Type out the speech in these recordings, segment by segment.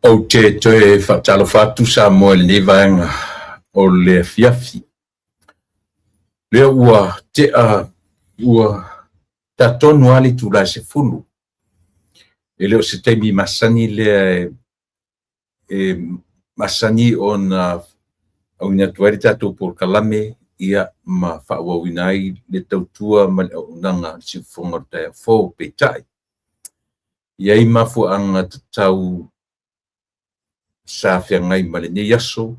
Ou te toe faatalofa atu Samoa i lenei vaega o le afiafi. Lea ua tea ua tatonu lava le itula e 10. E le o se taimi masani lea e masani ona auina atu ai le tatou polokalame ma faaauauina ai le tautua ma le auaunaga a le Siufofoga o le Taeao Fou. Peitai, e i ai mafuaaga tatau sa feagai ma lenei aso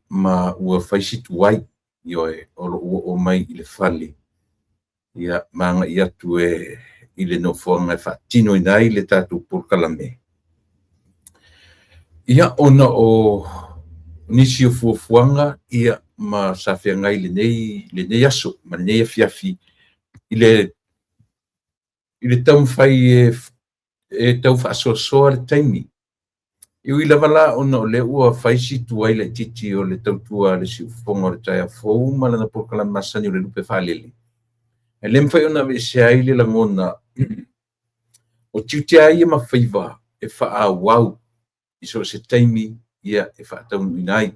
ma ua fai si tuai, ioe, o lou oo mai i le fale ma agai atu i le nofoaga e faatinoina ai le tatou polokalame. Ona o nisi o fuafuaga ma sa feagai lenei aso ma lenei afiafi i le taumafai e tau faasoasoa le taimi. E ui lava la ona o lea ua fai si tuai laitiiti o le tautua a le Siufofoga o le Taeao Fou ma lana polokalame masani o le Lupe Faalele, e le mafai ona aveesea ai le lagona o tiute lava ia ma faiva e faaauau i so o se taimi e faataunuuina ai.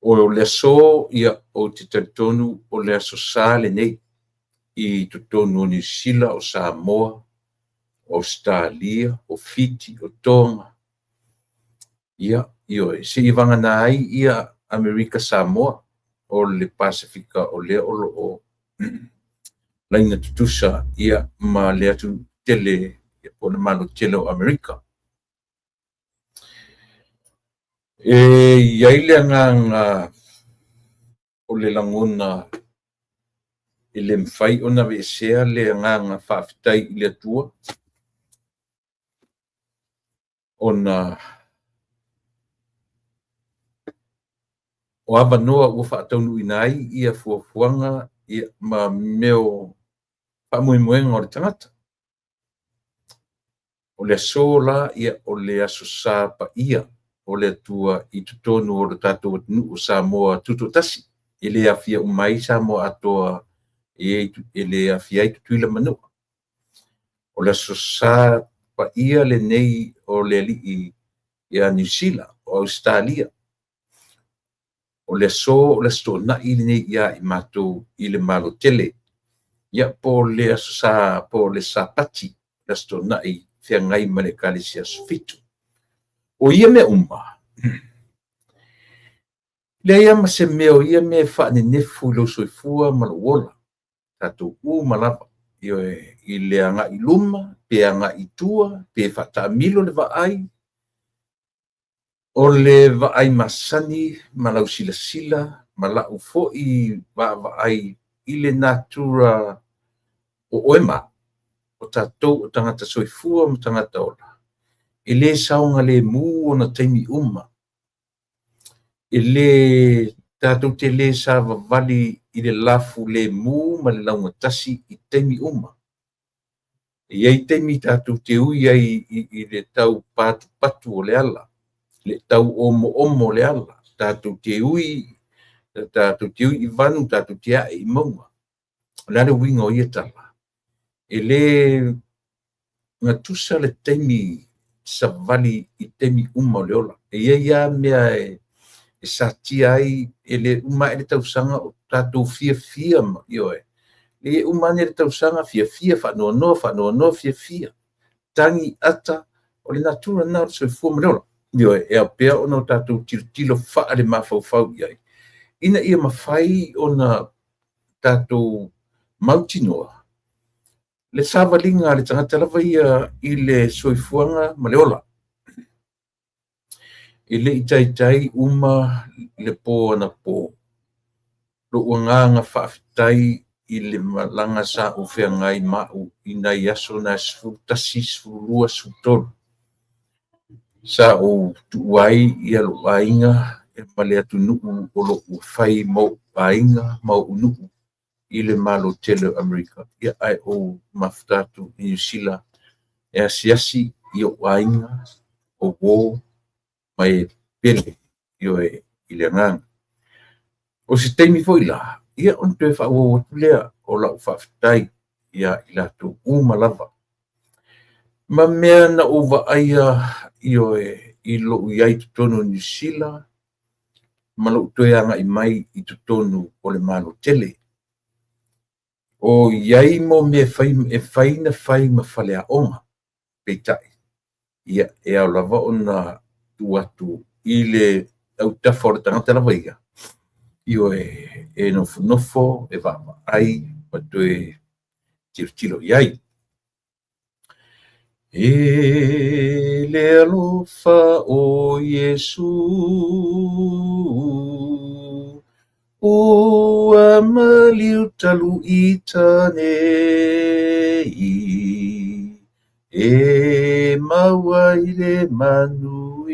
O le aso, ou te talitonu o le Aso Sa lenei i totonu o Niu Sila, o Samoa, o Ausetalia, o Fiti, o Toga, ioe, seia vagana ai Amerika Samoa, o le Pasefika o lea o lo o laina tutusa ma le atunuu tele po o le Malo tele o Amerika. E i ai le agaga o le lagona e le mafai ona aveesea le agaga faafetai i le Atua ona o avanoa ua faataunuuina ai fuafuaga ma mea o faamoemoega o le tagata. O le aso la, o le Aso Sa Paia o le Atua i totonu o le tatou atunuu o Samoa Tutoatasi. E le aofia uma ai Samoa atoa, e le aofia ai Tutuila ma Manua. O le Aso Sa Paia lenei o le Alii ia Niu Sila, o Ausetalia. O le aso o le Aso Toonai lenei ia i matou i le Malo tele. Po o le Aso Sa po o le Sapati, le Aso Toonai feagai ma le Ekalesia Aso Fitu. O ia mea uma, leai lava ma se mea o ia mea e faanenefu i lou soifua ma lou ola, tatou uma lava, ioe, i le agai i luma, pe agai i tua, pe faataamilo le vaai, O le vaai masani ma lau silasila ma la'u foi vaavaai i le natura o oe ma a'u, o tatou o tagata soifua ma tagata ola, e le saogalemu ona taimi uma. E le tatou te le savavali i le lafulemu ma le laugatasi i taimi uma. E i ai taimi tatou te ui ai i le tau patupatu o le ala, le tau omoomo o le ala, tatou te ui, tatou te ui i vanu, tatou te ae i mauga. O le a le uiga o ia tala? E le gatusa le taimi savali i taimi uma o le ola. E i ai lava mea e satia ai, e le uma ae le tausaga o tatou fiafia ma, ioe, e uma ane le tausaga fiafia, faanoanoa, faanoanoa, fiafia, tagi, ata, o le natura lena o le soifua ma le ola. Ioe, e ao pea ona o tatou tilotilo faalemafaufau i ai, ina ia mafai ona tatou mautinoa le savaliga a le tagata lava ia i le soifuaga ma le ola. E le i taitai uma le po anapo lou agaga faafetai i le malaga sa ou feagai ma au i nai aso na e 11, 12, 13 sa ou tuua ai lou aiga ma le atunuu o lo o fai ma ou aiga ma ou nuu i le Malo tele o Amerika, ae ou mafuta atu i Niu Sila e asiasi i ou aiga, o uo ma e pele, ioe, i le agaga. O se taimi foi la, Ia ona toe faaauau atu lea o lau faafetai ia i latou uma lava. Ma mea na ou vaaia, ioe, i lou i ai i totonu o Niu Sila ma lou toe agai mai i totonu o le Malo tele. O i ai mo mea e fai na fai ma faleaoga, peitai, ia, e ao lava ona tuu atu i le autafa o le tagata lava ia, ioe, e nofonofo, e vaavaai ma toe tilotilo i ai. E le alofa o Iesu Ua maliu talu ita nei E maua ai le manuia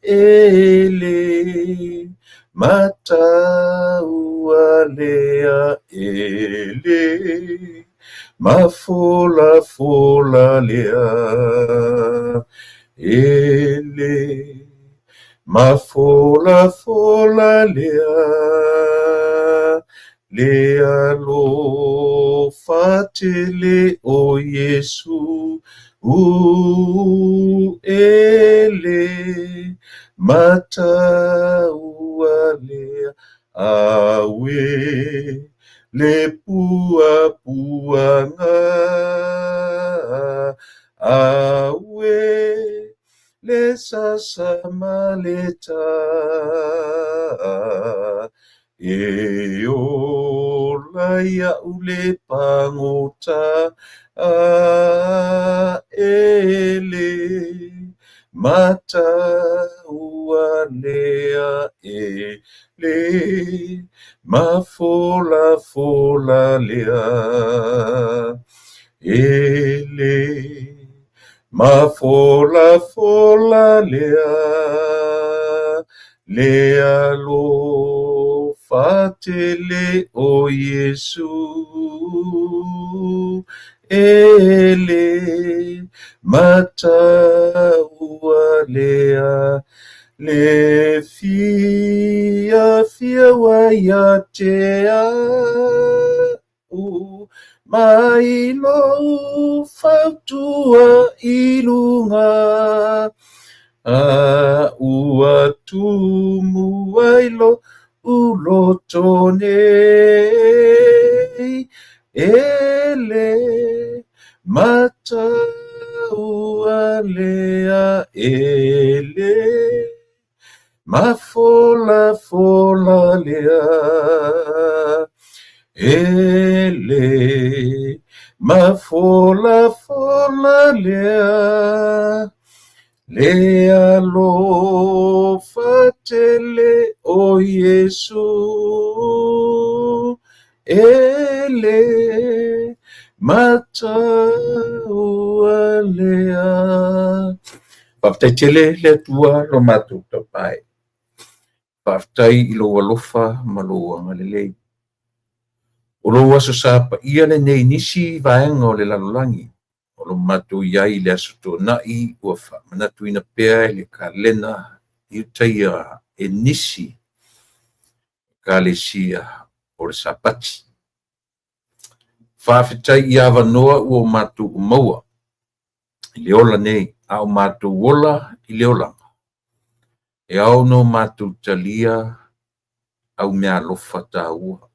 E le mataualea E le mafolafola lea E le mafolafola lea Le alofa tele o Iesu E le mataualea Auē le puapuaga Auē le sasa ma le tā E ola iaʻu le pagota E le mataualea E le mafolafola lea E le mafolafola lea Le alofa tele o Iesu E le mataualea Le fiafia ua ia te au Mai lou fautua i luga A ua tumu ai loʻu loto nei E le mataualea E le mafolafola lea E le mafolafola lea Le alofa tele o Iesu E le mataualea. Faafetai tele le Atua lo matou taupae. Faafetai i lou alofa ma lou agalelei. O lou Aso Sa paia lenei i nisi vaega o le lalolagi. O lo matou i ai i le Aso Toonai ua faamanatuina pea e le kalena i utaia e nisi Ekalesia o le Sapati. Faafetai i avanoa ua o matou maua i le ola nei, a o matou ola i le olaga, e ao ona o matou talia au meaalofa taua.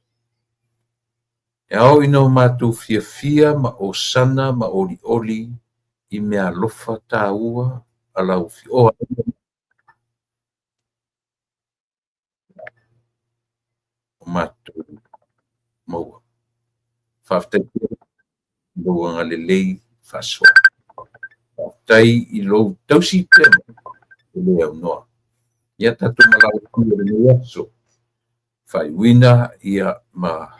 E ao ina o matou fiafia ma osana ma olioli i meaalofa taua a lau Afioga. O matou maua. Faafetai tele i lou agalelei faasoa. Faafetai i lou tausi pea mai e le aunoa. Ia tatou malaga i lenei aso. Faaiuina ia ma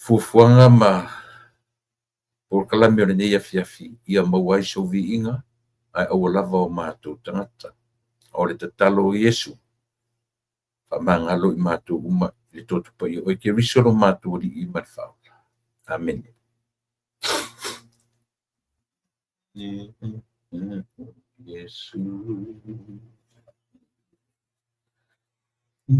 fuafuaga ma polokalame o lenei afiafi ia maua ai sou viiga ae aua lava o matou tagata. O le tatalo o Iesu, faamagalo i matou uma i le toto paia o oe Keriso lo matou Alii ma le Faaola. Amene. Iesu. O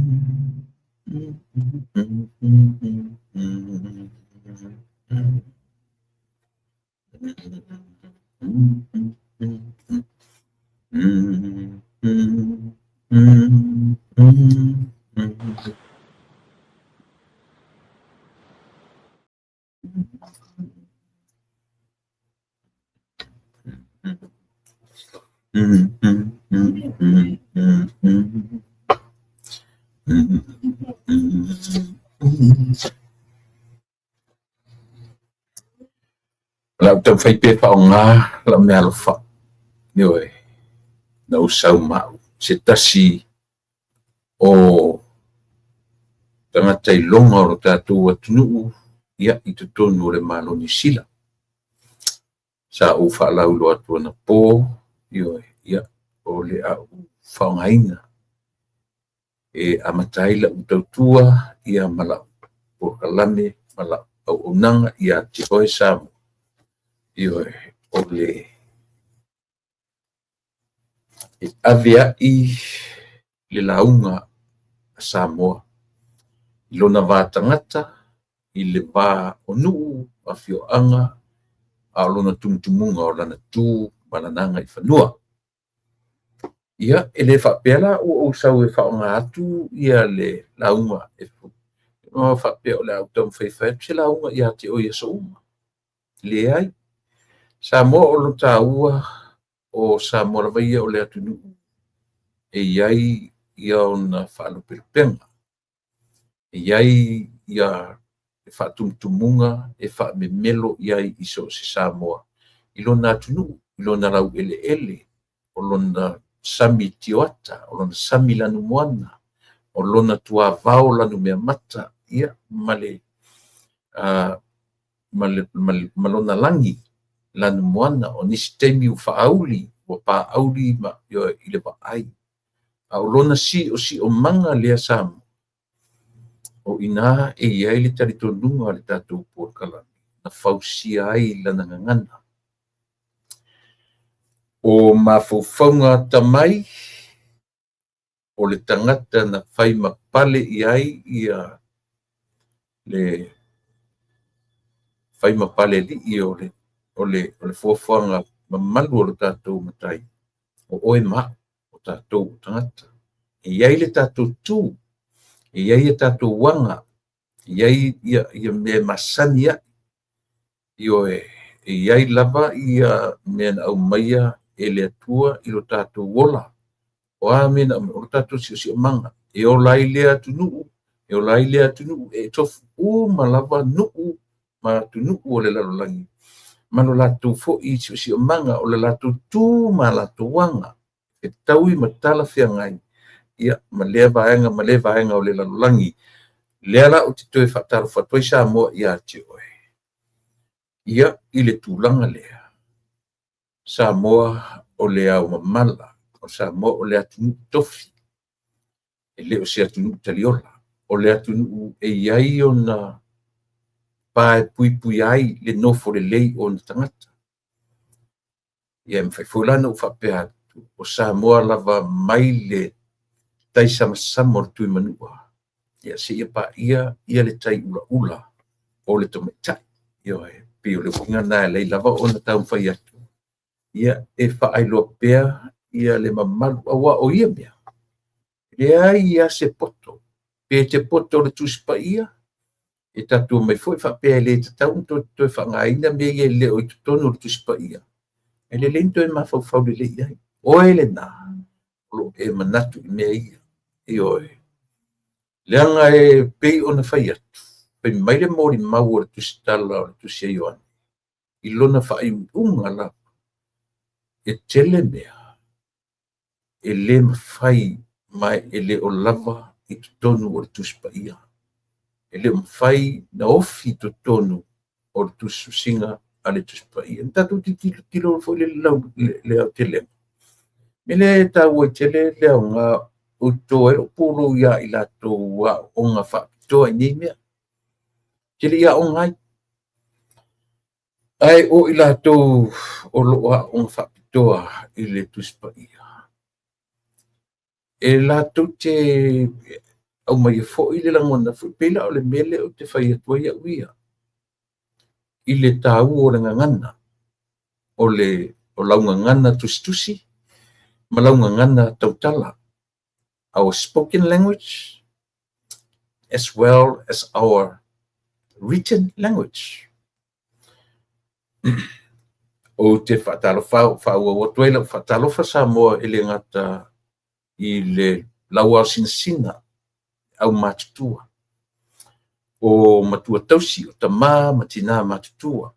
le a ou taumafai pea e faaaoga lau meaalofa, ioe, na ou sau ma au, se tasi o tagata iloga o lo tatou atunuu ia i totonu o le Malo o Niu Sila. Sa ou faalauiloa atu anapo, ioe, ia, o le a ou faaaogaina e amata ai lau tautua ia ma lau polokalame ma lau auaunaga ia te oe Samoa. Ioe, o le e ave ai le lauga a Samoa i lona va tagata, i le va o nuu, afioaga, a o lona tumutumuga o lana tu ma lana agaifanua. Ia, e le faapea la ua ou sau e faaaoga atu ia le lauga e faapea o le a ou taumafai e fai atu se lauga ia te oe i aso uma. Leai. Samoa o lo taua o Samoa lava ia o le atunuu e i ai ia ona faalupelupega, e i ai ia faatumutumuga e faamemelo i ai i so o se Samoa i lona atunuu, i lona laueleele, o lona sami tioata, o lona sami lanumoana, o lona tuavao lanumeamata, ia, ma le ma lona lagi lanumoana. O nisi taimi ua faaauli, ua paauli ma, ioe, i le vaai. A o lona siosiomaga lea Samoa, o i ina e i ai le talitonuga o le tatou polokalame na fausia ai lana gagana. O mafaufauga atamai o le tagata na fai ma pale i ai ia le fai ma palealii o le o le fuafuaga mamalu o le tatou Matai, o oe ma au, o tatou o tagata. E i ai le tatou tu, e i ai a tatou aga, e i ai ia mea e masani ai. Ioe, e i ai lava ia mea na aumaia e le Atua i lo tatou ola. O a mea na aumaia, o lo tatou siosiomaga, e ola ai lea atunuu, e ola ai lea atunuu, e tofu uma lava nuu ma atunuu o le lalolagi ma lo latou foi siosiomaga, o le latou tu ma latou aga, e fetaui ma talafeagai ia ma lea vaega ma lea vaega o le lalolagi. O lea la ou te toe faatalofa atu ai Samoa ia te oe, ia i le tulaga lea, Samoa o le ao mamala, o Samoa o le atunuu tofi, e le o se atunuu taliola. O le atunuu e i ai ona pa e puipuia ai le nofo lelei o ona tagata. Ia e mafai foi la ona ou faapea atu, o Samoa lava mai le taisamasama o le Tuimanua, ia seia paia ia le tai ulaula o le tamaitai. Ioe, pei o le uiga lena e ala ai lava ona taumafai atu, ia e faailoa pea ia le mamalu, aua o ia mea, e leai lava se poto. Pe te poto i le Tusi Paia, e tatou omai foi faapea e le tatau ona toe faaaogaina mea ia e le o i totonu o le Tusi Paia, e lelei ona toe mafaufau lelei i ai. Oe lena o lo o e manatu i mea ia. Ioe. Leaga e pei ona fai atu, fai mai le molimau o le tusitala o le Tusi a Ioane, i lona faaiuiuga lava, e tele mea e le mafai ma e le o lava i totonu o le Tusi Paia. E le o mafai ona ofi i totonu o le tusitusiga a le Tusi Paia. Na tatou tilotilo foi i le aotelega. O le mea lea e taua ai tele le aoga ou te to ai lou pulou ia i latou aooga faapitoa i nei mea. Ou te le i aoga ai. Ae o i latou o lo o aooga faapitoa i le Tusi Paia, e latou te Aumaia foi le lagona foi, pei la o le mea lea ou te fai atu ai au ia, i le taua o le gagana, o lau gagana tusitusi ma lau gagana tautala. Our spoken language as well as our written language. Ou te faatalofa, faaauau atu ai lau faatalofa Samoa e le gata i le lauaosinasina aumatutua, o matua tausi, o tamā ma tinā matutua,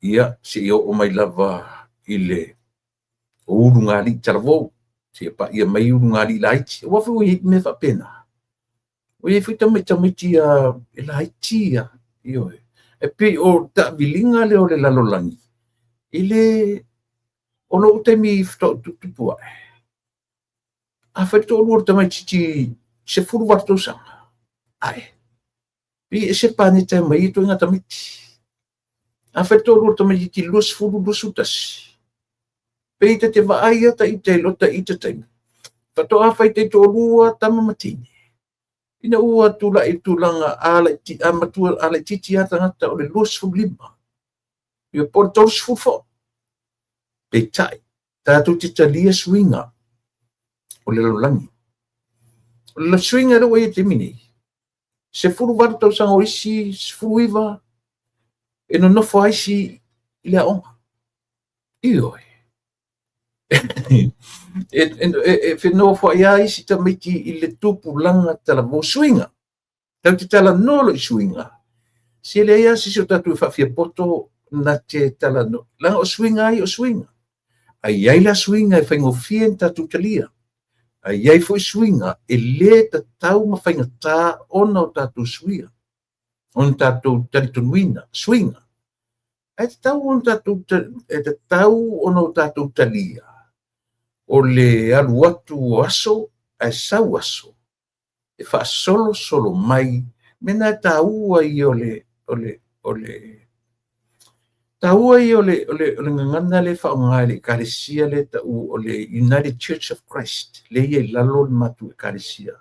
ia seia oo mai lava i le o ulugalii talavou, seia paia mai ulugalii laiti. Aua foi ua i ai mea faapena. Ua i ai foi tamaiti e laiti ia, ioe. E pei o taaviliga lea o le lalolagi, e le o lou taimi faatoa ou tuputupu ae, afai le toalua o le tamaitiiti 18 tausaga, ae pei e ese le paneta e omai ai ituaiga tamaiti. Afai le toalua o le tamaitiiti 20, 21, pei ta te vaai lava ta ita i lo ta ita taimi, faatoa fai taitoalua tama ma teine, ina ua tulai i le tulaga a laiti, a matua, a laitiiti lava tagata o le 25, ia po o le 30 foi. Peitai, tatou te talia suiga o le lalolagi. O le suiga lea ua i ai i le taimi nei, 18 tausaga o isi, 19, e nonofo lava isi i le aoga. Ioe. E fenofoai lava isi tamaiti i le tupulaga talavou. Suiga. Tatou te talanoa loa i suiga, se leai lava se isi o tatou e faafiapoto na te talanoa. Leaga o suiga ai o suiga. Ae i ai la suiga e faigofie ona tatou talia. Ae i ai foi suiga e le tatau ma faigata ona o tatou suia, ona tatou talitonuina suiga. Ae tatau ona tatou, e tatau ona o tatou talia o le alu atu o aso ae sau aso e faasolosolo mai. Mea na e taua ia o le o le o le taua ia o le o le o le gagana lea e faaaoga e le Ekalesia lea e tau o le United Church of Christ, lea e i ai i lalo le matou Ekalesia.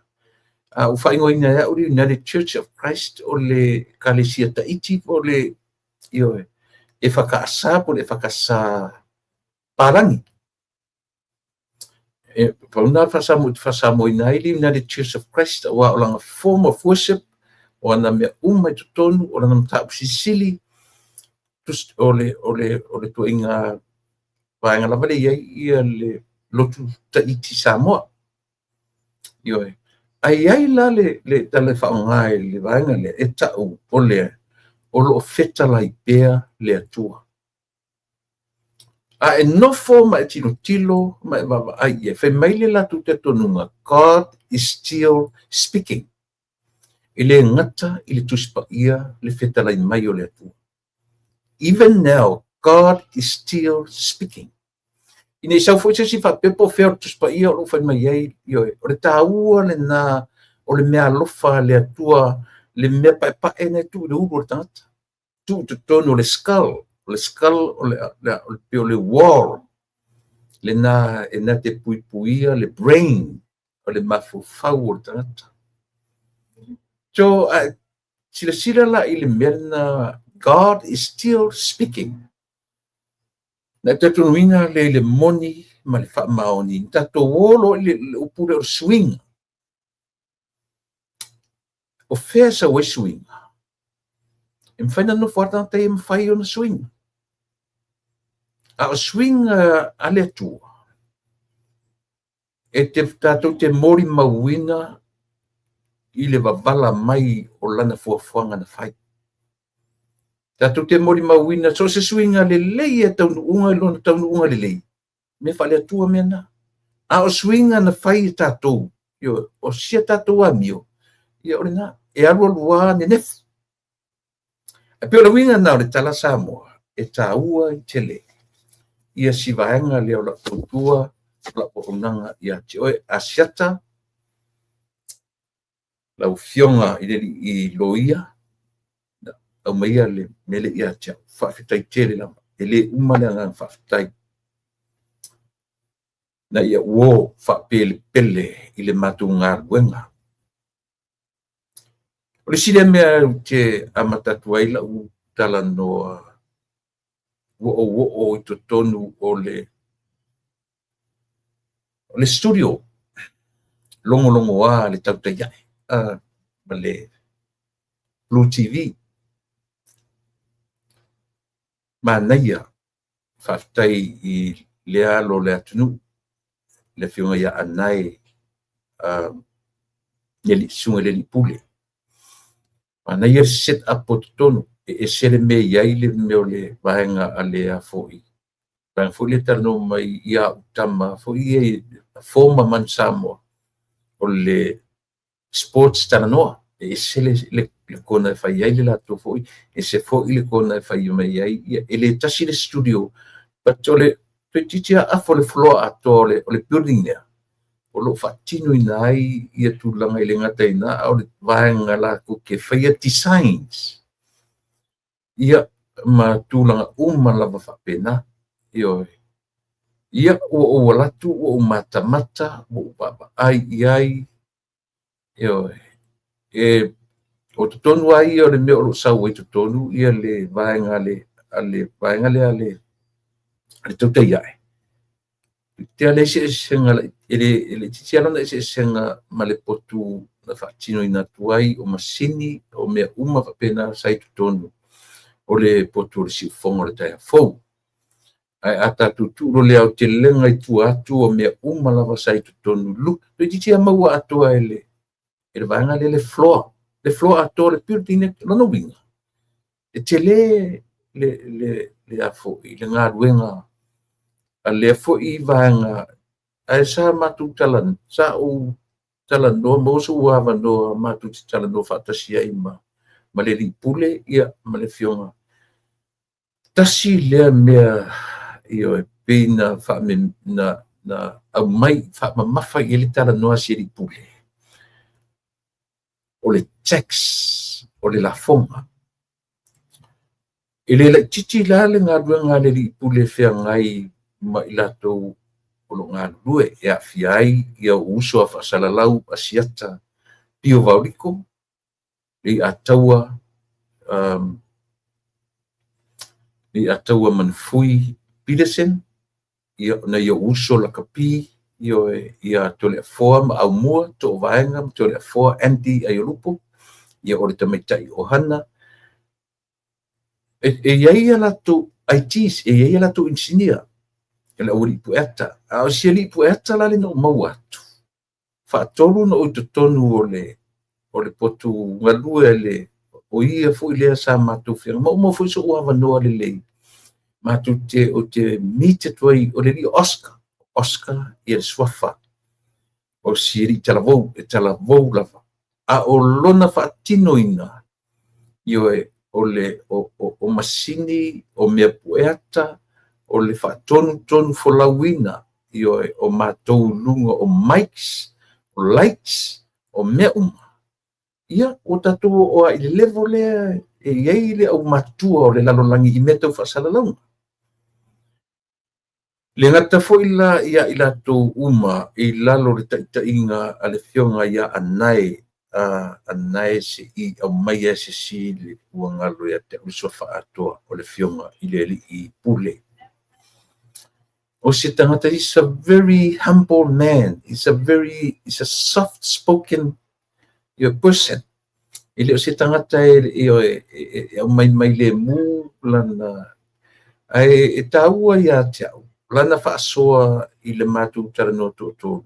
A ua faaigoaina e au le United Church of Christ o le Ekalesia Taiti po o le, ioe, EFKS po o le EFKS Palagi. E pau lena o le faasamoaina ai le United Church of Christ, aua o lana form of worship, o ana mea uma i totonu, o lana mataupu silisili, o le, o le, o le tuaiga vaega lava lea e i ai ia le lotu Taiti Samoa. Ioe. Ae i ai la le tala e faaaoga e le vaega lea, e tau o le o lo o fetalai pea le Atua. A e nofo ma e tilotilo ma e vaavaai i ai, fai mai le latou talitonuga, God is still speaking. E le gata i le Tusi Paia le fetalai mai o le Atua. Even now, God is still speaking. Ina i sau foi se isi faapea po o fea o le Tusi Paia o lo o fai mai ai, ioe, o le taua lena o le mea alofa a le Atua, le mea paepae na e tuu i le ulu o le tagata. Tuu i totonu o le skull, o le skull o le, le, o le, pei o le wall, lena e na te puipuia le brain o le mafaufau o le tagata. So, a silasila la i le mea lena, God is still speaking. Na e talitonuina le i le moni ma le faamaoni, na tatou o loa i le upu lea o le suiga. O fea e sau ai suiga? E mafai ona nofo lava le tagata ia ma fai ona suiga. A o suiga a le Atua, e te tatou te molimauina i le vavala mai o lana fuafuaga na fai. Tatou te molimauina so o se suiga lelei e taunuuga i lona taunuuga lelei, mea faale-Atua mea na. A o suiga na fai e tatou, ioe, o sia tatou amio, ia o lena, e alualu lava nenefu. Ae pei o le uiga lena o le tala Samoa, e taua ai tele ia si vaega lea o lau tautua, o lau auaunaga ia te oe. Asiata, lau Afioga i le alii loia, aumaia le mea lea ia te au. Faafetai tele lava, e le uma le agaga faafetai. Na ia uo faapelepele i le matou galuega. O le isi lea mea ou te amata atu ai lau talanoa, ua ou oo i totonu o le studio logologoa le tautai ae ma le Blue TV. Manaia, faafetai i lea alo o le atunuu, le Afioga ia Anae, le Susuga i le Alii Pule. Manaia le set up o totonu, e ese le mea e i ai le mea o le vaega a le a foi, vaega foi lea e talanoa mai ia au tama foi ia, former Manu Samoa, o le sports talanoa, e ese le kona e fai ai le latou foi, ese foi le kona e fai mai ai, e le tasi le studio, but o le toeitiiti lava afa o le floor atoa o le building lea, o lo o faatinoina ai ia tulaga. E le gata i lena, a o le vaega latou te faia designs, ia, ma tulaga uma lava faapena. Ioe. Ia, ua ou alu atu, ua ou matamata, ua ou vaavaai i ai. Ioe. E o totonu lava ia o le mea o lo o sau ai totonu ia le vaega a le vaega lea a le tautai ae. Te leai se eseesega, e le itiiti lava lona eseesega ma le potu na faatinoina atu ai, o masini, o mea uma faapena sa i totonu o le potu o le siufofoga o le taeao fou. Ae a tatou tuu loa le aotelega i tua atu o mea uma lava sa i totonu, toeitiiti lava maua atoa e le vaega lea le floor, le floor atoa o le building. Lona uiga, e tele le a foi le galuega a lea foi vaega. Ae sa matou talanoa, sa ou talanoa, maua sou avanoa matou te talanoa faatasi ai ma le Alii Pule, ia, ma le Afioga. Tasi lea mea, ioe, pei na aumai faamamafa i ai le talanoa a si Alii Pule, o le tax, o le lafoga. E le laitiiti la le galuega a le Alii Pule e feagai ma i latou o lo o galulue, e aafia ai ia ou uso a faasalalau Asiata Pio Vaoliko, Leiataua Leiataua Manufui Peterson, ia, nai ou uso lakapi, ioe, ia Toleafoa ma Aumua, Toovaega ma Toleafoa Andy Aiolupo, ia, o le tamaitai ohana. E i ai a latou ITs, e i ai a latou inisinia, le aualii pueata. A o si alii pueata la lea na ou maua atu, faatolu na ou i totonu o le potu galue le, o ia foi lea sa matou feagai. Ma ua maua foi so'u avanoa lelei matou te, ou te meet atu ai, o le alii Oscar, Oscar ia le suafa, o si alii talavou, e talavou lava. A o lona faatinoina, ioe, o le o masini, o mea pueata, o le faatonutonu folauina, ioe, o matou i luga o mics, o lights, o mea uma. Ia, ua tatou oo lava i le level lea e i ai le aumatutua o le lalolagi i mea tau faasalalauga. Le gata foi la ia i latou uma i lalo o le taitaiga a le Afioga ia Anae, Anae se i aumaia e se isi le ua galo ia te au le suafa atoa o le Afioga i le Alii Pule. O se tagata, he's a very humble man, he's a soft spoken person. E le o se tagata e aumai mai lemu lana, ae e taua ia te au lana faasoa i le matou talanoa toatolu,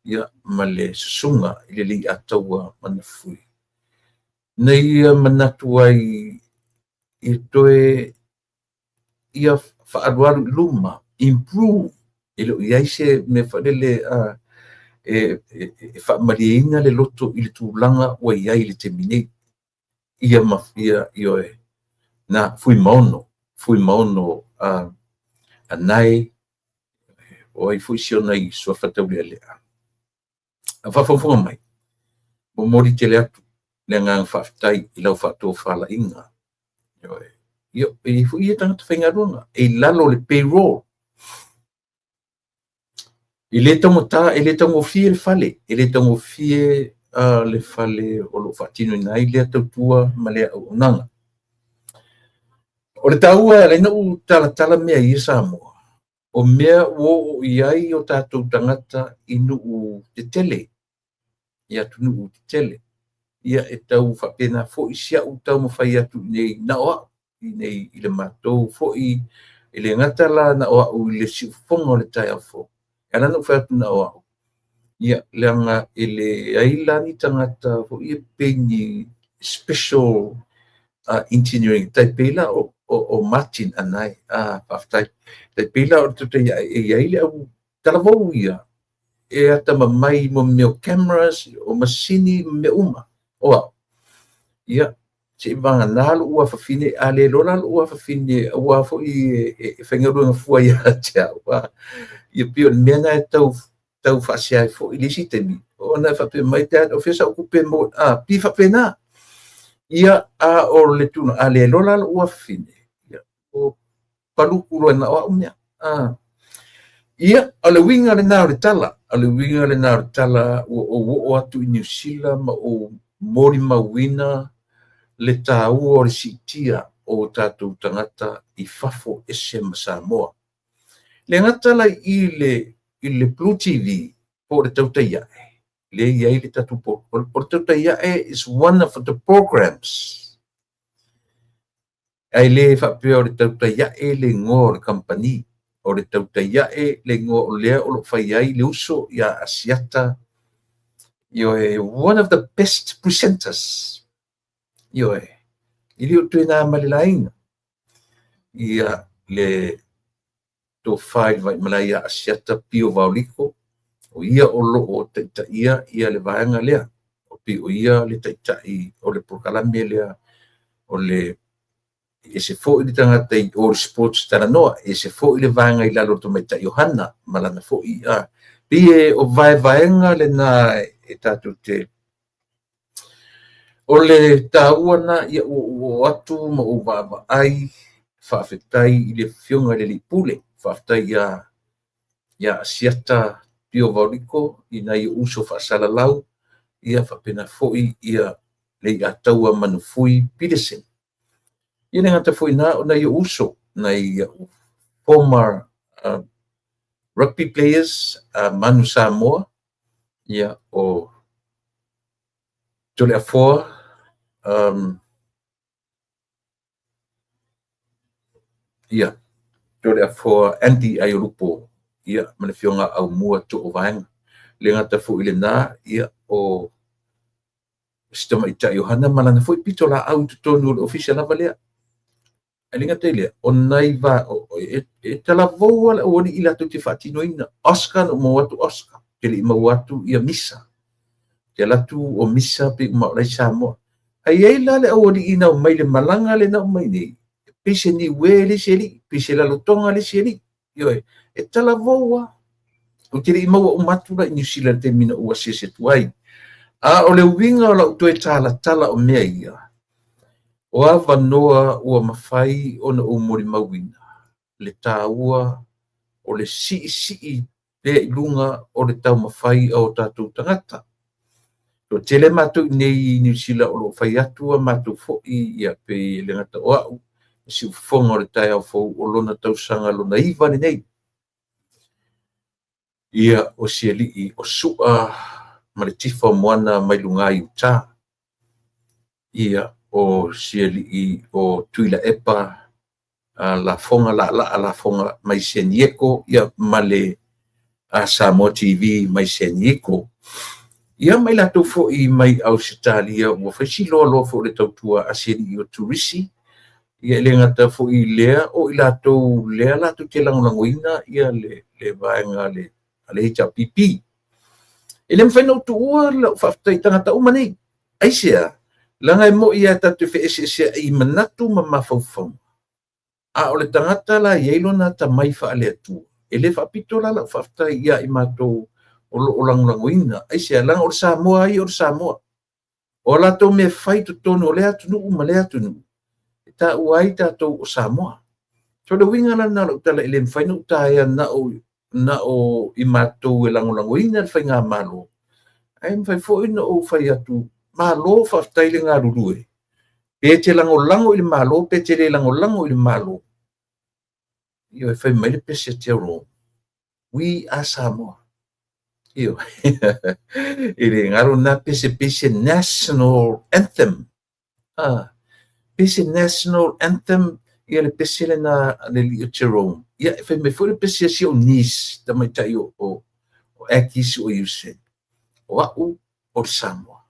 ia, ma le susuga i le Leiataua Manufui, na ia manatu ai i toe ia faaalualu i luma, improve. E le o i ai se mea faalele e faamalieina le loto i le tulaga ua i ai i le taimi nei. Ia ma ia, ioe, na Fuimaono, Fuimaono Anae, o ai foi si ona i suafa taulealea. A faafogafoga mai, momoli tele atu le agaga faafetai i lau faatofalaiga. Ioe. Ia, e i ai foi ia tagata faigaluega e i lalo o le payroll. E le taugata, e le taugofie le fale, e le taugofie. le fale o lo o faatinoina ai lea tautua ma lea auaunaga. O le taua e ala ai ona ou talatala mea ia Samoa, o mea ua oo i ai o tatou tagata i nuu tetele, i atunuu tetele. Ia e tau faapena foi si au taumafai atu i inei na o au, i inei i le matou foi, e le gata la na o au i le siufofoga o le taeao fou, e ala ona ou fai atu na o au, ia leaga e leai la ni tagata foi e pei ni special engineering, tai pei la o Martin Anae, faafetai, tai pei la o le tautai e i ai le au talavou ia, e atamamai mo mea o cameras, o masini ma mea uma. O au, ia, seiavagana lou afafine, a le iloa la lou afafine, aua foi e faigaluega fua ia te au, ia pei o le mea lena e tau faasea ai foi i le isi taimi, ona e faapea mai, Dad, o fea sau tupe e maua, pei e faapena. Ia, a o le tulaga, a le iloa la lou afafine, ia, o paluku loa na o au mea. Ia, o le uiga lena o le tala, o le uiga lena o le tala, ua ou oo atu i Niu Sila ma ou molimauina le taua o le siitia o tatou tagata i fafo ese ma Samoa. Le gata la i i le Blue TV po o le tautai ae, lea e i ai le tatou o le tautai ae is one of the programs. Ae le faapea o le tautai ae le igoa o le kamupani. O le tautai ae le igoa o lea o lo o fai ai le uso ia Asiata. Ioe, one of the best presenters. Ioe, e le o toe na ma le laina. Ia le tofa i le Vaimalae ia Asiata Pio Vaoliko, o ia o lo o taitaia ia le vaega lea. O pei o ia le taitai o le polokalame lea, o le ese foi le tagata i o le sports talanoa, ese foi le vaega i lalo o le tamaitai o Hana ma lana foi pei e o vaevaega lena e tatou te O le taua lena, ia ua ou oo atu ma ou vaavaai, faafetai i le Afioga i le Alii Pule, faafetai ia Asiata Pio Vaoliko i nai ou uso faasalalau, ia faapena foi ia Leiataua Manufui Peterson. Ia le gata foi i ina, o nai ou uso, nai ou former rugby players, Manu Samoa, ia o Toleafoa, ia, Toleafoa Andy Aiolupo, ia, ma le Afioga Aumua Toovaega. Le gata foi i lena, ia, o si tamaitai o Hana ma lana foi pitolaau i totonu o le ofisa lava lea. Ae le gata i lea, o nai va, e talavou lava le aualii latou te faatinoina. Oscar na ou maua atu Oscar, ou te le i maua atu ia Misa. Ou te alu atu o Misa pei uma o la e i Samoa. Ae i ai la le aualii na omai i le malaga lea na omai nei, pei se Niue le isi alii, pei se Rarotonga le isi alii. Ioe, e talavou lava. Ou te le i maua uma atu la i Niu Sila i le taimi na ou asiasi atu ai. A o le uiga o lau toe talatala o mea ia, o avanoa ua mafai ona ou molimauina le taua o le siisii pea i luga o le taumafai a o tatou tagata. Toatele matou i inei i Niu Sila o lo o fai atu a matou foi, ia pei e le gata o au, le siufofoga o le taeao fou o lona tausaga lona 9 lenei. Ia o si alii o Sua ma le tifa o Moana mai luga i uta. Ia o si alii o Tuilaepa Lafoga Laalaa Lafoga mai San Diego, ia ma le Samoa TV mai San Diego. Ia ma i latou foi mai Ausetalia ua fai si loaloa foi o le tautua a si alii o Turisi. Ia e le gata foi i lea, o i latou lea latou te lagolagoina ia le vaega a le HRPP. E le mafai ona ou tuua lau faafetai i tagata uma nei. Aisea? Leaga e moni lava tatou te feeseeseai i manatu ma mafaufauga, a o le tagata la e i ai lona atamai faale-Atua, e le faapito la lau faafetai ia i matou o lo o lagolagoina. Aisea? Leaga o le Samoa lava ia o le Samoa. O a latou mea fai i totonu o lea atunuu ma lea atunuu, e taua ai tatou o Samoa. So o le uiga la lena o lau tala, e le mafai ona ou taea na o i matou e lagolagoina le faigamalo, Ae mafai foi ona ou fai atu, malo faafetai le galulue, pe e te lagolago i le Malo pe e te le lagolago i le Malo. Ioe, fai mai le pese a Jerome, we are Samoa. Ioe, e le galo lena pese, pese national anthem. Ah, pese national anthem, ia le pese lena a le alii o Jerome. Ia, e fai mai foi le pese a si ou niece, tamaitai o Aggies o Iuse. O au o le Samoa.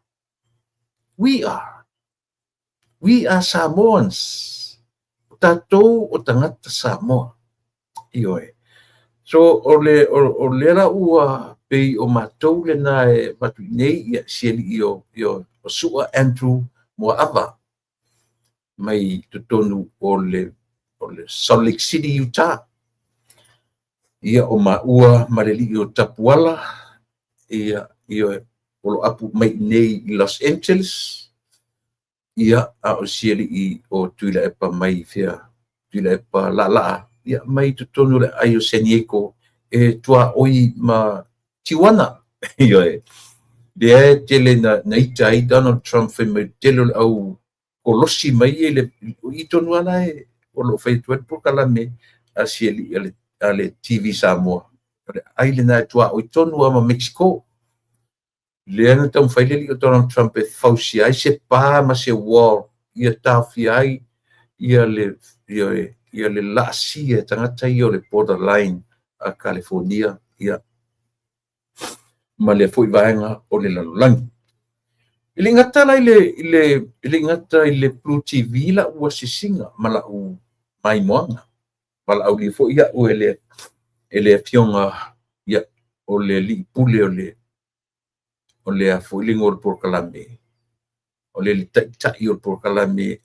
We are. We are Samoans. O tatou o tagata Samoa. Ioe. So, o le, o, o lea la ua pei o matou lena e avatu i nei, ia, si alii o, o, o Su'a Andrew Muaava mai totonu o le Salt Lake City, Utah. Ia, o maua ma le alii o Tapuala, ia, ioe, o lo apu mai nei i Los Angeles, ia, a o si alii o Tuilaepa mai fea, Tuilaepa Laalaa, ia, mai totonu o le aai o San Diego e tuaoi ma Tijuana. Ioe, lea e tele na ita ai Donald Trump fai mai tele o le au kolosi mai e le i tonu ala e o lo o fai atu ai le polokalame a si alii a le TV Samoa. O le ai lena e tuaoi tonu lava ma Mexico. Lea na taumafai le alii o Donald Trump e fausia ai se pa ma se wall ia taofia ai ia le laasia e tagata ia o le borderline a California, ia, ma lea foi vaega o le lalolagi. E le gata la i le, e le gata i le Blue TV lau asiasiga ma lau maimoaga. Valaaulia foi au e le afioga, ia, o le alii pule o le a foi le igoa o le polokalame, o le taitai o le polokalame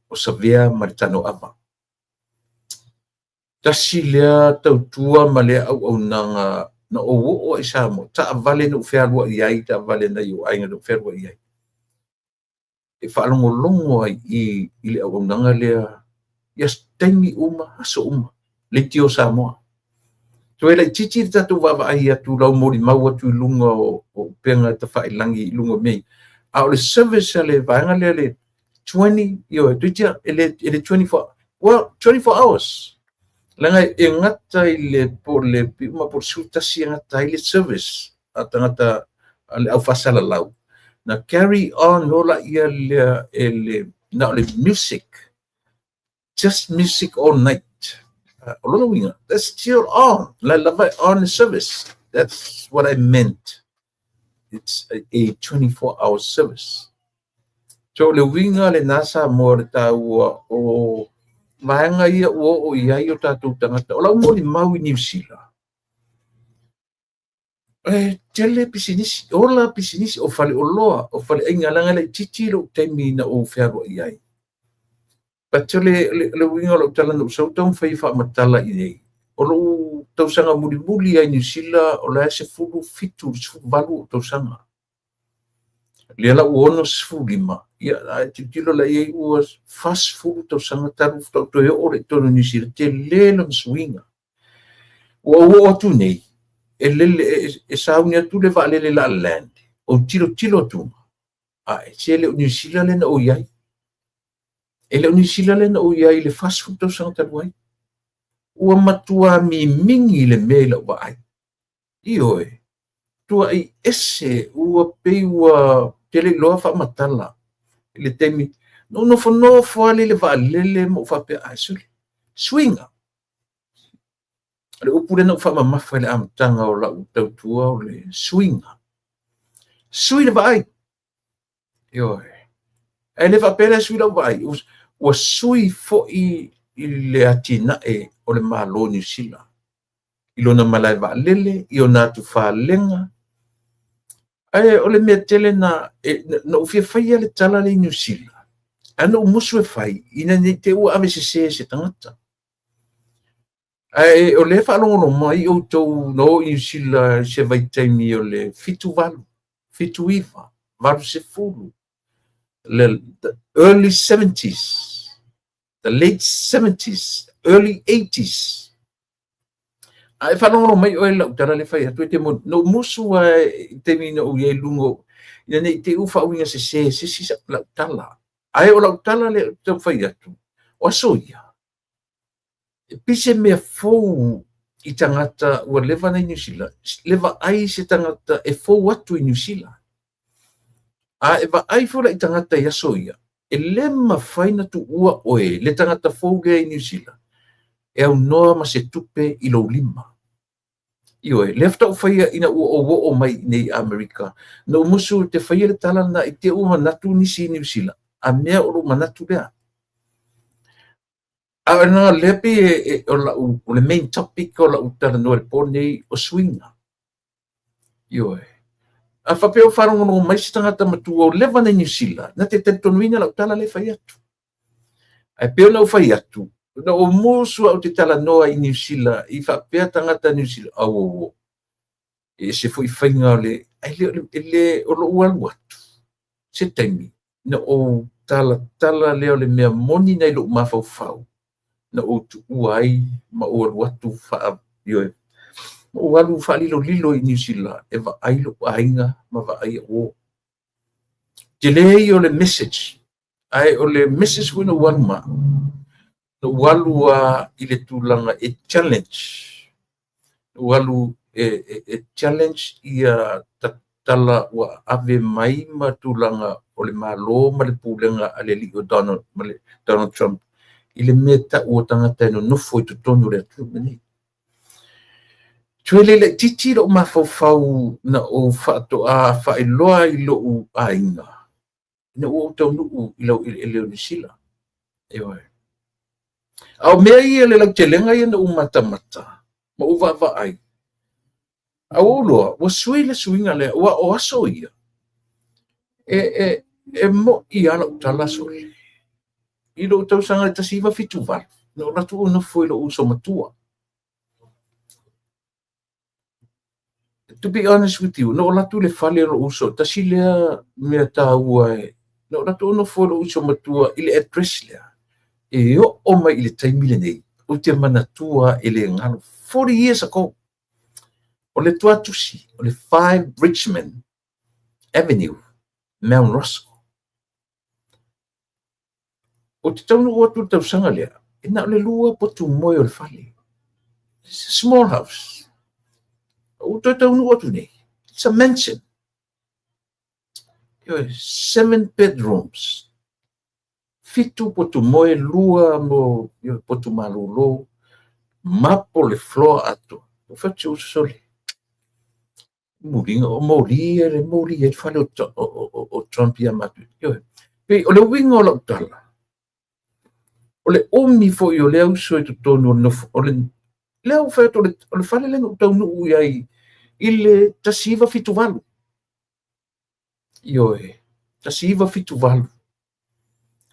o Savea ma le Tanoava. Tasi lea tautua ma lea auaunaga na ou oo ai i Samoa, taavale na ou fealuai ai, taavale nai ou aiga na ou fealuai ai. E faalogologo ai i le auaunaga lea ia taimi uma, aso uma, Leitio Samoa. So e laitiiti le tatou vaavaai atu lau molimau atu i luga o upega tafailagi i luga o mea. A o le service a le vaega lea le 20, ioe, toeitiiti e le 24, well, 24 hours. Leaga e gata i le po le piuma po le 11 e gata ai le service a tagata a le au faasalalau. Na carry on no la ia lea e le na o le music, just music all night. O lona uiga, that's still on. La lava on the service. That's what I meant. It's a 24-hour service. So le uiga lena Samoa le taua o vaega ia ua oo i ai o tatou tagata. O lau molimau i Niu Sila, e tele pisinisi, ola pisinisi, o faleoloa, o faleaiga, leaga e laitiiti lou taimi na ou fealuai ai. But le uiga o lau tala na ou sau taumafai e faamatala i nei. O lou tausaga mulimuli ai Niu Sila, o la e 17, 18 o tausaga. Lea la ua 65, ia, ae tilotilo la i ai ua 40 tausaga talu faatoa toe oo le i totonu o Niu Sila, tele lona suiga. Ua ou oo atu nei, e lele, e sauni atu le vaalele la land, ou tilotilo atu, ae se le o Niu Sila lea na ou i ai. E le o Niu Sila lea na ou i ai i le 40 tausaga talu ai. Ua matua mimingi le mea i lau vaai. Ioe, tuai ese ua pei ua tele iloa faamatala i le taimi. Na ou nofonofo lava i le vaalele ma ou faapea, ae sole, suiga. O le upu lea na ou faamamafa i le amataga o lau tautua o le suiga. Sui le vaai. Ioe. Ae le faapea la e sui lau vaai. Ua sui foi i le atinae o le Malo o Niu Sila. I lona malae vaalele, i ona atufalega. Ae o le mea tele na, na ou fia faia le tala lea i Niu Sila. Ae na ou musu e fai, ina ne i te i ua ave sese e se tagata. Ae o lea e faalogologo mai outou na o i Niu Sila i se vaitaimi o le 78, 79, 80, the early 70s, the late 70s, early 80s. A e faalogologo mai oe i lau tala lea e fai atu e te moni, na ou musu lava i le taimi na ou i ai i luga o, ina ne i te i ua faauigasese e se isi lau tala. Ae o lau tala lea ou te taumafai atu, o aso ia, e pei se mea fou i tagata ua leva ona i Niu Sila, le vaai i se tagata e fou atu i Niu Sila. A e vaai foi la i tagata i aso ia, e le mafai ona tuua oe le tagata fou lea i Niu Sila e aunoa ma se tupe i lou lima. Ioe, lea faatoa ou faia ina ua ou oo mai i inei i Amerika, na ou musu ou te faia le tala lena i te i ua manatu nisi i Niu Sila, a mea o lou manatu lea. A o lena lea pei e, o lau, o le main topic o lau talanoa i le po lenei, o suiga. Ioe. A faapea o faalogologo mai se tagata matua ua leva ona i Niu Sila, na te talitonuina lau tala lea e fai atu. Ae pei ona ou fai atu, na ou musu au te talanoa i Niu Sila, i faapea tagata Niu Sila, auauo, e ese foi faiga o le, ae le, e le, o lou alu atu, se taimi, na ou talatala lea o le mea moni nai lou mafaufau, na ou tuua ai ma ou alu atu faa, ioe, ma ou alu faalilolilo i Niu Sila e vaai lou aiga ma vaai au uo. Tele ia o le message, ae o le message foi na ou alu ma au, na ou alu lava i le tulaga e challenge, na ou alu e challenge ia tala ua ave mai ma tulaga o le Malo ma le pulega a le alii o Donald, ma le Donald Trump i le mea tau o tagata e nonofo i totonu o le atunuu lenei. Toe le laitiiti lou mafaufau na ou faatoa faailoa i lou aiga ina ua ou taunuu i laueleele o Niu Sila. Ioe. A o mea ia le lautelega ia na ou matamata ma ou vaavaai, a ua ou iloa, ua sui le suiga lea, aua o aso ia, e mo'i lava lau tala sole. I lou tausaga e 1978, na ou alu atu ou nofo i lou uso matua. To be honest with you, na ou alu atu i le fale o lou uso, tasi lea mea taua e, na ou alu atu ou nofo i lou uso matua i le address lea, e oo mai i le taimi lenei, ou te manatua e le galo, 40 years ago, o le tuatusi, o le 5 Bridgeman Avenue, Mount Roskill. Ou te taunuu atu i le tausaga lea, e na o le lua potu moe o le fale. It's a small house. Ua toe taunuu atu nei, it's a mansion. Ioe, 7 bedrooms. 7 potu moe, 2 mo ioe, potu malolo, mapo le floor atoa. Ua fai atu si ou uso sole. Muliga, o moli e le moli e le fale o Trump ia matou. Ioe. Pei o le uiga o lau tala, o le umi foi o lea uso i totonu o le nofo, o le, lea ua fai atu o le fale lea na ou taunuu i ai i le 1978. Ioe, 1978.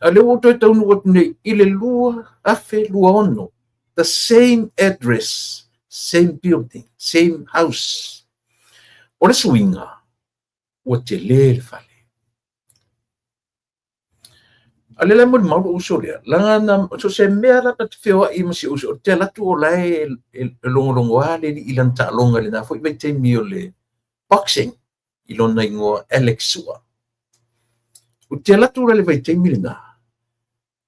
A lea ua ou toe taunuu atu nei i le 2026. The same address, same building, same house. O le suiga, ua tele le fale. A lea la e molimau lou uso lea, leaga na, so o se mea la ta te feoai ma si ou uso, ou te alu atu o la e logologoa le alii i lana taaloga i lena foi vaitaimi o le boxing i lona igoa Alex Sua. Ou te alu atu la i le vaitaimi lena,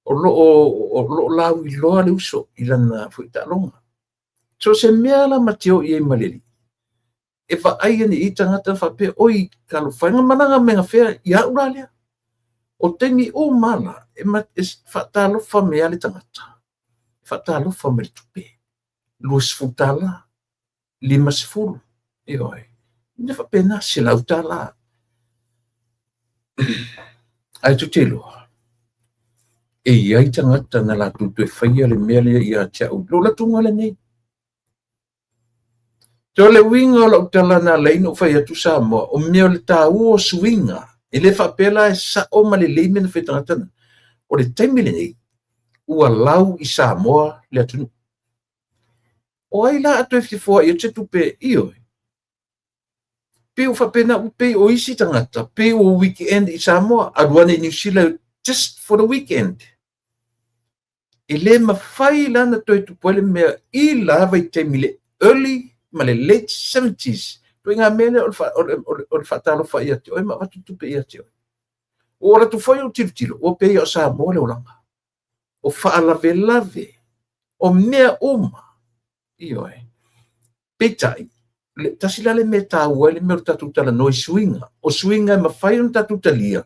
o lo o lauiloa le uso i lana foi taaloga. So o se mea la ma te o i ai ma le alii, e vaai ane i tagata faapea, oi, talofa e, na malaga mai gafea ia au la lea. O taimi uma la, e faatalofa mai lava le tagata, faatalofa mai le tupe, $20, 50, ioe, mea faapena, $100. Ae tou te iloa, e i ai tagata na latou toe faia le mea lea ia te au, lou latuga lenei. O le uiga o lau tala na ala ai ona ou fai atu Samoa, o mea o le taua o suiga, e le faapea la e sao ma lelei mea na fai e tagata na. O le taimi lenei, ua lau i Samoa le atunuu. O ai la a toe fia foai atu se tupe? Ioe. Pei ua faapena, pei o isi tagata, pei ua weekend i Samoa, alu ane i Niu Sila just for the weekend. E le mafai la ona toe tupu ai le mea i la vaitaimi le early ma le late 70s. Ituaiga mea lea o le faatalofa ia te oe ma avatu tupe ia te oe. Ua alu atu foi ou tilotilo, ua pei o Samoa le olaga. O faalavelave, o mea uma. Ioe. Peitai, tasi la le mea e taua ai le mea o le tatou talanoa i suiga. O suiga e mafai ona tatou talia,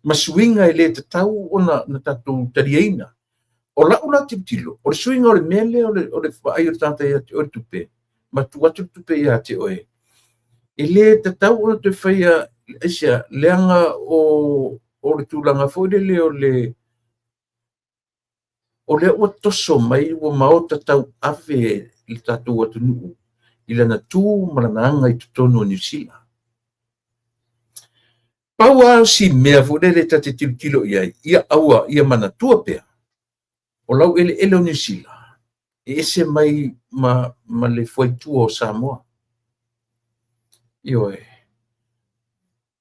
ma suiga e le tatau ona tatou taliaina. O lau la tilotilo, o le suiga o le mea lea o le vaai o le tagata ia te oe le tupe, ma tuu atu le tupe ia te oe, e le tatau ona toe faia, aisea, leaga o le tulaga foi lele o le o lea ua toso mai ua maota tauave le tatou atunuu i lana tu ma lana aga i totonu o Niu Sila. Pau lava si mea foi lele ta te tilotilo i ai, ia aua, ia manatua pea, o lau eleele o Niu Sila, e ese mai ma le fuaitua o Samoa. Ioe.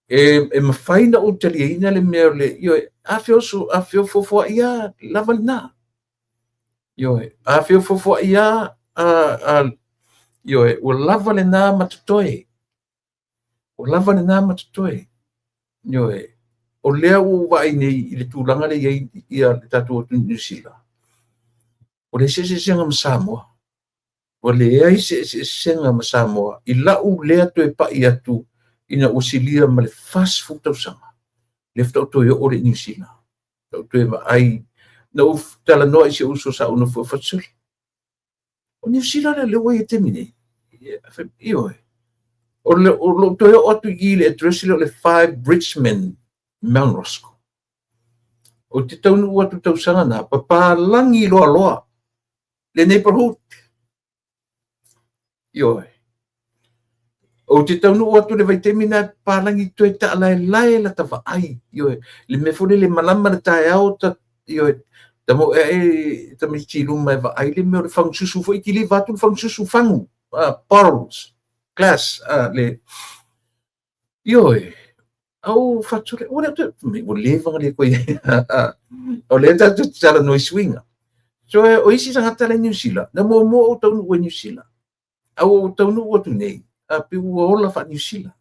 E mafai na ou taliaina le mea o le, ioe, a feofofoa'i lava, lava lena. Ioe, a feofofoa'i lava, ioe, ua lava lena ma totoe. Ua lava lena ma totoe. Ioe, o lea ua ou vaai nei i le tulaga lea e i ai le tatou atunuu i Niu Sila, ua leai se eseesega ma Samoa. Ua leai se eseesega ma Samoa i lau lea toe pai atu ina ua silia ma le 40 tausaga, lea faatoa ou toe oo lea i Niu Sila. Ou toe vaai, na ou talanoa i si ou uso sa ou nofo ai, fai atu, o Niu Sila lea lea ua i ai i le taimi nei. Ioe. O lou toe oo atu i i le address lea o le 5 Bridgeman, Mount Roskill. Ou te taunuu atu tausaga na, papalagi loaloa le neighborhood. Ioe. Ou te taunuu atu le vaitaimi na papalagi toe taalaelae lata vaai. Ioe. Le mea foi lele malama le taeao ta, ioe, tamo e e tamaiti i luma e vaai le mea o le fagususu foi kiliva atu le fagususu fagu, bottles, glass, le Ioe, au fatu le, ua le toe, ua leva ona le toe i ai. O lea tatou te talanoa i suiga. So, o isi tagata la i Niu Sila, na muamua ou taunuu i Niu Sila. A ua ou taunuu atu nei, a pei ua ola faa-Niu Sila.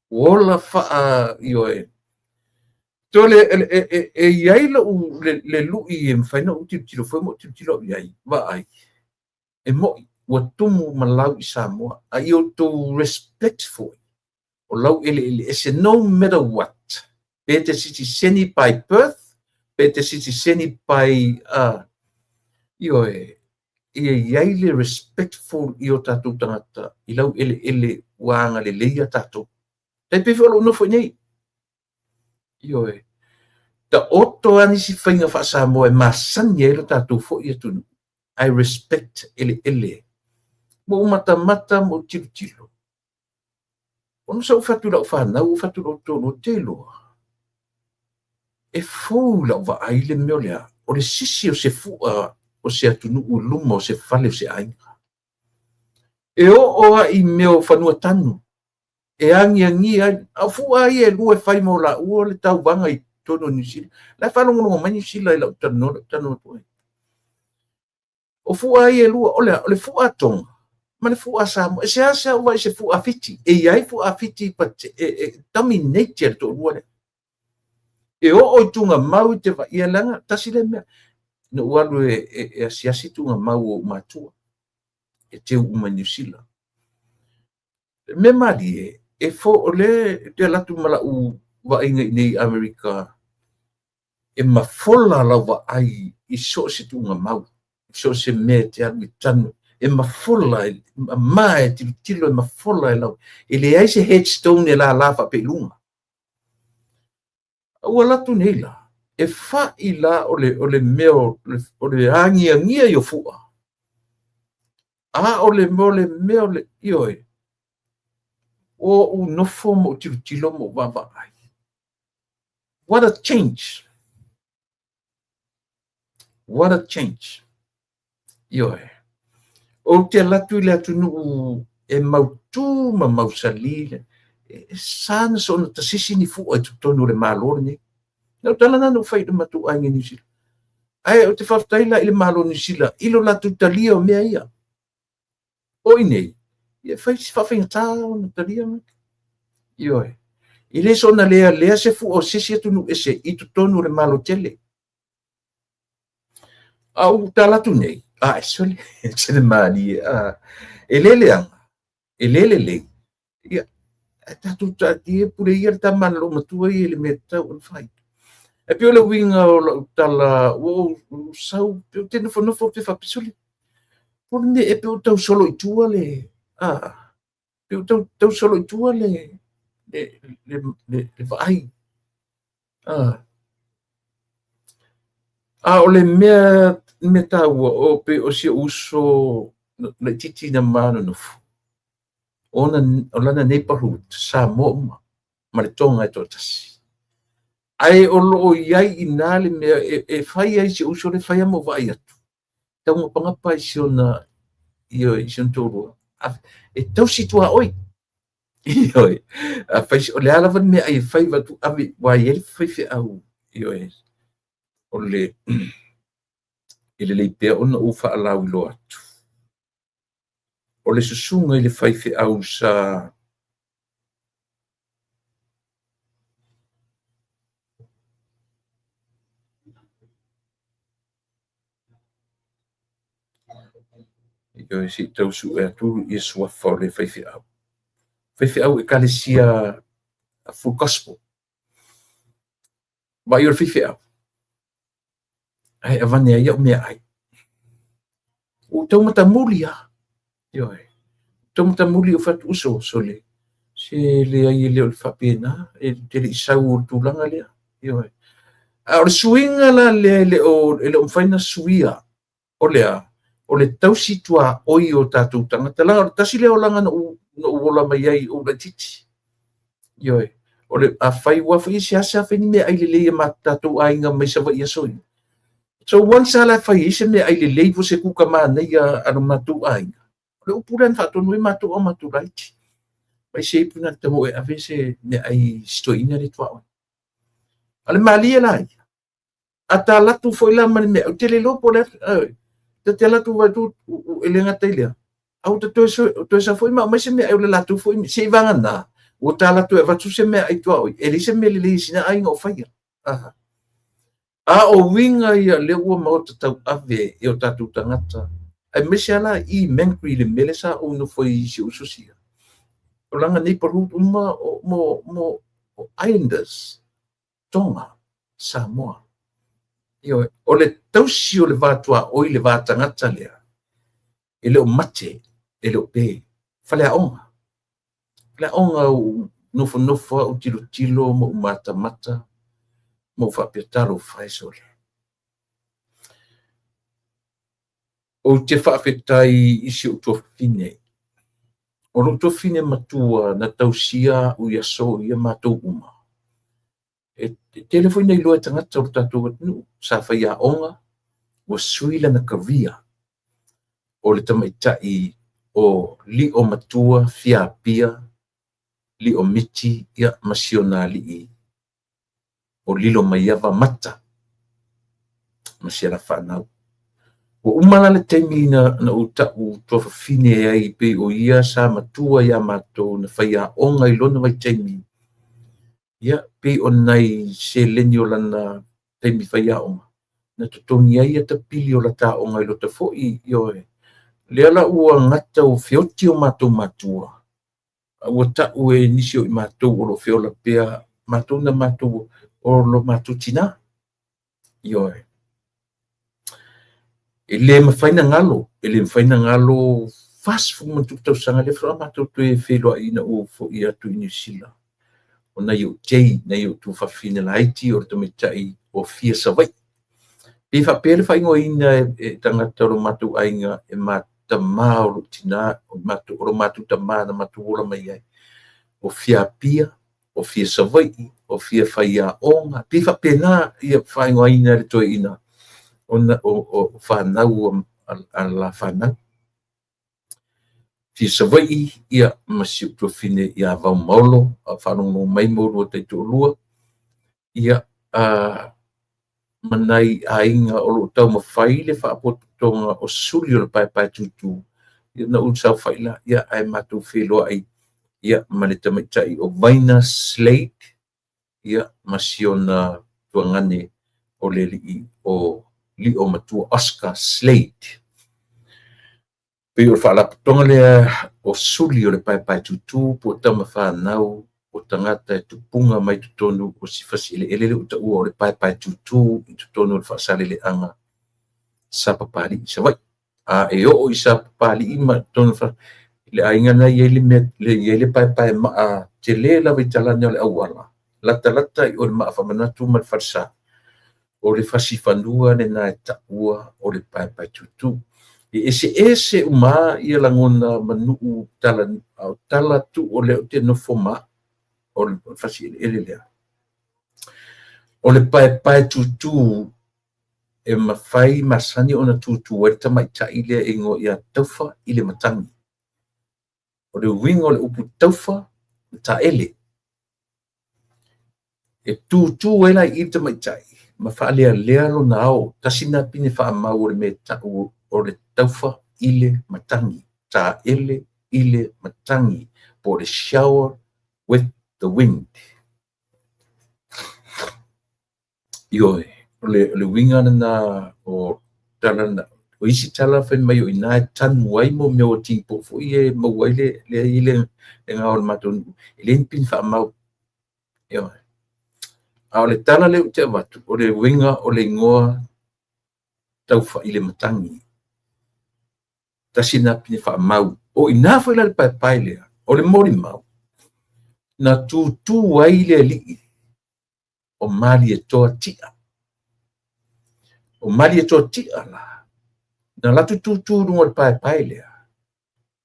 Ua ola faa, ioe. So, le, e i ai lou, le lui e mafai ona ou tilotilo fua ma ou tilotilo au i ai, vaai. E mo'i, ua tumu ma lau i Samoa, a ia outou respect foi o lau eleele ese no matter what, pe te sitiseni by birth, pe te sitiseni by, ioe, ia i ai le respectful i o tatou tagata i lau eleele ua agalelei ia tatou. Tai pei foi o lou nofo i nei. Ioe. Taoto lava nisi faiga faa-Samoa e masani ai lo tatou foi atunuu. I respect eleele. Ma ou matamata ma ou tilotilo. Ona sa ou fai atu i lau fanau, ou fai atu i lou toalua, te iloa, e fou i lau vaai le mea o le a, o le sisi o se fua o se atunuu i luma o se fale o se aiga. E oo lava i mea o fanua tanu, e agiagi ai, a o fua ia e lua e fai mo laua le tauvaga i totonu o Niu Sila. La e faalogologo mai Niu Sila i lau talanoa, lau talanoa atu ai. O fua ia e lua, o le a? O le fua Tonga ma le fua Samoa. E seasea ou vaai i se fua Fiti. E i ai fua Fiti, but e dominate e le toalua lea. E oo i tugamau i te vaia, leaga tasi lea mea. Na ou alu e asiasi tugamau o ou matua. E teu uma i Niu Sila. Le mea malie, e fo, o lea ou te alu atu ma lau vaaiga i inei i Amerika, e mafola lau vaai i so o se tuugamau, i so o se mea e te alu i tanu, e mafola, e mama e tilotilo, e mafola e lau, e leai se headstone e lala faapea i luga. A ua alu atu nei la, e fa'i la o le mea o le agiagia i o fua, a o le mea o le mea o le, ioe, ua ou nofo ma ou tilotilo ma ou vaavaai. What a change! What a change! Ioe. Ou te alu atu i le atunuu e mautū ma mausali, e sa na soona tasisi ni fua i totonu o le Malo lenei. Na o tala na na ou fai i le matou aiga i Niu Sila. Ae ou te faafetai la i le Malo o Niu Sila i lo latou talia o mea ia. O i inei, e fai si faafaigata ona talia mai. Ioe. E le soona lealea se fua o se isi atunuu ese i totonu o le Malo tele. A ua tala atu nei, a e sole, se le malie, a e le leaga, e le lelei, ia, ae tatou taatia pule ia le tama a le loomatua ia i le mea e tatau ona fai. E pei o le uiga o lau tala, ua ou sau, ou te nofonofo ou te faapea, sole, po o le mea ea pe ua tau solo i tua le, a, pe ua tau, tau solo i tua le, le, le, le, le vaai. A, a o le mea, mea taua, o pei o si ou uso laitiiti na ma nonofo, ona, o lana neighborhood, Samoa uma, ma le Toga e toatasi. Ae o lo o i ai i ina le mea e, e fai ai si ou uso lea, fai lava ma ou vaai atu, taugapagapa i si ona, ioe, i si ona toalua, e tausi tuaoi. Ioe, afai, o le a lava le meaai e fai avatu ave, aua e i ai le faifeau, ioe, o le, e lelei pea ona ou faalauiloa atu. O le susuga i le faifeau sa Ioe, se i tau sue atu ia suafa o le faifeau. Faifeau Ekalesia Full Gospel. Vaai o le faifeau, ae avane ai au meaai. Ua ou tau matamuli lava, ioe, tau matamuli ou fai atu, uso, sole, se leai e le o le faapena, e te le i sau o le tulaga lea, ioe. A o le suiga la lea e le o, e le o mafai ona suia, o le a? O le tausi tuaoi o tatou tagata. Leaga o le tasi lea olaga na ou, na ou ola mai ai ou laitiiti. Ioe. O le, afai ua foi e seasea fai ni meaai lelei a ma tatou aiga mai Savaii i aso ia. So once lava la e fai ai se meaai lelei po o se kuka manaia a lo matou aiga, o le upu lea na faatonu ai matou a o matou laiti. Mai se ipu na te tago e ave se meaai i si toeaina lea tuaoi. A o le malie la ia, a ta alu atu foi la ma le mea, ou te le iloa po o le a, ta te alu atu vaai atu e le gata i lea, a ua toe toe sau foi ma aumai se meaai o le latou foi seiavagana, ua ta alu atu e avatu se meaai tuaoi, e leai se mea lelei i sina aiga o faia. Aha. A o uiga ia lea ua maota tauave e o tatou tagata, aemaise lava la i Mangere i le mea lea sa ou nofo ai i si ou sosia. O lana neighborhood uma o, mo, mo, o Islanders, Tonga, Samoa. Ioe, o le tausi o le va tuaoi, le va tagata lea, e le o mate, e le o pe. Faleaoga. Faleaoga ou nofonofo au tilotilo ma ou matamata ma ou faapea, talofa e sole. Ou te faafetai i si ou tuafafine. O lou tuafafine matua na tausia au i aso ia matou uma. E tele foi na iloa e tagata o le tatou atunuu. Sa faiaoga, ua sui lana career. O le tamaitai o Lio Matua Fiapia Lio Miti ia ma si ona alii o Lilomaiava Mata ma si ala fanau. Ua uma la le taimi na, na ou ta'u tuafafine ai pei o ia sa matua iā matou na faiaoga i lona vaitaimi, ia pei o nai seleni o lana taimi faiaoga na totogi ai ia ta pili o lata aoga i lota foi, ioe. Lea la ua gata ua feoti o matou matua, a ua ta'u e nisi o i matou o lo o feola pea matou na matou o lo matou tinā. Ioe. E le mafai na galo, e le mafai na galo 40 ma ona tupu tausaga lea faatoa matou toe feiloai ina ua foi atu i Niu Sila. O nai ou tei, nai ou tuafafine laiti o le tamaitai o Fia Savaii. Pe faapea le faaigoaina e tagata o lo matou aiga e tama o lou tinā, o matou, o lo matou tama na matou ola mai ai. O Fiapia, o Fia Savaii, o Fia Faiaoga, pei faapena ia faaigoaina e le toeaina ona o, o fanau a, a la fanau. Fia Savaii, ia ma si ou tuafafine ia Vaumaolo, a faalogologo mai ma oulua taitoalua, ia a, ma nai aiga o lo o taumafai le faapotopotoga o suli o le paepae tutu. Ia na ou saofai la, ia ae matou feiloai ia ma le tamaitai o Vaina Slade, ia ma si ona tuagane o le alii o Lio Matua Oscar Slade. Pei o le faalapotopotoga lea o suli o le paepae tutu po o tama fanau o tagata e tupuga mai totonu o si fasi eleele lea ua taua o le paepae tutu i totonu o le Faasaleleaga Sapapalii i Savaii. A e oo i Sapapalii ma totonu o le aiga lena e i ai le mea e i ai le paepae maa tele lava i talaane o le auala, latalata i o i le maa faamanatu ma le falesa, o le fasi fanua lena e taua o le paepae tutu. E eseese uma ia lagona ma nuu tala, a o tala tuu o lea ou te nofo ma au, o le fasi eleele lea. O le paepae tutu e mafai masani ona tutu ai le tamaitai lea e igoa ia Taufa i le Matagi. O le uiga o le upu taufa, o taele. E tutu ai la i i le tamaitai ma faalealea lona ao. Tasi lena pine faamau o le mea e tau o le taufa i le matagi, taele i le matagi, po o le shower with the wind. Ioe, o le uiga lena o tala na. O isi tala fai mai o i ina e tanu ai mo mea o tinipo'u foi ia e maua ai le lea e i ai le gao o le matou nuu, e leai ni pine faamau. Ioe. A o le tala lea ou te avatu, o le uiga o le igoa taufa i le matagi. Tasi lena pine faamau. O i ina foi la le paepae lea, o le molimau, na tutu ai le alii o Malietoa Tia. O Malietoa Tia la, na latou tutu i luga o le paepae lea,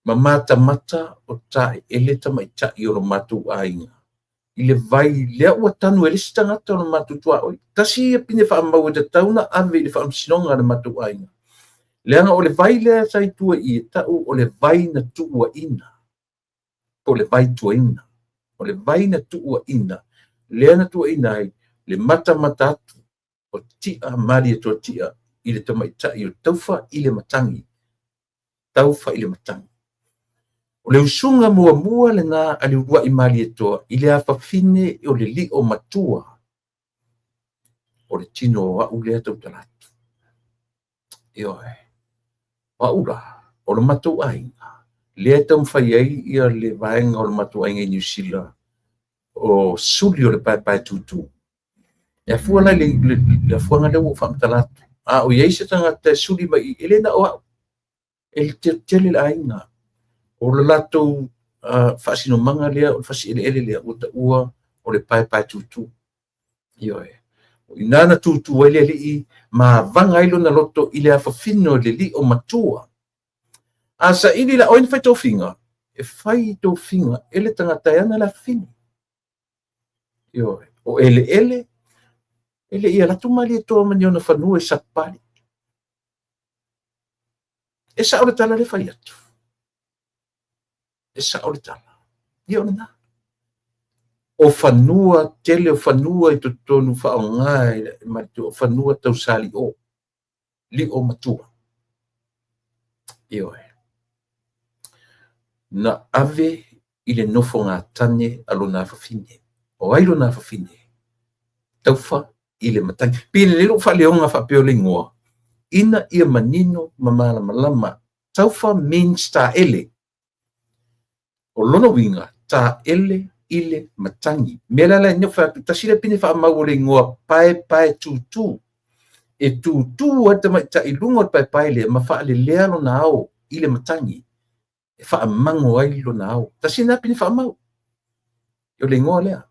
ma matamata o taeele tamaitai o lo matou aiga i le vai lea ua tanu e le isi tagata o le matou tuaoi. Tasi ia pine faamau e tatau ona ave i le faamasinoga a le matou aiga. Leaga o le vai lea sa i tua i i, e tau o le vai na tuuaina, po o le vai tuaina. O le vai na tuuaina, lea na tuuaina ai le matamata atu o Tia Malietoa Tia i le tamaitai o Taufa i le Matagi. Taufa i le Matagi. O le usuga muamua lena a le uluai Malietoa i le afafine o le lio matua o le tino o au lea tautala atu. Ioe. O au la, o le matou aiga, lea e taumafai ai ia le vaega o le matou aiga i Niu Sila, o suli o le paepae tutu. E afua la i le afuaga lea ua ou faamatala atu. A o i ai se tagata e suli mai i i, e le na o au, e tele le aiga. O le latou faasinomaga lea, o le fasi eleele lea, ua taua o le paepae tutu. Ioe. O i ina na tutu ai le alii ma avaga ai lona loto i le afafine o le lio matua. A saili la, o ai na fai tofiga? E fai tofiga e le tagata e ana le afafine. Ioe. O eleele, e le i alu atu Malietoa ma ni ona fanua i Sapapalii. E sao le tala lea e fai atu. E sao le tala. Ia o lena. O fanua, tele o fanua i totonu faaaoga e Malietoa, o fanua tau sali'o, lio matua. Ioe. Na ave i le nofogatane a lona afafine. O ai lona afafine? Taufa i le matagi. Pei e lelei lou faaleoga faapea o le igoa, ina ia manino ma malamalama. Taufa means taele. O lona uiga, taele i le matagi. Mea la la e fai atu, tasi lea pine faamau o le igoa paepae tutu. E tutu ai le tamaitai i luga o le paepae lea ma faalelea lona ao i le matagi. E faamago ai lona ao. Tasi lena pine faamau. O le igoa lea.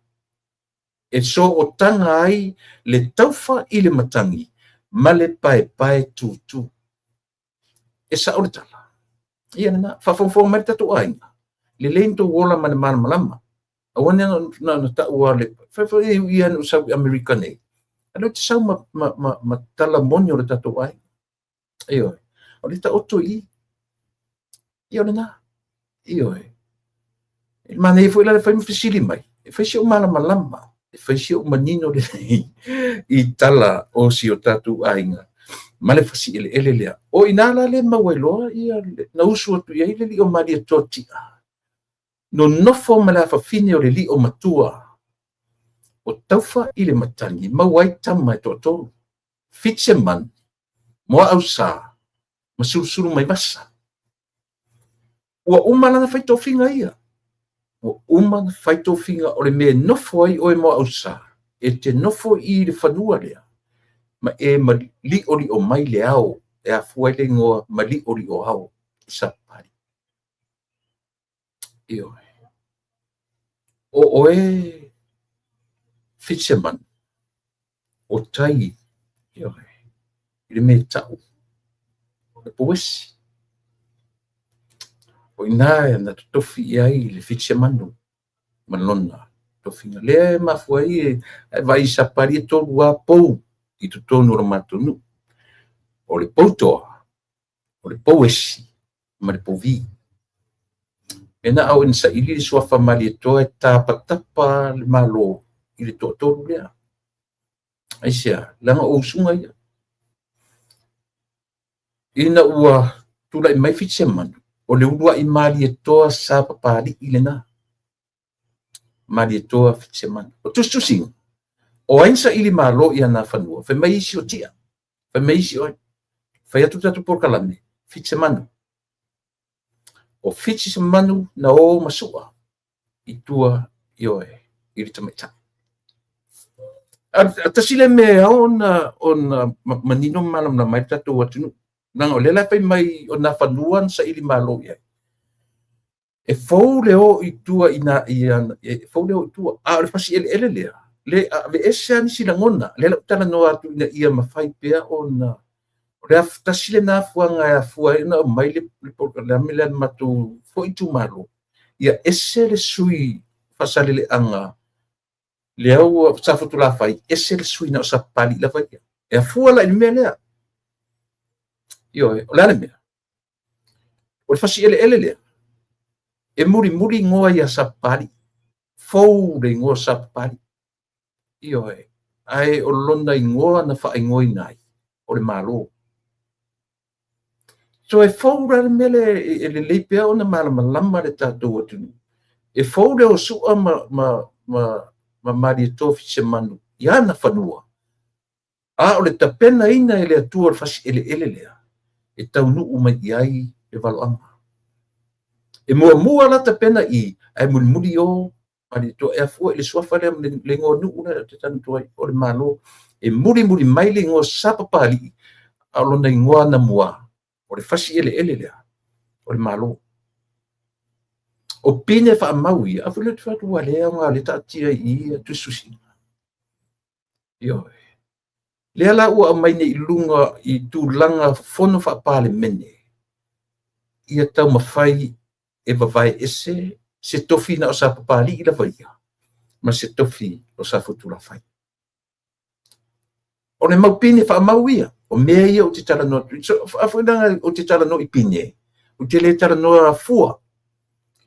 E sootaga ai le taufa i le matagi ma le paepae tutu. E sao le tala. Ia lena, faafogafoga mai le tatou aiga. Lelei ni tou ola ma le malamalama. Aua ne na ona taua le fai foi e ui lava na ou sau i Amerika nei. A o lea ou te sau ma, ma, ma, ma tala moni o le tatou aiga. Ioe. O le taoto i i. Ia o lena. Ioe. E manaia foi la le fai ma fesili mai, e fai si ou malamalama, e fai si ou manino lelei i tala o si o tatou aiga. Ma le fasieleele lea. O i ina la lea e maua ai loa na usu atu i ai le alii o Malietoa Ti'a, nonofo ma le afafine o le alii o Matua o Taufa i le Matagi, maua ai tama e toatolu, Fitisemanu, Moaausa ma Suluulumaivasa. Ua uma la ona fai tofiga ia. Ua uma ona fai tofiga o le mea e nofo ai oe Moaausa, e te nofo i le fanua lea, ma e maliolio mai le ao, e afua ai le igoa maliolio ao i Sapapalii. Ioe. O oe Fitisemanu, o tai, ioe, i le mea e tau o le pouesi. O i ina na totofi i ai le Fitisemanu ma lona tofiga. Lea e mafua ai e vaai i Sapapalii e tolu lava pou i totonu o le matou nuu. O le poutoa, o le pouesi ma le pouvi. E na au ina saili le suafa Malietoa e tapatapa le Malo i le toatolu lea. Aisea? Leaga o usuga ia. Ina ua tulai mai Fitisemanu, o le uluai Malietoa Sapapalii lena. Malietoa Fitisemanu. O tusitusiga, o ai na saili malo i ana fanua? Fai mai isi o Tia, fai mai isi o ai. Fai atu le tatou polokalame, Fitisemanu. O Fitisemanu na o ma sua i tua ioe i le tamaitai. A tasi le mea e ao ona manino ma malamalama ai le tatou atunuu. Leaga o lea la e fai mai o nā fanua na saili malo i ai. E fou le o i tua i nā, e fou le o i tua. A o le fasi eleele lea, le aveese lava nisi lagona. Lea la ou talanoa atu ina ia mafai pea ona o le tasi lena afuaga e afua ai ona aumai le polokalame lea a le matou foi itumalo, ia ese le sui Faasaleleaga lea ua Safotulafai, ese le sui na o Sapapalii lava ia. E afua la i le mea lea. Ioe, o le a le mea? O le fasi eleele lea, e mulimuli igoa ia Sapapalii, fou le igoa Sapapalii. Ioe, ae o lona igoa na faaigoaina ai, o le Malo. So e fou la le mea lea e lelei pea ona malamalama le tatou atunuu. E fou le o Sua ma Malietoa Fitisemanu i ana fanua, a o le tapenaina e le Atua o le fasi eleele lea, e taunuu mai i ai le valoaga. E muamua la tapena i, ae mulimuli o Malietoa e afua i le suafa lea ma le igoa nuu lea ou te talanoa ai, o le Malo. E mulimuli mai le igoa Sapapalii, a o lona igoa anamua, o le fasi eleele lea, o le Malo. O pine faamau ia, a foi lea ou te fai atu ua le aoga o lea e taatia i i tusitusiga. Ioe. Lea la ua aumai nei i luga i tulaga fono faa-Palemene, ia taumafai e vavae ese se tofi na o Sapapalii lava ia, ma se tofi o Safotulafai. O le mau pine faamau ia, o mea ia ou te talanoa atu. So, a foi leaga ou te talanoa i pine, ou te le talanoa fua,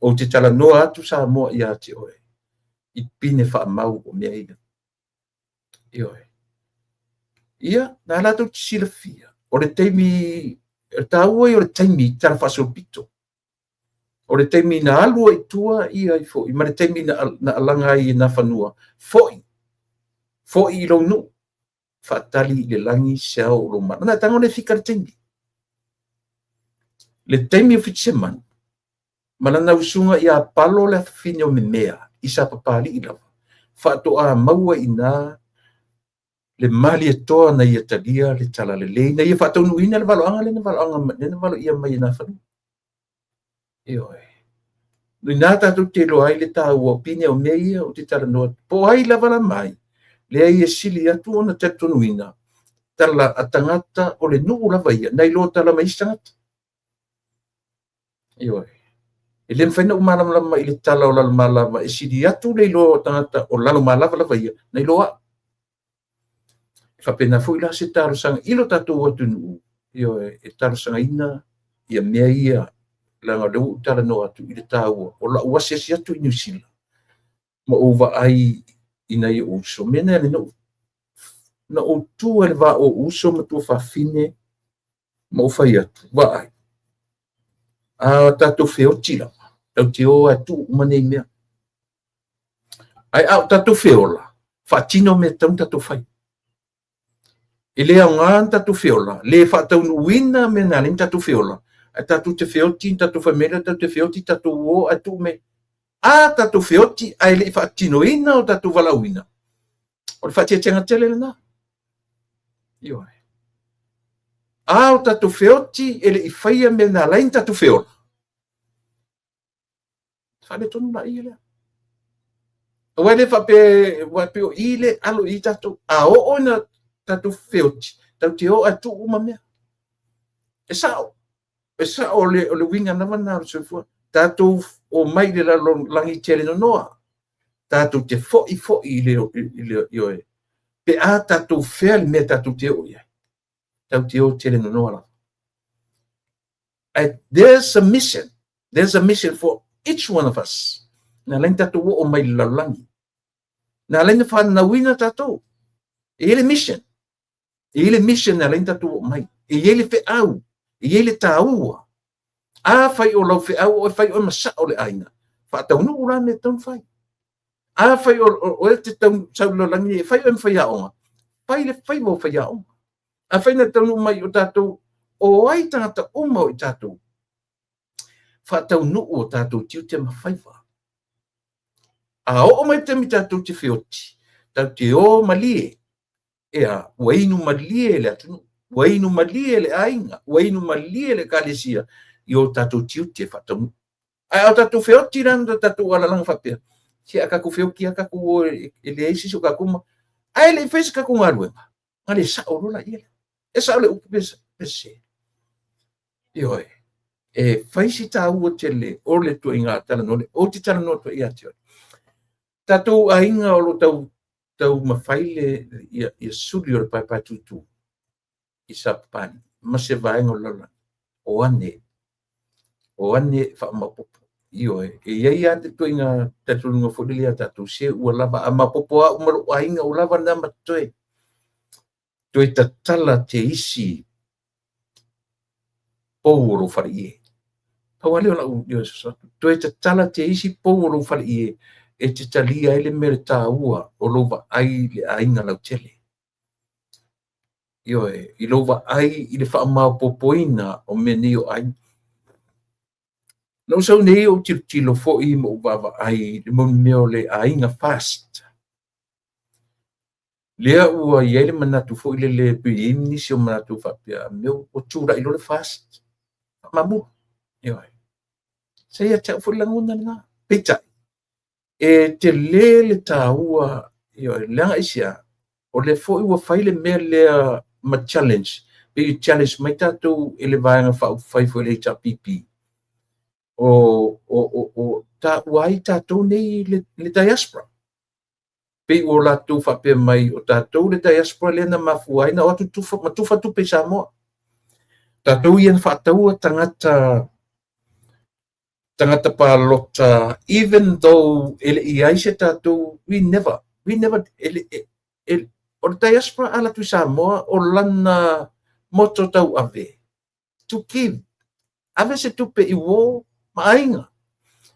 ou te talanoa atu Samoa ia te oe, i pine faamau o mea ia. Ioe. Ia, na latou te silafia, o le taimi, o le taua ia o le taimi tala faasolopito. O le taimi na alu ai i tua ia i foi, ma le taimi na alaga ai i Nafanua, foi, foi i lou nuu, faatali i le lagi se ao o lou malo. Na tago le fika le taimi. Le taimi o Fitisemanu, ma lana usuga ia Palo le afafine o Memea i Sapapalii lava, faatoa maua i ina le Malietoa na ia talia le talalelei, na ia faataunuuina le valoaga lea na valoaga lea na valoia mai e Nafanua. Ioe. Ina tatou te iloa ai le taua o pine o mea ia ou te talanoa atu. Po o ai lava la mai, lea ia sili atu ona talitonuina tala a tagata o le nuu lava ia, nai lo tala mai isi tagata. Ioe. E le mafai ona ou malamalama i le tala o Lalomalava, e sili atu le iloa o tagata o Lalomalava lava ia, nai lo au. E faapena foi la se talosaga i lo tatou atunuu, ioe, e talosagaina ia mea ia, leaga o lea ua ou talanoa atu i le taua o lau asiasi atu i Niu Sila, ma ou vaai i nai ou uso. Mea na na ou tu ai i le va o ou uso ma tuafafine. Ma ou fai atu, vaai, a tatou feoti lava, tatou te o lava e tuu uma nei mea. Ae a o tatou feola, faatino mea e tatau ona tatou fai. E le aoga ona tatou feola, le faataunuuina mea na ala ai ona tatou feola, ae tatou te feoti, tatou fai mai lea tatou te feoti, tatou o ae tuu mea. A tatou feoti ae le i faatinoina o tatou valaauina, o le faatiatiaga tele lena. Ioe. A o tatou feoti e le i faia mea na ala ai ona tatou feola, faaletonu laia lea. Aua e le faapea, aua e pei o i le alo i tatou. A oo ina tatou feoti, tatou te o ae tuu uma mea. E sao, e sao o le uiga lava lena o le soifua. Tatou omai i le lalolagi tele nonoa. Tatou te foi foi i le ioe. Pe a tatou fea le mea tatou te oo i ai. Tatou te o tele nonoa lava. And there's a mission. There's a mission for each one of us. Na ala ai ona tatou oo mai i le lalolagi. Na ala ai ona fanauina tatou. E i ai le mission. E i ai le mission na ala ai ona tatou oo mai. E i ai le feau. E i ai le taua. Afai o lau feau oe, fai oe ma sao o le aiga. Faataunuu la mea e tatau ona fai. Afai o oe e te tau sau i le lalolagi nei, e fai oe ma faiaoga, fai le faiva o faiaoga. Afai na taunuu mai o tatou, o ai tagata uma o i tatou, faataunuu o tatou tiute ma faiva. A oo mai le taimi tatou te feoti, tatou te o malie, ea, ua inu malie le atunuu, ua inu malie le aiga, ua inu malie le ekalesia i o tatou tiute faataunuu. Ae a o tatou feoti la na tatou alalaga faapea, se a tatou feoti lava tatou o e leai se isi o tatou ma... Ae le i faia se tatou galuega, na le sao loa laia lea. E sao le upu pe sese? Ioe, e fai si taua tele o le ituaiga talanoa lea. Ou te talanoa atu ai ia te oe. Tatou aiga o lo o taumafai le ia, ia suli o le paepae tutu i Sapapalii ma se vaega o le lalolagi, o ane, o ane e faamaopoopo. Ioe, e i ai lava le ituaiga talitonuga foi lele ia tatou, se ua lava, a maopoopo au ma lou aiga, ua lava lena ma totoe. Toe tatala te isi pou o lou faleie. Pau lava lea o lau fesoasoani. Toe tatala te isi pou o lou faleie e te talia ai le mea le taua o lou vaai i le aiga lautele. Ioe, i lou vaai i le faamaopoopoina o mea nei o aiga. Na ou sau nei ou tilotilo foi ma ou vaavaai i le mea o le aiga FAST. Lea ua i ai le manatu foi lele, pei e i ai nisi o manatu faapea, mea ua tulai loa le FAST, faamamulu. Ioe. Sa ia te au foi le lagona lena. Peitai, e tele le taua, ioe, leaga aisea, o lea foi ua fai le mea lea ma challenge, pei challenge mai tatou e le Vaega Faaupufai foi le HRPP, o taua ai tatou nei le diaspora. Pei ua latou faapea mai o tatou le diaspora lea na mafua ai na o atu tufa, ma tufa tupe i Samoa. Tatou ia na faataua tagata tagata palota, even though e le i ai se tatou, we never, e, e, e, o le diaspora a alu atu i Samoa, o lana moto tauave, to give, ave se tupe i uō ma aiga.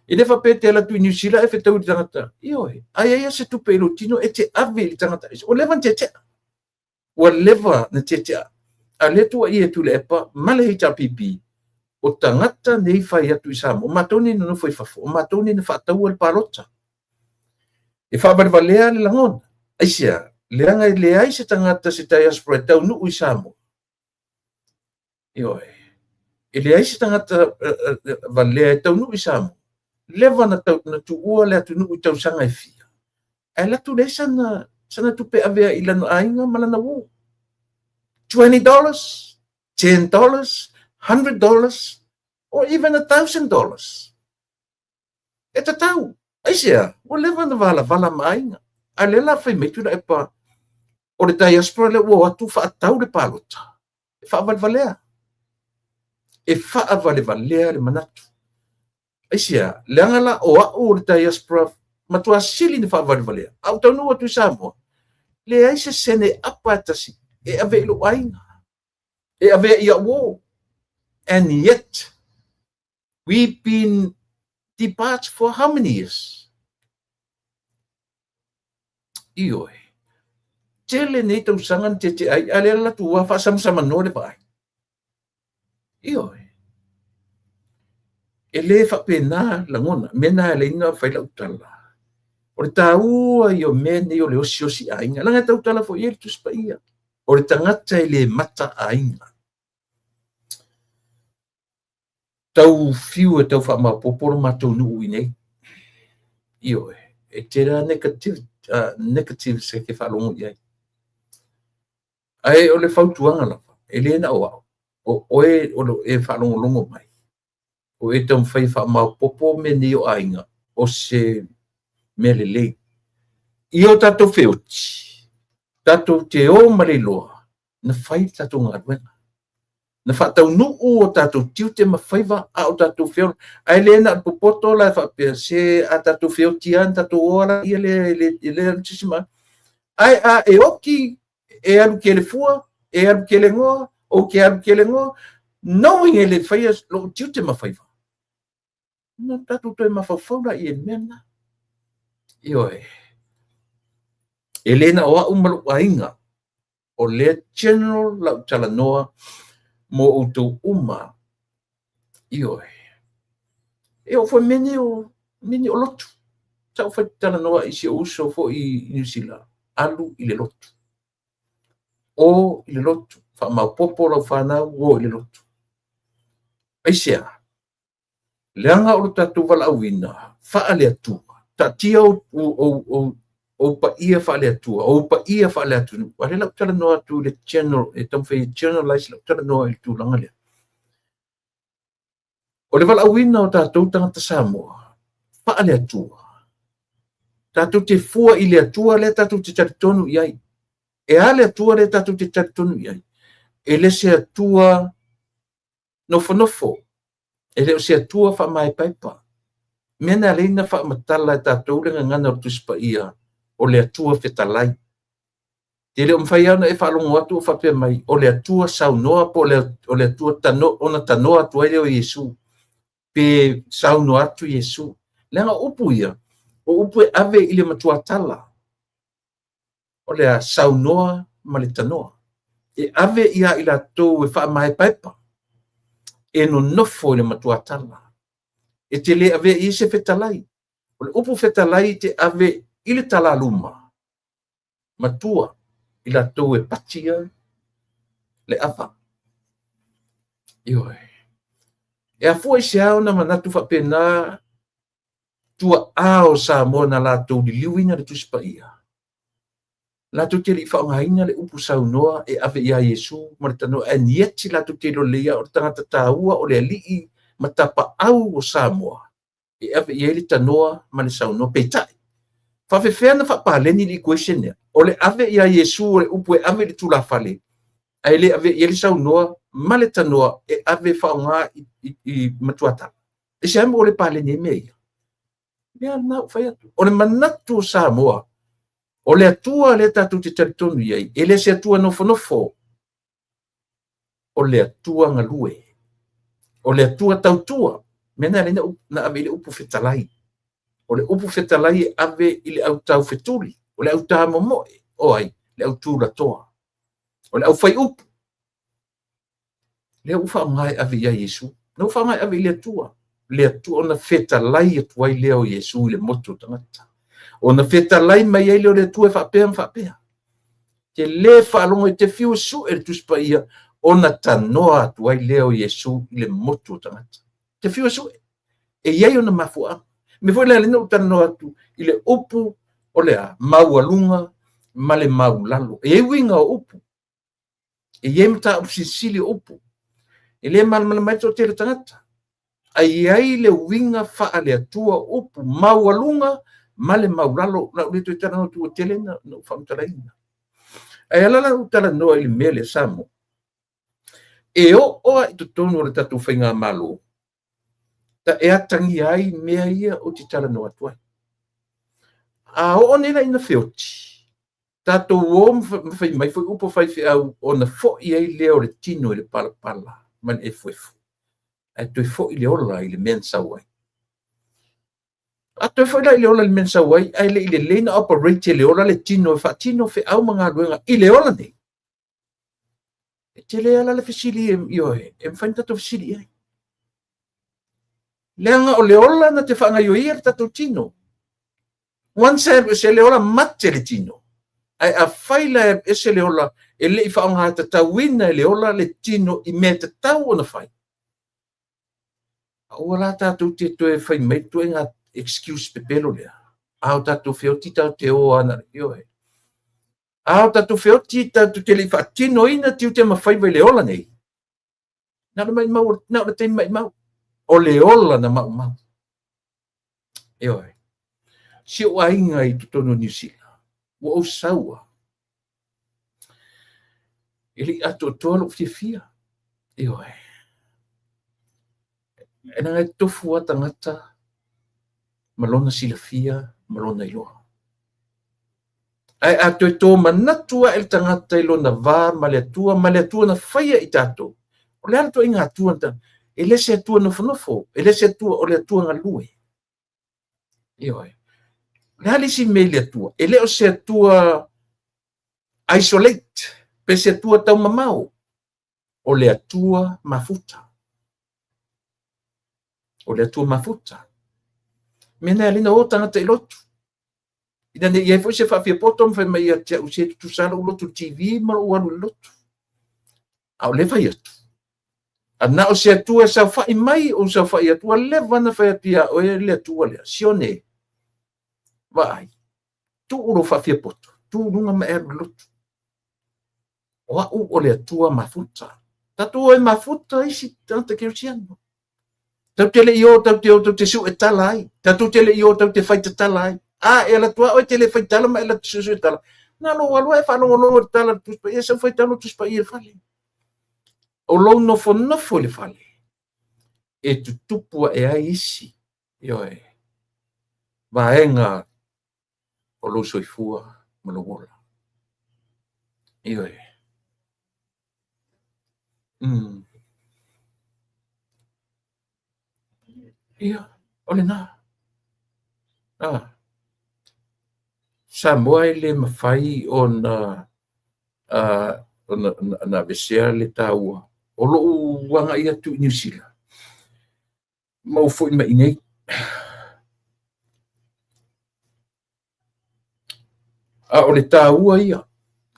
E le faapea e te alu atu i Niu Sila e fetau i le tagata. Ioe, ai ai se tupe i lou tino e te ave i le tagata. Ua leva na tetea. Ua leva na tetea. A lea tuuaia e Tuilaepa ma le HRPP, o tagata nei fai atu i Samoa, o matou nei nonofo i fafo, o matou nei na faataua le palota. E faavalevalea le lagona. Aisea, leaga e leai se tagata se diaspora e taunuu i Samoa. Ioe. E leai se tagata valea e taunuu i Samoa. Leva na, tau, na tuua le atunuu i tausaga e fia. Ae alu atu leai sana tupe avea i lana aiga ma lana uō. $20, $10, $100, or even $1,000. E tatau. Aisea, ua leva na valavala ma aiga. A lea la fai mai Tuilaepa, o le diaspora lea ua o atu faatau le palota. E faavalevalea. E faavalevalea le manatu. Aisea, leaga la o au o le diaspora matua sili na faavalevalea. A ou taunuu atu i Samoa, leai se sene apa e tasi e ave i lou aiga. E ave i au uō. And yet, we've been debarred for how many years? Ioe. Tele nei tausaga na tietie ai, a lea la latou lava faasamsamanoa le vaai. Ioe. E le faapena lagona. Mea na e ala ai ona fai lau tala. O le taua ia o mea nei o le osiosi aiga. Leaga e tautala foi i ai le Tusi Paia. O le tagata e le mata aiga. Tau fiu e tau faamaopoopo lo matou nuu i inei. Ioe, e tele lava negative, negatives e te faalogo i ai. Ae o le fautuaga lava, e le na o au, o oe o lo e faalogologo mai, o e taumafai e faamaopoopo mea nei o aiga, o se mea lelei. Ia o tatou feoti, tatou te o ma le iloa, na fai le tatou galuega. Na faataunuu o tatou tiute ma faiva a o tatou feola. Ae le na o le popoto la e faapea, se a tatou feoti lava ona tatou o lava lea e le alu se isi ma. Ae a e oti, e alu kelefua, e alu kelegoa, ou te alu kelegoa, knowing e le faia lou tiute ma faiva, ona tatou toe mafaufau laia i le mea lena. Ioe. E le na o au ma lou aiga, o lea general lau talanoa mo outou uma. Ioe. E oo foi mea nei o mea nei o lotu. Sa ou fai talanoa i si ou uso foi i Niu Sila, alu i le lotu. O i le lotu, faamaopoopo lau fanau, o i le lotu. Aisea? Leaga o lo tatou valaauina faale-Atua, taatia ou paia faale-Atua, ou paia faale-atunuu. A o lea la ou talanoa atu i le general, e taumafai e generalize lau talanoa i le tulaga lea. O le valaauina o tatou tagata Samoa faale-Atua, tatou te fua i le Atua lea tatou te talitonu i ai. E a le Atua lea tatou te talitonu i ai? E le se Atua nofonofo, e le o se Atua faamaepaepa. Mea na ala ai ona faamatala e tatou le gagana o le Tusi Paia, o le Atua fetalai. E le o mafai lava ona e faalogo atu o faapea mai, o le Atua saunoa po o le Atua tano, ona tanoa atu ai lea o Iesu, pe saunoa atu Iesu. Leaga o upu ia, o upu e ave i le matuatala. O le a saunoa ma le tanoa. E ave ia i latou e faamaepaepa, e nonofo i le matuatala. E te le avea i ai se fetalai. O le upu fetalai e te ave i le talaluma matua i latou e patia le ava. Ioe. E afua i se ao na manatu faapena tuaa o Samoa na latou liliuina le Tusi Paia. Latou te le i faaaogaina le upu saunoa e ave ia Iesu ma le tanoa, and yet latou te iloa lelei lava o le tagata taua o le alii ma tapaau o Samoa e ave i ai le tanoa ma le saunoa. Peitai, faafefea na faapaleni le equation lea? O le ave ia Iesu o le upu e ave i le tulafale, ae le ave i ai le saunoa ma le tanoa e ave e faaaoga i matuatala. E se amo o le paleni ai mea ia? Mea lena ua fai atu. O le manatu o Samoa, o le Atua lea tatou te talitonu i ai, e le se Atua nofonofo, o le Atua galue, o le Atua tautua. Mea na ala ai na ave i le upu fetalai. O le upu fetalai e ave i le au taufetuli, o le au tamomoe, o ai? Le au tulatoa, o le au fai upu. Lea ua faaaoga e ave ia Iesu. Lea ua faaaoga e ave i le Atua. Le Atua ona fetalai atu ai lea o Iesu i le motu o tagata. Ona fetalai mai ai lea o le Atua e faapea ma faapea. Te le faalogo i te fiu e sue le Tusi Paia, ona tanoa atu ai lea o Iesu i le motu o tagata. Te fiu e sue. E i ai ona mafuaaga. Mea foi lea na ou talanoa atu i le upu o le a, maualuga ma le maulalo. E i ai uiga o upu. E i ai mataupu silisili o upu. E le malamalama ai le toatele o tagata. Ae i ai le uiga faale-Atua o upu, maualuga ma le maulalo. O le a ou le toe talanoa atu ua tele na ou faamatalaina. Ae ala la ou talanoa i le mea lea, Samoa, e oo lava i totonu o le tatou faigamalo, e atagia ai mea ia ou te talanoa atu ai. A oo nei la ina feoti, tatou o ma fai mai foi upu a faifeau ona foi ai lea o le tino i le palapala ma le efuefu. Ae toe foi le ola i le mea na sau ai. A toe foi la i le ola i le mea na sau ai, ae le i lelei ona operate e le ola le tino e faatino feau ma galuega i le ola nei. E tele lava la le fesili, ioe, e mafai ona tatou fesili i ai. Leaga o le ola na te faagaoioia le tatou tino. Once e alu ese le ola, mate le tino. Ae afai la e alu ese le ola, e le i faaaoga tatauina e le ola le tino i mea e tatau ona fai. Aua la tatou te toe fai mai le ituaiga excuse pepelo lea. A o tatou feoti tatou te o ana, ioe. A o tatou feoti tatou te le i faatinoina tiute ma faiva i le ola nei. Na o le maumau, na o le taimi maumau. O le ola na maumau. Ioe. Si ou aiga i totonu o Niu Sila, ua ou sau lava. E le i atoatoa lou fiafia. Ioe. E leaga e tofu lava tagata ma lona silafia ma lona iloa. Ae a toe tomanatu ae le tagata i lona va ma le Atua, ma le Atua na faia i tatou, o le a le ituaiga Atua na E le se Atua nofonofo, e le se Atua, o le Atua galue. Ioe. O le a le isi mea i le Atua? E le o se Atua isolate, pe se Atua taumamao. O le Atua mafuta. O le Atua mafuta. Mea na e ala ai ona o tagata i lotu. Ina ne i i ai foi se faafiapoto ma fai mai ia te au, se tutusa lou lotu i le TV ma lou alu i le lotu. A o lea e fai atu, a na o se Atua e saofai mai, ou saofai atu, ua leva ona fai atu ia oe le Atua lea, Sione, vaai, tuu lou faafiapoto, tu i luga ma e alu i le lotu. O au o le Atua mafuta. Tatou o e mafuta isi tagata kerisiano. Tatou te le i o, tatou te o, tatou te sue tala ai. Tatou te le i o, tatou te fai tatala ai. A, e alu atu lava oe e te le fai tala ma e alu atu suesue tala. Na lou alu lava e faalogologo i le tala a le Tusi Paia, sau fai tala le Tusi Paia i le fale. O lou nofonofo i le fale, e tutupu ae ai isi, ioe, vaega o lou soifua ma lou ola. Ioe. Ia, o lena. Ah. Samoa e le mafai ona ona aveesea le taua o lou agai atu i Niu Sila ma ou foi mai i inei. A o le taua ia,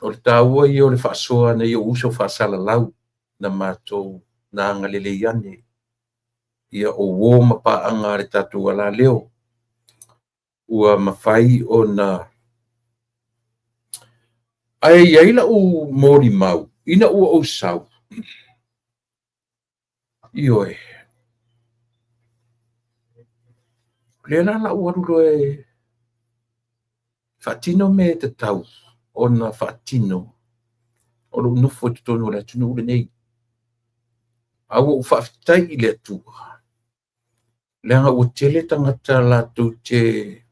o le taua ia o le faasoa a nai ou uso faasalalau na matou na agalelei ane, ia o uo ma paaga a le tatou alaleo ua mafai ona. Ae i ai lau molimau ina ua ou sau, Ioe. O lea la la ua alu loa e faatino mea e tatau ona faatino o lou nofo i totonu o le atunuu lenei. A ua ou faafetai i le Atua, leaga ua tele tagata latou te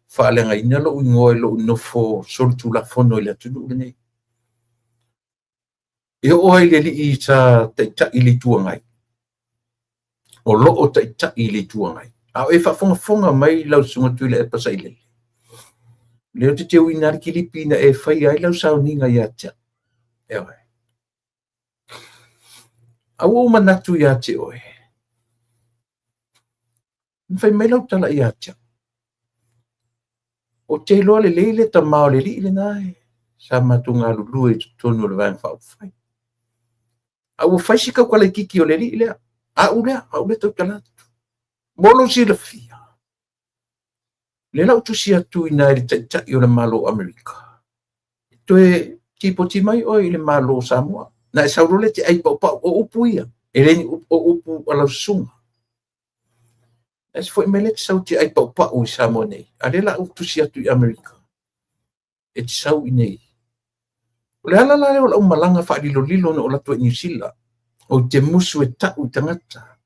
faaleagaina lou igoa i lou nofo solitulafono i le atunuu lenei. E oo lava i le alii sa taitai i le Itu Agai, o lo o taitai i le Itu Agai, a o e faafogafoga mai lau Susuga Tuilaepa Sailele, lea ou te teuina lava le kilipi na e faia ai lau sauniga ia te au. Ioe. A ua ou manatu ia te oe, Na fai mai lau tala ia te au, Ou te iloa lelei le tama o le alii lena e sa matou galulue i totonu o le Vaega Faaupufai. A ua fai si tautalaititi o le alii lea, au lea, au lea tautala atu. Mo lou silafia, lea la ua tusi atu i ina i le Taitai o le Malo o Amerika, e toe tipoti mai oe i le Malo o Samoa. Na e sau loa lea e te ai paupau, o upu ia, e le ni upu, o upu a lau susuga. E se foi mai lea e te sau e te ai paupau i Samoa nei, a lea la ua tusi atu i Amerika, e te sau i nei. O le ala la lea o lau malaga faalilolilo na ou alu atu ai i Niu Sila, ou te musu e tau i tagata.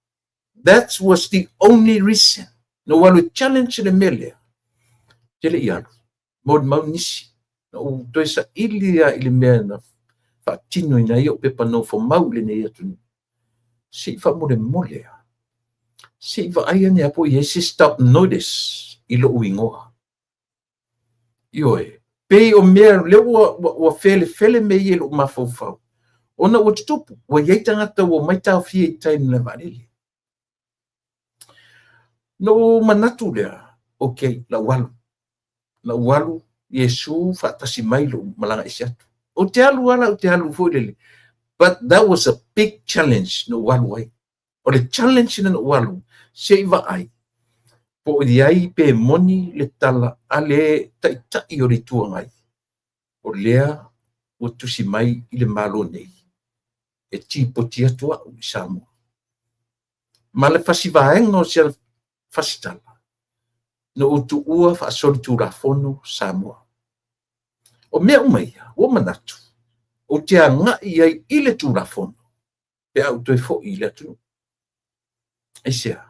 That was the only reason. Na ou alu e challenge le mea lea, te le i alu. Molimau nisi, na ou toe saili lava i le mea na faatinoina ai ou pepa nofomau i lenei atunuu. Se i faamolemole lava. Se i vaai ane lava po o i ai se stop notice i lou igoa. Ioe, pei o mea lea ua felefele mea ia i lou mafaufau, ona ua tutupu, ua i ai tagata ua omai taofia i tai i le malae vaalele. Na ou manatu lea, okay, o le a ou alu, o le a ou alu, Iesu faatasi mai i lou malaga ese atu. Ou te alu lava la, ou te alu foi lele, but that was a big challenge na ou alu ai. O le challenge na ou alu, se i vaai, po o i ai pe moni le tala a le Taitai o le Itu Agai, o lea ua tusi mai i le Malo nei, e tipoti atu au i Samoa. Ma le fasi vaega o si ana fasitala, na ou tuua faasolitulafono Samoa. O mea uma ia, ua manatu, ou te agai ai i le Tulafono, pe a ou toe foi i le atunuu. Aisea?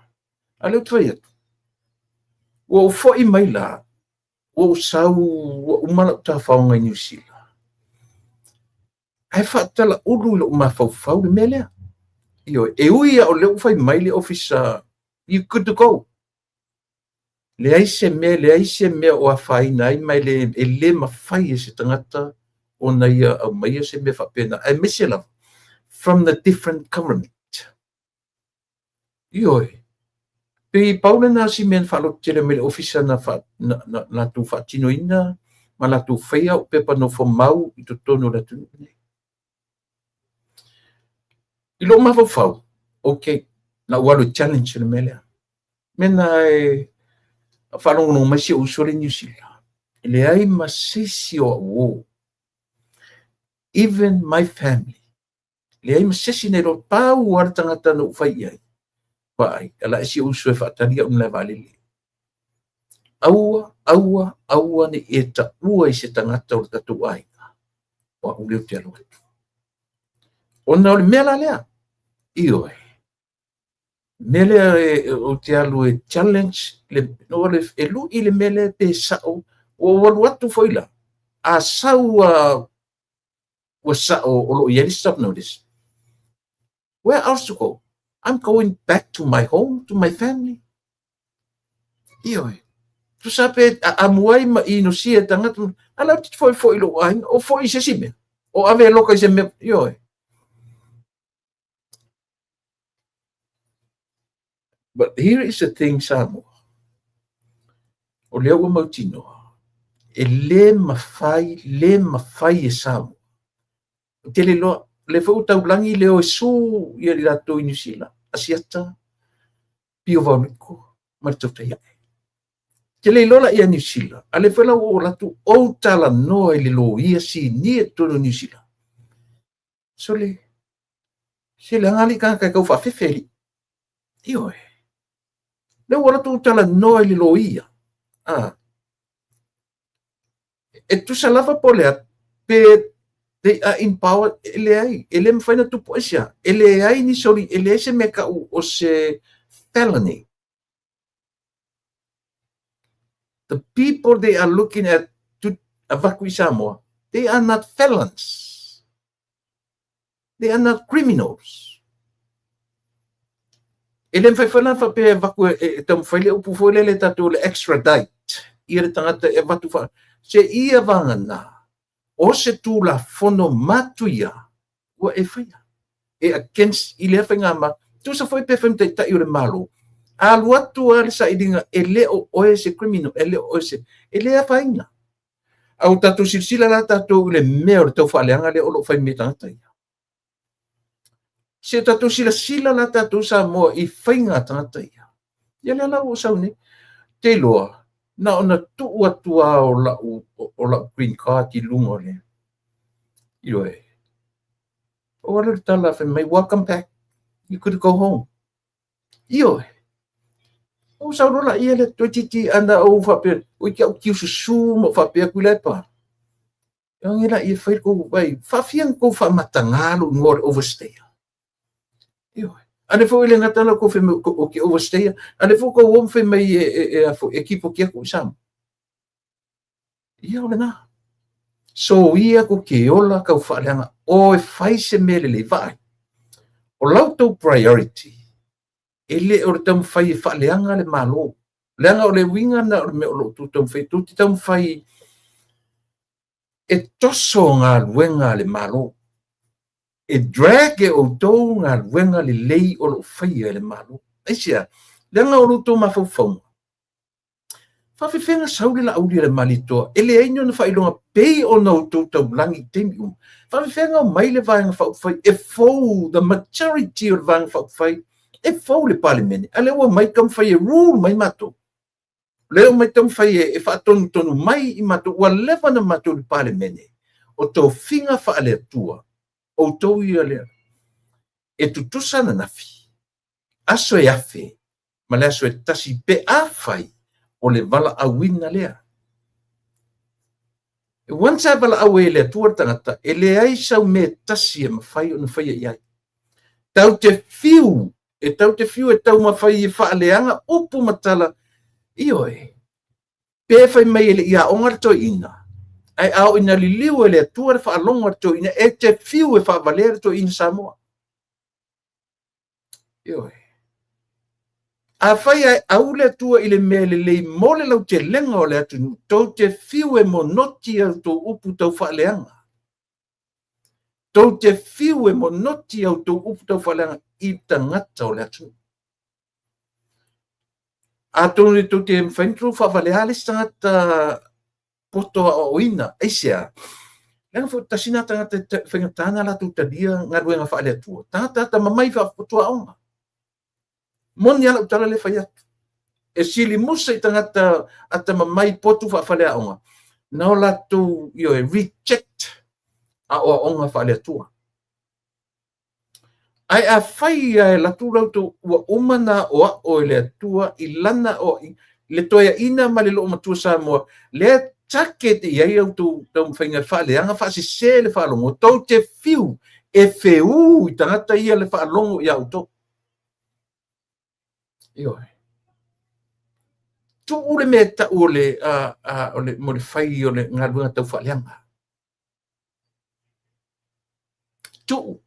A o lea ou te fai atu, ua ou foi mai la, ua ou sau, ua uma lau tafaoga i Niu Sila. Ae faatalaulu i lou mafaufau le mea lea. Ioe, e ui lava o lea ua fai mai le ofisa, you good to go. Leai se mea, leai se mea o afaina ai, ma e le mafai e se tagata ona ia aumaia se mea faapena, aemaise lava from the different government. Ioe, pei pau lena o si mea na faalototele mai le ofisa na, fa, na, na latou faatinoina ma latou faia au pepa nofomau i totonu o le atunuu nei. I lou mafaufau, okay, na ou alu e challenge le mea lea. Mea na e faalogologo mai si ou uso le Niu Sila, e leai ma se isi o au uo, even my family, leai ma se isi na iloa, pau lava le tagata na ou fai i ai, vaai, ala e si ou uso e faatali au i le malae vaalele. Aua, aua, aua ne i e taua i se tagata o le tatou aiga, o au lea ou te alu atu. Ona o le mea la lea, ioe, mea lea ou te alu e challenge, le, no, le, e lui le mea lea pe sao, ua ou alu atu foi la, a sau ua sao o lo o i ai le stop notice, where else to go? I'm going back to my home, to my family. Ioe. Tusa pe amu ai ma inosia e tagata, ala ou te foi foi i lou aiga, o foi i se isi mea, o ave e loka i se mea, ioe. But here is the thing, Samoa. O lea ua mautinoa, e le mafai, le mafai e Samoa. Ou te le iloa, o lea foi ua taulagi le o e sue ia i latou i Niu Sila, Asiata, Pio Vaoliko ma le Tautai Ae. Te le iloa la ia Niu Sila, a lea foi la ua ou alu atu ou talanoa i le loia sinia i totonu o Niu Sila. Sole, se leaga alii tagata e tau faafefe alii. Ioe. Lea ua alu atu ou talanoa i le loia. Ah. E tusa lava po o le a, pe they are in power, e leai, e le mafai ona tupu aisea. E leai ni soli, e leai se mea tau o se felony. The people they are looking at to avatu i Samoa, they are not felons. They are not criminals. E le mafai foi la faapea e avatu e taumafai le upu foi lele tatou le extradite ia le tagata e avatu fa se ia vagana o se tulafono matuia ua e faia e against i lea faigamalo. Tusa foi pe fai ma taitai o le Malo, a alu atu lava le sailiga e le o oe se criminal, e le o oe se, e le afaina. A ua tatou silasila la tatou i le mea o le taufaaleaga lea o lo o fai mai e tagata ia. Se tatou silasila la tatou Samoa i faiga a tagata ia. Ia lea la ua ou sau nei. Te iloa, na ona tuu atu lava o lau, o lau green card i luga o le, ioe. Ou alu le tala fai mai, welcome back, you could go home. Ioe. Ou sau loa laia le toeitiiti ana ou faapea, oi te au tiususu ma ou faapea atu i lae pa. E oge laia fai le kou, vai, faafia na kou faamatagā lou igoa o le overstayer. Ioe. A lea foi e le gata la kou fai mai ou te overstayer, a lea foi kou o ma fai mai e, e, e, a foi, e tipoti atu i Samoa. Ia o lena. Soia ko ke ola kau faaleaga o e fai se mea lelei. Vaai, o la outou priority E le o le taumafai e faaleaga le Malo. Leaga o le uiga lena o le mea o lo o outou taumafai, tou te taumafai e toso galuega a le Malo. E drag e outou galuega lelei o lo o faia e le Malo. Aisea? Leaga o lo outou mafaufauga, faafefea ona sau le Laauli a le Malietoa e leai ni ona faailoga pei ona outou taulagi i taimi uma. Faafefea ona omai le Vaega Faaupufai e fou, the majority o le Vaega Faaupufai e fou le Palemene, a lea ua omai taumafai e rule mai matou. O lea ua omai taumafai e faatonutonu mai i matou, ua leva ona matou i le Palemene, o tofiga faale-Atua, outou ia lea. E tutusa ananafi, aso e 1000 ma le aso e tasi pe afai o le valaauina lea. Once a valaau ai e le Atua le tagata, e leai sau mea e tasi e mafai ona faia i ai. Tau te fiu, e tau te fiu e taumafai e faaleaga upu ma tala, ioe, pe fai mai e le i aoga le toeaina, ae a oo ina liliu e le Atua le faalogo a le toeaina, e te fiu e faavalea le toeaina Samoa. Ioe. Afai ae au le Atua i le mea lelei mo le lautelega o le atunuu, tou te fiu e monoti a outou upu tau faaleaga. Tou te fiu e monoti a outou upu tau faaleaga i tagata o le atunuu. Atonu e tou te mafai ona tou faavalea le isi tagata poto aoaoina. Aisea? Leaga foi tasi lena tagata e faigata ona latou talia galuega faale-Atua. Tagata atamamai faapotoaoga. Moni lava lau tala lea e fai atu. E sili musa i tagata atamamai potu faafaleaoga na o latou, ioe, reject aoaoga faale-Atua. Ae afai lava e alu atu la outou ua uma ona aoao e le Atua i lana aoaiga, le toeaina ma le loomatua Samoa, lea e target i ai a outou taumafaiga e faaleaga faasese le faalogo, tou te fiu e feū i tagata ia le faalogo ia outou. Ioe. Tuu le mea e tau o le, o le, mo le fai o le galuega tau faaleaga. Tuu.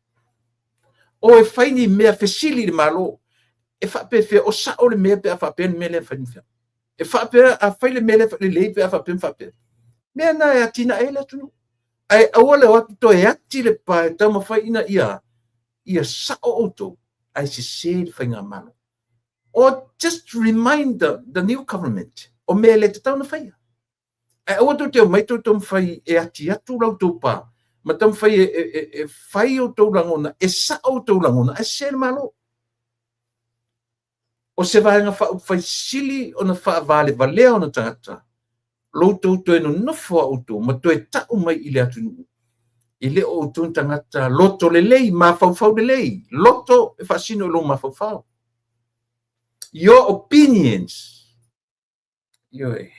O e fai ni mea fesili i le Malo, e faapefea, o sao le mea pe a faapea le mea lea e fai ma fea. E faapea, a fai le mea lea lelei pe a faapea ma faapea. Mea na e atinae ai le atunuu. Ae aua le o atu toe ati le pa e taumafai ina ia, ia sao outou, ae sese le faigamalo. Or just remind the new government o mea e le tatau ona faia. Ae aua tou te omai tou taumafai e ati atu la outou pa ma taumafai e fai outou lagona, e sao outou lagona, ae sese le Malo. O se Vaega Faaupufai sili ona faavalevalea ona tagata, lo outou toe nonofo a outou ma toe tau mai i le atunuu, e le o outou ni tagata loto lelei, mafaufau lelei, loto e faasino i lou mafaufau. Your opinions Ioe.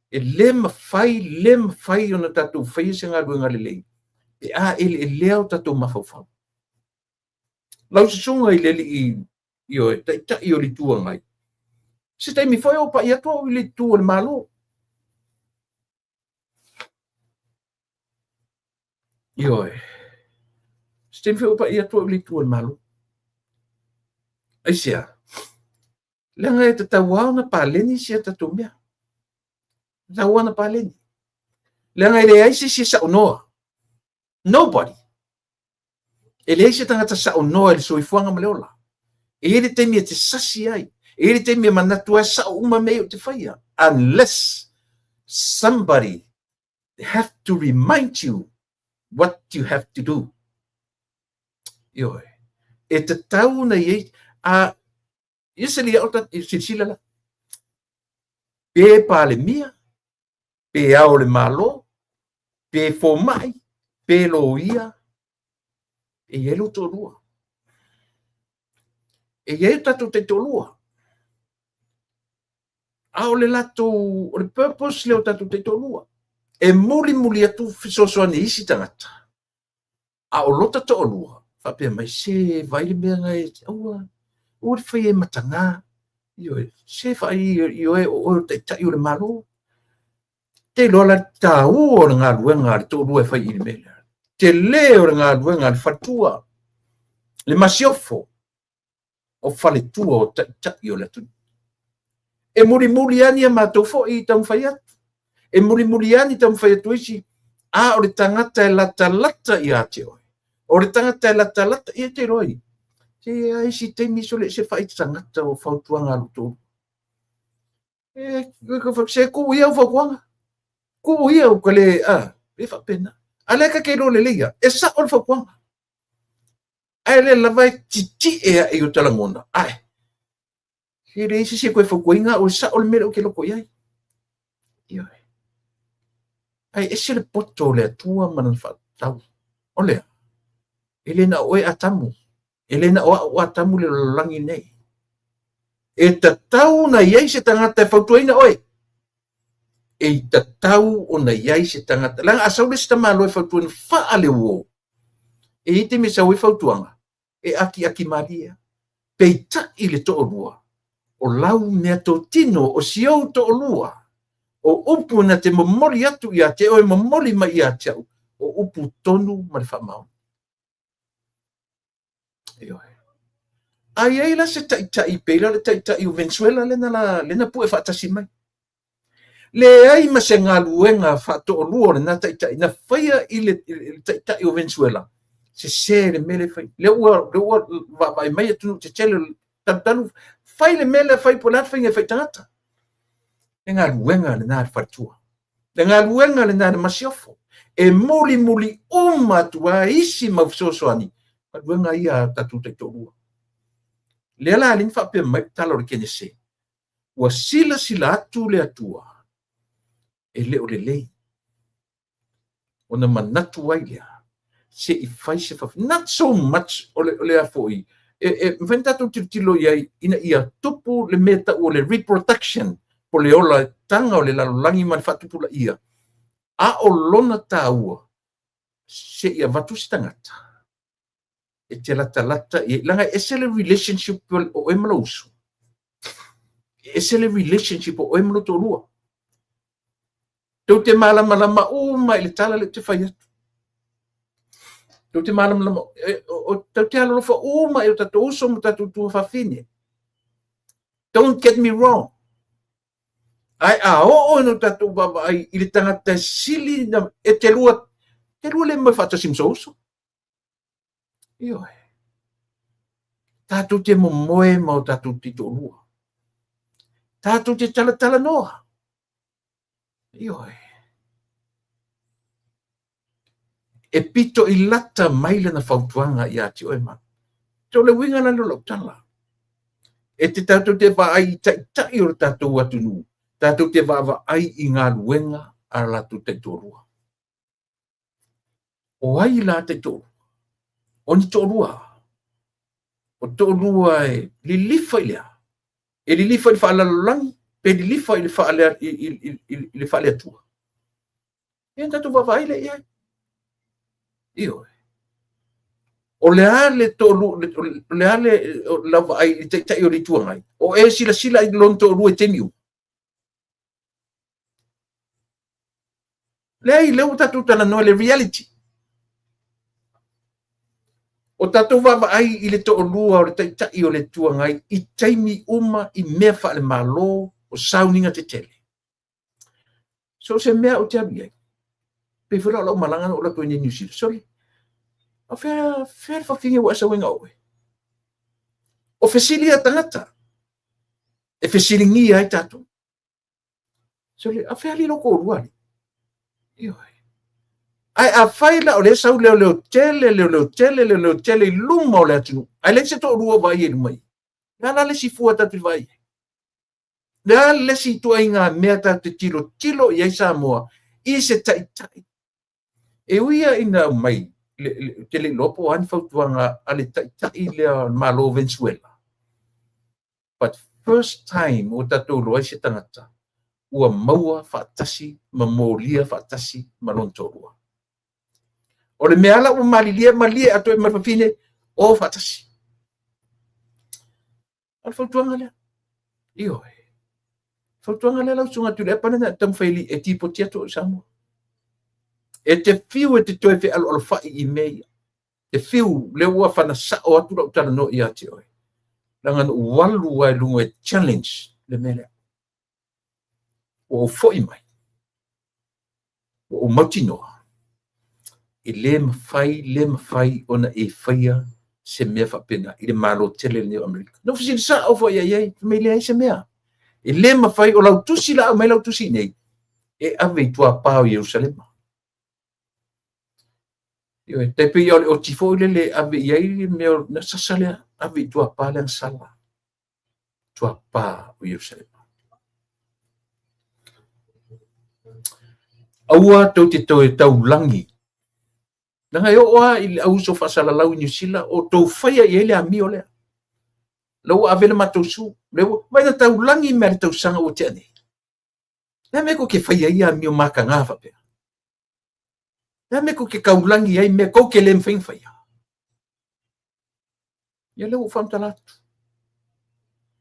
E le mafai, le mafai ona tatou faia se galuega lelei pe a eleelea o tatou mafaufau. Lau susuga i le alii, ioe, taitai o le Itu Agai, se taimi foi o pai atu au i le itu o le Malo. Ioe. Se taimi foi o pai atu au i le itu o le Malo. Aisea? Leaga e tatau lava ona paleni si a tatou mea. Tatau lava ona paleni. Leaga e leai se isi e saunoa. Nobody. E leai se tagata saunoa i le soifuaga ma le ola. E i ai le taimi e te sasi ai. E i ai le taimi e manatu ai sao uma mea ia ou te faia. Unless somebody have to remind you what you have to do. Ioe. E tatau ona i ai, a, ia se lia o ta, silasila la. Pe Palemia, pe Ao o le Malo, pe fomai, pe loia, e i ai lou toalua. E i ai o tatou taitoalua. A o le latou, o le purpose lea o tatou taitoalua, e mulimuli atu fesoasoani i isi tagata. A o lota toalua, faapea mai, se vaai le mea na e, aua, aua le faia e mataga. Ioe, se vaai ioe o oe o le taitai o le Malo. Te iloa la le taua o le galuega a le toalua e fai i le mea lea. Tele o le galuega a le faletua, le masiofo. O faletua o taitai o le atunuu. E mulimuli lava ni a matou foi taumafai atu. E mulimuli lava ni taumafai atu a isi, a o le tagata e latalata ia te oe. O le tagata e latalata, ia te iloa ai. Se i ai isi taimi sole se fai tagata o fautuaga a lo outou. E, se tuu ia au fautuaga. Tuu ia au le, a, e faapena. A lea ta te iloa lelei ia, e sao le fautuaga. Ae lea lava e titie ae i o ta lagona, ae, e leai se isi e toe fautuaina au e sao le mea lea ou te loto i ai. Ioe. Ae ese le poto o le Atua ma lana faatatau. O lea, e le na o oe Atamu, e le na o au Atamu le lalolagi nei. E tatau ona i ai se tagata e fautuaina oe. E tatau ona i ai se tagata. Leaga a sau le isi tamaloa e fautuaina faaleuo, e i ai taimi e sau ai fautuaga, e akiaki malie lava. Peitai le toalua, o lau meatotino, o si ou toalua, o upu na te momoli atu ia te oe, momoli mai ia te au, o upu tonu ma le faamaoni. Ioe. A i ai la se taitai, pei la o le taitai o Venezuela lea na, lea na pue faatasi mai. Leai ma se galuega faatoalua o lena taitai na faia i le taitai o Venezuela, sese le mea lea e fai. Lea ua, lea ua vaavaai mai atunuu tetele talutalu, fai le mea lea fai po o le a le faiga e fai tagata. Le galuega lena a le faletua. Le galuega lena a le masiofo. E mulimuli uma atu lava isi mau fesoasoani, galuega ia a tatou taitoalua. Lea la alii faapea mai le tala o le Kenese, ua silasila atu le Atua e le o lelei ona manatu ai lea se i fai se faf not so much o le, o le a foi e, e mafai ona tatou tilotilo i ai ina ia tupu le mea tau o le reproduction po le olataga o le lalolagi ma le faatupulaia a o lona taua se i avatu se tagata e te latalata i ai, leaga e ese le relationship o oe ma lou uso, e ese le relationship o oe ma lou toalua. Tou te malamalama uma i le tala lea ou te fai atu. Tou te malamalama, tou te alolofa uma i o tatou uso ma tatou tuafafine. Don't get me wrong. Ae a oo ina tatou vaavaai i le tagata e sili na, e te lua, te lua le moe faatasi ma sou uso. Ioe. Tatou te momoe ma o tatou taitoalua. Tatou te talatalanoa. Ioe. E pito i lata mai lana fautuaga ia te oe ma. So le uiga la lea o lau tala. E te tatou te vaai i taitai o le tatou atunuu, tatou te vaavaai i galuega a latou taitoalua. O ai la taitoalua? O ni toalua. O toalua e lilifa i le a? E lilifa i le faalelalolagi pe lilifa i le faale i le faaleatua? Ia tatou vaavaai lea i ai. Ioe. O le a le toalua, o le a le lau vaai i le taitai o le Itu Agai? O e silasila i lona toalua i taimi uma? Leai, lea ua tatou talanoa i le reality. O tatou vaavaai i le toalua o le Taitai o le Itu Agai i taimi uma i mea faale-Malo o sauniga tetele. So o se mea ou te alu i ai, pei foi la o lau malaga na ou alu atu ai nei i Niu Sila, sole, o fea, fea le fafine ua e sau ai na oe? O fesili a tagata, e fesiligia ai tatou. Sole, a fea alii lou toalua alii? Ioe. Ae afai la o lea sau leoleo tele, leoleo tele, leoleo tele i luma o le atunuu, ae leai se toalua o vaai i luma i. Le a la le isi fua tatou te vaai ai? Le a le isi ituaiga mea tatou te tilotilo i ai Samoa i se taitai? E ui lava ina aumai, ou te le iloa po o a ni fautuaga a le taitai lea o le Malo o Venezuela, but first time ua tatou iloa ai se tagata ua maua faatasi ma molia faatasi ma lona toalua. O le mea la ua malilie, malie atu ai ma le fafine, o faatasi. O le fautuaga lea. Ioe. Fautuaga lea lau susuga Tuilaepa lea na e taumafai e tipoti atu i Samoa. E te fiu e te toe fealoalofai i mea ia. Te fiu, lea ua fana sao atu lau talanoa ia te oe. Leaga na ou alu lava i luga e challenge le mea lea. Ua ou foi mai, ua ou mautinoa, e le mafai, le mafai ona e faia se mea faapena i le Malo tele lenei o Amerika. Na ou fesili sao foi i ai, fai mai e leai se mea. E le mafai, o lau tusi la aumai lau tusi nei, e ave i tuapa o Ierusalema. Ioe, tai pei o le oti foi lele e ave i ai le mea o le sasa lea, ave i tuapa le agasala, tuapa o Ierusalema. Aua tou te toe taulagi. Leaga e oo lava i le au uso faasalalau i Niu Sila o tou faia i ai le amio lea. La ua ave le matou su. Lea ua, vai na taulagi mea le tausaga ua tea nei. Le a mea kou te faia ai amio mataga faapea? Le a mea kou te taulagi ai mea tou te le mafai ona faia? Ia lea ua ou faamatala atu.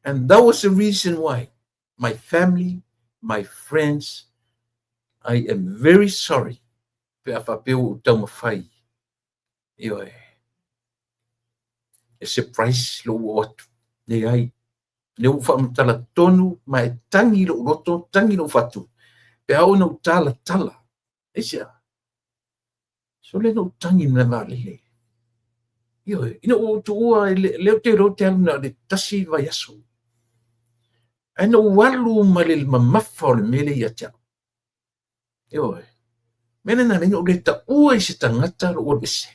And that was the reason why my family, my friends, I am very sorry pe a faapea ua ou taumafai. Ioe. E surprise lou oo atu. Leai. Lea ua ou faamatala tonu ma e tagi lou loto, tagi lou fatu, pe a oo ina ou talatala. Aisea? Sole na ou tagi ma le vaalele. Ioe, ina ua ou tuua, lea ou te iloa ou te alu na o le tasi vaiaso. Ae na ou alu ma le mamafa o le mea lea ia te au. Ioe. Mea lena na ou le taua i se tagata lou alu ese.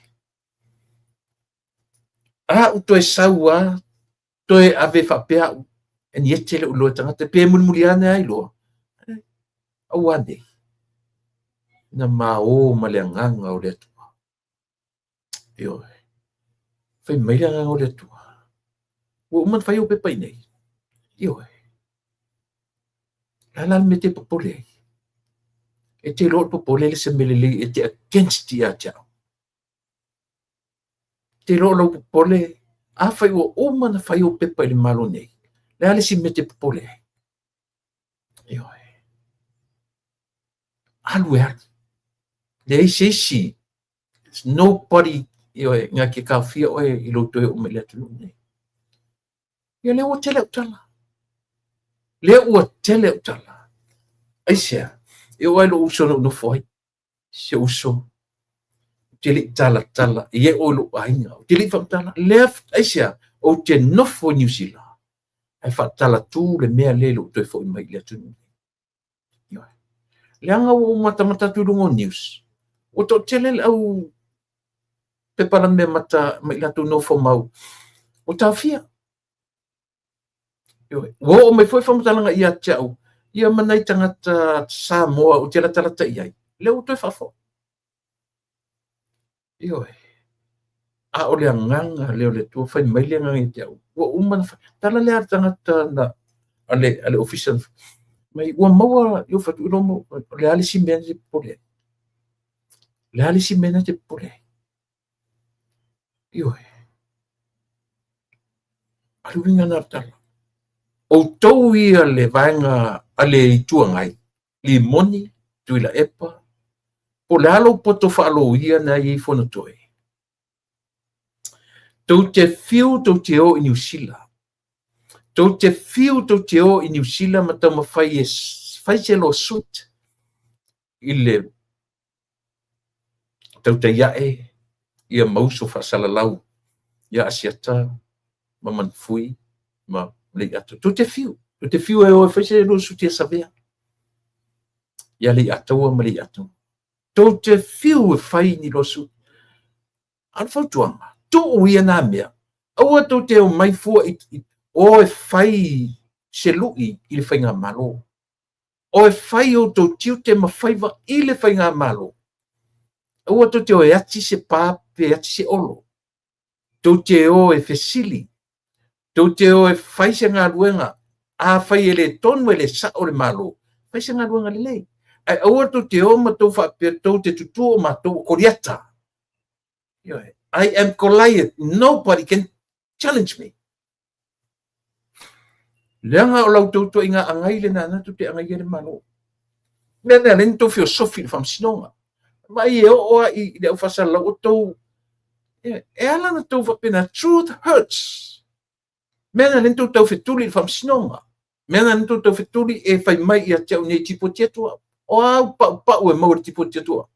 A ou toe sau lava, toe ave faapea au, e ni ete lou iloa e tagata, pe mulimuli ane lava iloa. Aua nei, na ma o ma le agaga o le Atua. Ioe. Fai mai le agaga o le Atua. Ua uma ona fai ou pepa i nei. Ioe. Le a la le mea e te popole ai? E te iloa o le popole le se mea lelei e te against ia te au. Te iloa o lou popole, afai ua uma ona fai ou pepa i le Malo nei, le a le isi mea e te popole ai? Ioe. Alu e alu. Leai se isi. There's nobody, ioe, na te taofia oe i lou toe oo mai i le atunuu nei. Ia lea ua tele au tala. Lea ua tele au tala. Aisea? E oo lava i lou uso na ou nofo ai. Si ou uso, ou te le i talatala e i ai oe i lou aiga, ou te le i faamatala, lea, aisea, ou te nofo i Niu Sila, ae faatalatu le mea lea i lou toe foi mai i le atunuu nei. Ioe. Leaga ua ou matamata atu i luga o news, ua toatele le au pepa lamea mata ma i latou nofomau, ua taofia. Ioe. Ua oo mai foi faamatalaga ia te au, ia ma nai tagata Samoa ou te latalata i ai, lea ua toe faafoi. Ioe. A o le agaga lea o le Atua, fai mai le agaga ia te au, ua uma ona fai. Tala lea a le tagata na, a le ofisa mai, ua maua i ou fatu, o le a le isi mea na te popole ai? O le a le isi mea na te popole ai? Ioe. A le uiga lena o le tala. Outou ia le vaega a le Itu Agai, Limoni, Tuilaepa, po o le a lou poto faaloia na e i ai Fonotoe. Tou te fiu tou te o i Niu Sila. Tou te fiu tou te o i Niu Sila ma taumafai e fai se lawsuit i le tautai ae ia ma uso faasalalau ia Asiata ma Manufui ma Leiato. Tou te fiu, tou te fiu e o e fai se lawsuit ia Savea ia Leiataua ma Leiataua. Tou te fiu e fai ni lawsuit. A o le fautuaga, tuu ia nā mea, aua tou te omai fua i, i o e fai se lui i le faigamalo. O e fai outou tiute ma faiva i le faigamalo. Aua tou te o e ati se pa pe ati se olo. Tou te o e fesili. Tou te o e fai se galuega. Afai e le tonu e le sao le Malo, fai se galuega lelei. Ae aua tou te o ma tou faapea tou te tutū o matou o Koliata. Ioe. I am Goliath. Nobody can challenge me. Leaga o la outou ituaiga agai lena na tou te agaia le Malo. Mea lea lea na tou feosofi i le faamasinoga. Vaai e oo lava i le au faasalalau o tou e ala na tou faapena truth hurts. Mea na lea na tou taufetuli i le faamasinoga. Mea na lea na tou taufetuli e fai mai ia te au nei tipoti atu au. O a au paupau e maua i le tipoti atu au?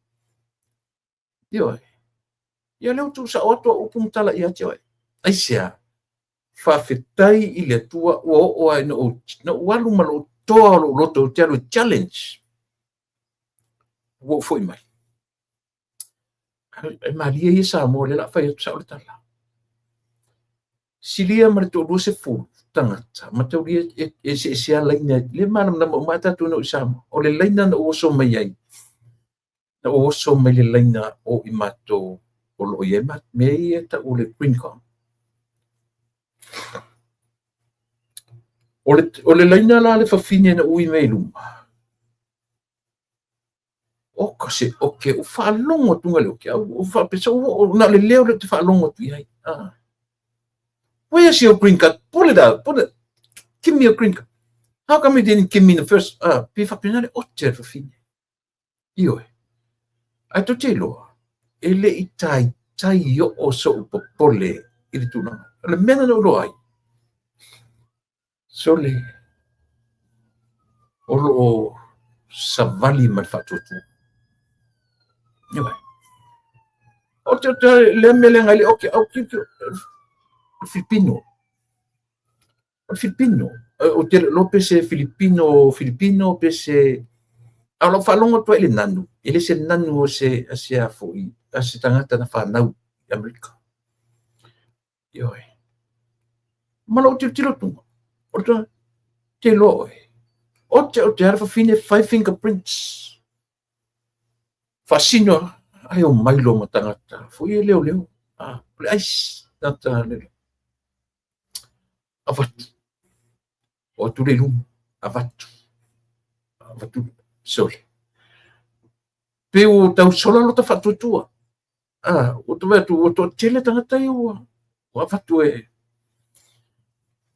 Ioe. Ia lea ua tuusao atu au upu ma tala ia te oe. Aisea? Faafetai i le Atua ua oo lava ina ou, na ou alu ma lou toa o lou loto ou te alu e challenge. Ua ou foi mai. E malie ia Samoa, lea o le a fai atu sao le tala. Silia ma le toalua sefulu tagata, mataulia e eseese lava laina, le malamalama uma lava tatou na oo i Samoa. O le laina na ou oso mai ai, na ou oso mai le laina o i matou o lo o i ai mea ia e tau o le green card. O le laina la le fafine na ui mai i luma, Oka se oke, ua faalogo atu le oke, ua faapea, so ua na o le leo lea ou te faalogo atu i ai. Ah. Where's your green card? Pull it out, pull it. Give me your green card. How come you didn't give me the first? Ah, pe faapena le ote a le fafine. Ioe. Ae tou te iloa, e le i taitai oo so'u popole i le tulaga. O le mea na ou iloa ai, Sole, o lo o savali ma le faatuatua. Ioe. O te, te, lea mea lea ngai le, okay, okay, okay, o le Filipino. O le Filipino. O te lo pe se Filipino, Filipino pe se... A o lau faalogo atu ai i le nanu, e le se nanu o se, a se a foi, a se tagata na fanau i Amerika. Ioe. Ma lou tilotilo atu, o le tulaga, te iloa oe. Ote ote lava le fafine fai fingerprints. Faasino ai o mai loa ma tagata foi e leoleo. Ah, o le ice, tagata leoleo. Avatu. O atu le i luma, avatu. Avatu, sole. Pe ua tau sola lota faatuatua. Ah, ua te vaai atu, ua toatele tagata ia ua, ua avatu e...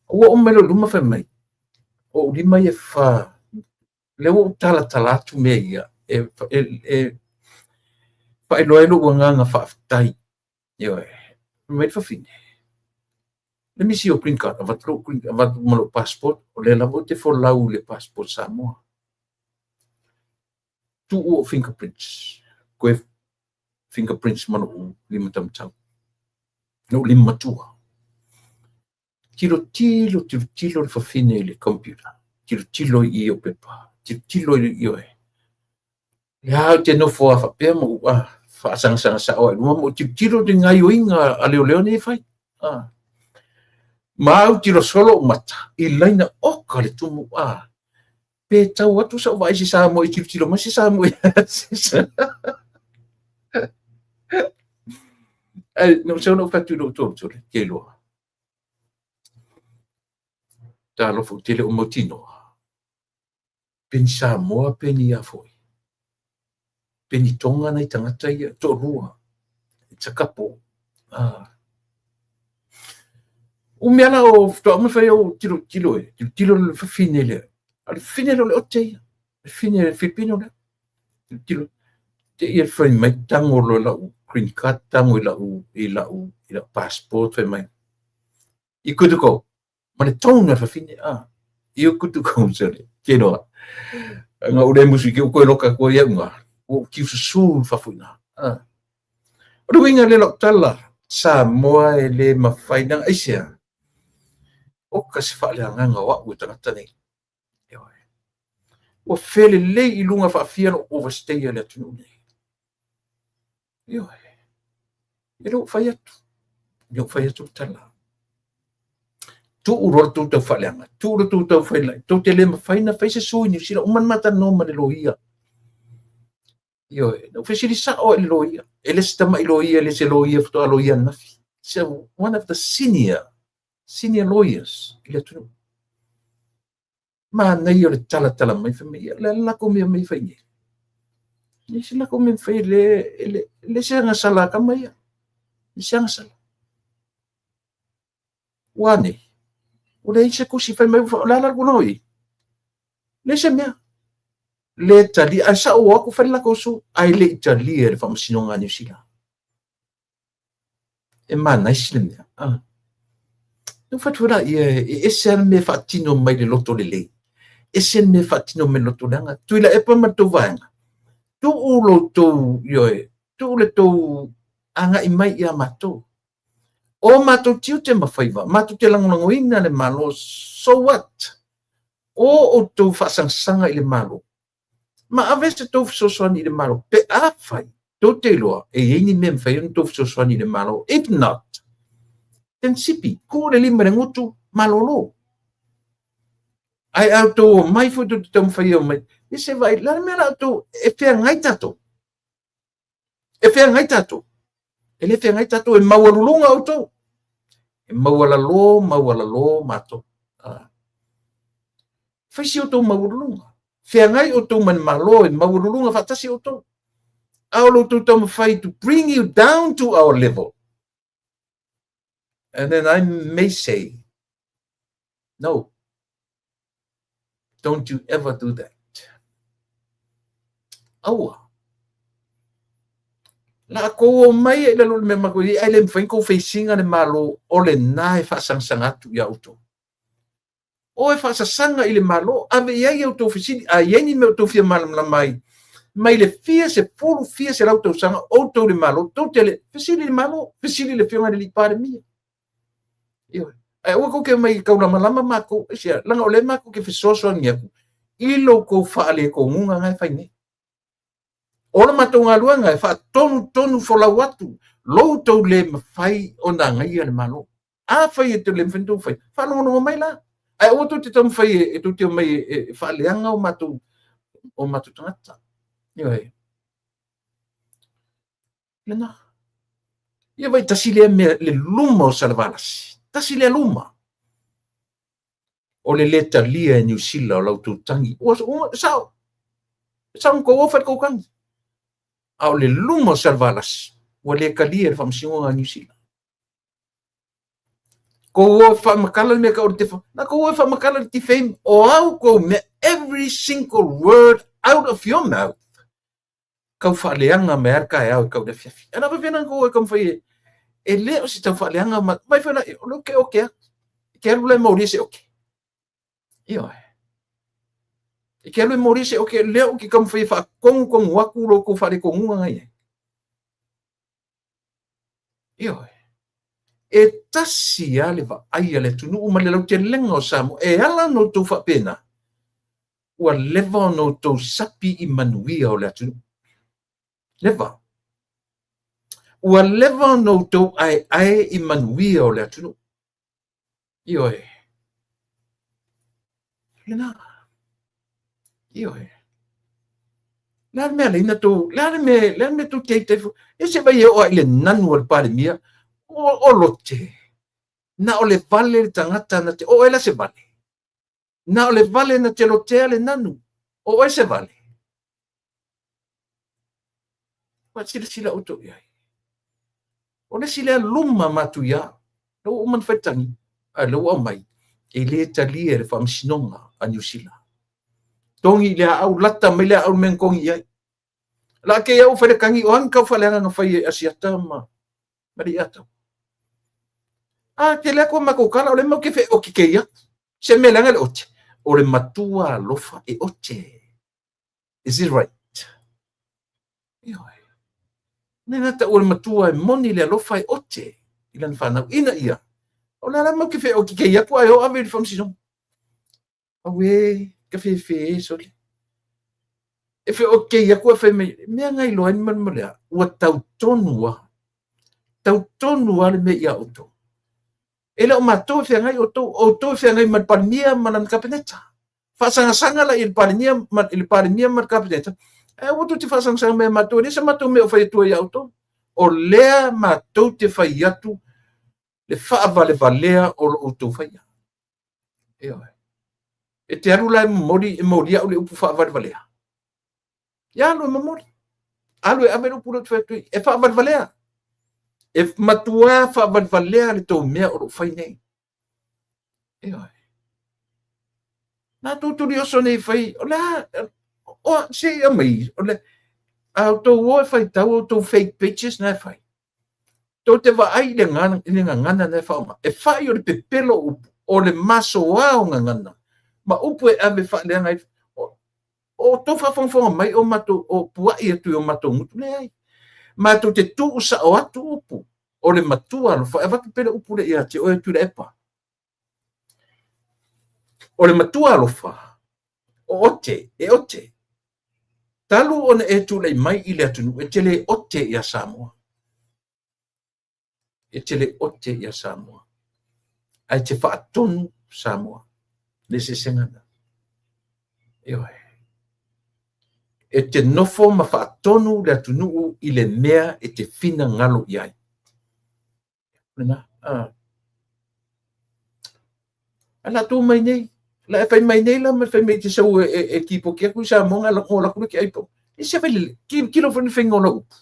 Ua oo mai loa i luma fai mai, o ou lima ia e fa, lea ua ou talatala atu mea ia, e, e, e faailoa ai lou agaga faafetai. Ioe, fai mai le fafine, let me see your green card, avatu lou green, avatu ma lou passport, o lea lava ou te folau i le passport Samoa. Tuu ou fingerprints, koe fingerprints ma lou lima taumatau, lou lima matua. Tilotilo, tilotilo le fafine i le computer, tilotilo i ou pepa, tilotilo i ioe. Lea ou te nofo a faapea ma ou ah, faasangasaga sao ai i luma ma ou tilotilo i gaoioiga a leoleo nei e fai. Ah. Ma au tilo solo ou mata i laina oka le tumu ah. Pe tau atu sau vaai se Samoa i tilotilo mai se Samoa. Ai, na ou sau na ou fai atu i lou toletole, ke iloa. Talofa ou te le o mautinoa. Pe ni Samoa, pe ni a foi. Pe ni Tonga nai tagata ia, toalua. It's a couple. Ah. O mea la o faatoa uma fai au tilo tilo e, tilo tilo le fafine lea. A le fafine lea o le ote ia. Le fafine le Filipino lea. Tilo tilo. Te ia fai mai tango loa lau green card, tango i lau i lau i lau passport fai mai. You good to go. Ma le tone a le fafine, ah, you good to go, sole. Ke loa. Nga ule musu i ke uko e loka kua ia unga. Ua u kiu susu fafo ina. Ah. O le uiga lea o lau tala, Samoa e le mafai leaga aisea? Oka se faaleagaga o au e tagata nei. Ioe. Ua felelei i luga faafia lou overstay a le atunuu nei. Ioe. E le o fai atu. E le o fai atu le tala. Tuu loa le tou tau faaleaga, tuu le tou tau failai, tou te le mafai na fai se sui Niu Sila, uma na ma talanoa ma le loia. Ioe, na ou fesili sao i le loia. E le se tama'i loia, e le se loia faatoa loia ananafi. It's one of the senior, senior lawyers i le atunuu. Manaia o le talatala mai, fai mai, ia, le a le lakou mea mai fai nei. Le se lakou mea fai, le, le, le se agasala a kama ia. Le se agasala. Ua nei. Ua leai se tusi fai mai, o le a la le tulaga o i ai? Leai se mea. Le talia, ae sa ou o atu fai le latou sue, ae le i talia e le Faamasinoga a Niu Sila. E manaisi le mea. Ah. Na fai atu la ia e ese lava le mea e faatino mai le loto lelei, ese le mea e faatino mai le loto leaga. Tuilaepa ma le tou vaega, tuu lo tou, ioe, tuu le tou agai mai ia matou. O matou tiute ma faiva, matou te lagolagoina le Malo, so what? O outou faasagasaga i le Malo, ma ave se tou fesoasoani i le Malo, pe afai tou te iloa e i ai ni mea e mafai ona tou fesoasoani i le Malo. If not, then sipi, tuu le lima i le gutu, malolo. Ae a outou omai foi tou te taumafai e omai, ia se vaai, le a le mea la outou, e feagai tatou. E feagai tatou. E le feagai tatou, e maualuluga outou. E maualalo, maualalo matou. Ah. Fai si outou maualuluga. Feagai outou ma le Malo e maualuluga faatasi outou. A o lo outou taumafai to bring you down to our level. And then I may say, no, don't you ever do that. Aua. La kou o mai e lalo le mea makou i ai, ai le mafai kou feisiga le Malo o lena e faasagasanga atu ia outou. O e faasasaga i le Malo, ave i ai a outou fesili, a i ai ni mea o outou fia malamalama ai, mai le fia sefulu, fia selau tausaga, outou le Malo, tou te le fesili i le Malo, fesili i le Afioga i le Alii Palemia. Ioe. Ae aua kou te omai e taulamalama matou, aisea, leaga o lea matou te fesoasoani atu i lo outou faaletonuga na e fai nei. O le matou galuega e faatonutonu folau atu lo outou le mafai ona agaia le Malo. Afai e te le mafai ona outou fai, faalogologo mai la. Ae aua tou te taumafai e tou te omai e faaleaga o matou tagata. Ioe. Lena. Ia vai tasi lea mea, le luma o Salevalasi. Tasi lea luma. O le lē talia e Niu Sila o la outou tagi. Ua, ua, sao. Sao na tou o fai le tou tagi. A o le luma o Salevalasi, ua lē talia e le Faamasinoga a Niu Sila. Kou o e faamatala le mea tau o le tefa. Na kou o e faamatala le defame o au kou mea, every single word out of your mouth. Tau faaleaga mai lava le taeao e tau i le afiafi. Ae na faapena na kou o e taumafai e, e le o se tau faaleaga ma, mai foi la, o le oke oke atu. E te alu la e molia se oke. Ioe. E te alu e molia se oke, lea ou te taumafai e faatonutonu atu lo tou faaletonuga na i ai. Ioe. E tasi lava le vaai a le atunuu ma le lautelega o Samoa. E ala ona outou faapena, ua leva ona outou sapi i manuia o le atunuu. Leva. Ua leva ona outou aeae i manuia o le atunuu. Ioe. Lena. Ioe. Le a le mea leina tou, le a le mea, le a le mea tou te te e se vai e o i le nanu o le Palemia, o lote. Na o le vale le tagata na te, o oe la se vale. Na o le vale na te lotea le nanu, o oe se vale. Ua silasila outou i ai. O le isi lea luma matuia, lea ua uma ona fai tagi, a lea ua aumai, e le talia e le Faamasinoga a Niu Sila. Togi i le aau, lata mai le aau le mea na togi i ai. La ke au fai le tagi, o a ni taufaaleaga na fai e Asiata ma le Iatau. A tele atu a matou tala, o lea matou te feotikei atu. Se mea leaga le ote, o le matua alofa e ote. Is it right? Ioe. Me na taua le matua e moni le alofa e ote i lana whanau. Ina ia, o le ala mau ke wheo ki kei aku ai o ave i le whamsino. Auē, ka fefe e sole. E wheo kei aku e whai mai, mea ngai loa ni manu lea, ua tau tonu a. Tau tonu a le mea ia outou. E le o matou e feagai outou, outou e feagai ma le Palemia ma lana Kapeneta. Faasagasanga la i le Palemia ma, i le Palemia ma le Kapeneta, ae aua tou te faasagasaga mai ia matou, e leai se matou mea o fai atua ia outou. O lea matou te fai atu le faavalevalea o lo outou faia. Ioe. E te alu la e momoli, e moli au le upu faavalevalea. Ia alu e momoli. Alu e ave le upu lea ou te fai atu ai. E faavalevalea. E matuā faavalevalea le tou mea o lo o fai nei. Ioe. Na tou tuli oso nei fai, o le a, o, se i aumai, o le, a outou o e faitau outou fake pages na e fai. Tou te vaai i le i le gagana na e faaaoga, e fai o le pepelo o upu, o le masoa o gagana, ma upu e ave faaleaga ai. O outou faafogafoga mai o matou o puai atu i o matou gutu, leai. Matou te tuusao atu upu o le matua alofa, e avatu pea le upu lea ia te oe Tuilaepa. O le matua alofa, o ote, e ote. Talu ona e tulai mai i le atunuu, e te le ote ia Samoa. E te le ote ia Samoa. Ae te faatonu Samoa. Le eseesega lena. Ioe. E te nofo ma faatonu le atunuu i le mea e te finagalo i ai. Lena. Ah. Ae la tu mai nei. La e fai mai nei la ma fai mai te sau e kipoti atu i Samoa nga la ku ke ai po. E se fai le kilo foi le faiga o lau upu.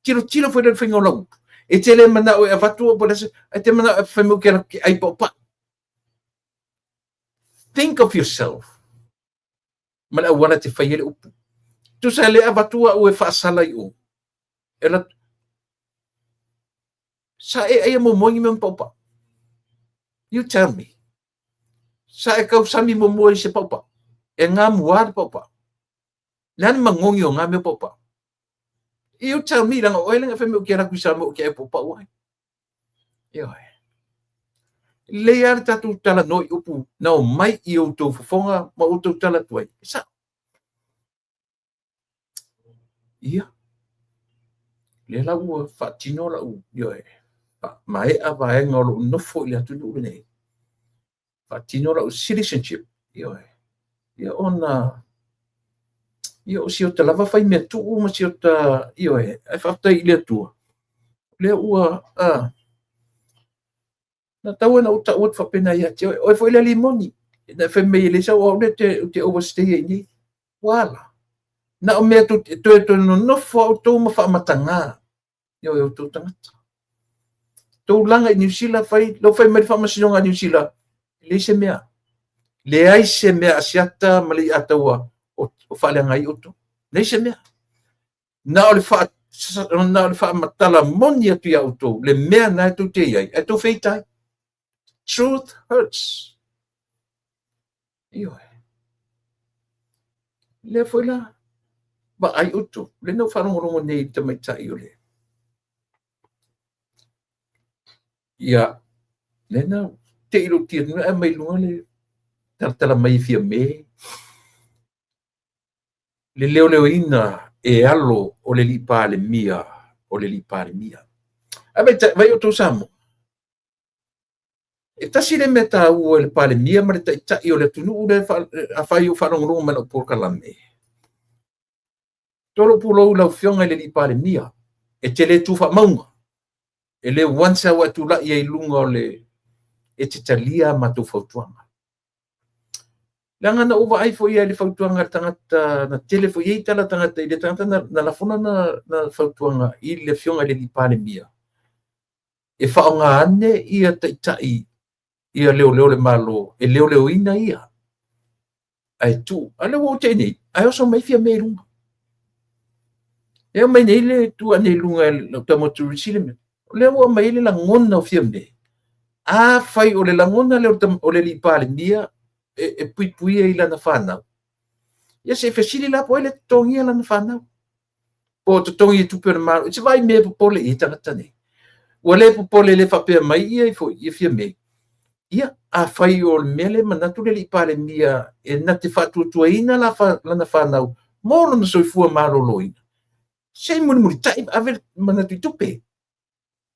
Tilotilo foi le faiga o lau upu. E te le manao e avatu po le se, e te manao e fai mai ke ke ai po pa. Think of yourself. Ma le auala te fai ai le upu. Tusa le avatu au e faasala i o. E la Sa e aia muamua ni mea paupau. You tell me. Sa e tausami muamua i se paupau. E gamua le paupau. Le a le magogi o ngā mea paupau. You tell me, leaga o oe lea e fai mai ou te alu atu i Samoa ou te ai paupau ai. Ioe. Lelei lava le tatou talanoa i upu na omai i outou fofoga ma outou tala atu ai. E sao. Ia, lea la ua faatino lau, ioe, maea vaega o lou nofo i le atunuu lenei, faatino lau citizenship, ioe, ia ona, ia o si ota lava fai mea tuu ma si ota, ioe, ae faafetai i le Atua, lea ua, Na tau ona ou tau atu faapena ia te oe, oe foi le alii moni. Na e fai mai e leai sau au lea ou te overstay ai nei. Ua ala. Na o mea tou te toe toe nonofo a outou ma faamatagā. Ioe outou tagata. Tou laga i Niu Sila, fai, lau fai mai le faamasinoga a Niu Sila, leai se mea. Leai se mea Asiata ma le Iataua o faaleaga ai outou. Leai se mea. Na o le faa, na o le faamatala moni atu iā outou le mea na e tou te i ai, ae tou feita ai. Truth hurts. Ioe. Lea foi la, vaai outou, lea na ou faalogologo nei i le tamaitai o le Ia, lea na te i lou tia ae mai luga le talatala mai e Fiame le leoleoina e alo o le alii Palemia o le alii Palemia. Ae vai, vai outou Samoa. E tasi le mea taua i le Palemia ma le taitai o le atunuu lea afai o faalogologo mai lau polokalame. Tolo pulou lau Afioga i le alii Palemia, e te le tu faamauga. E le once a ua e tulai ai i luga o le e te talia a matou fautuaga. Leaga na ou vaai foi i le fautuaga a le tagata, na tele foi i ai tala a tagata i le tagata na, na lafo lana na fautuaga i le Afioga i le alii Palemia, e faaaoga ane ia taitai ia leoleo o le Malo e leoleoina ia. Ae tuu, a lea ua ou te i nei, ae oso mai Fiame i luga. E aumai nei le tuu ane i luga e lau tama o Turisi le mea. O lea ua aumai ai le lagona o Fiame. Afai o le lagona lea o le alii Palemia e puipuia i lana fanau, ia se i fesili la po o ai lea e totogia lana fanau. Po o totogi i tupe o le Malo. Se vaai mea e popole i ai tagata nei. Ua le popole le faapea mai ia i foi ia Fiame. Ia, afai o le mea lea e manatu le alii Palemia e na te faatuatuaina lana fanau mo lona soifua maloloina, se i mulimulitai ave le manatu i tupe.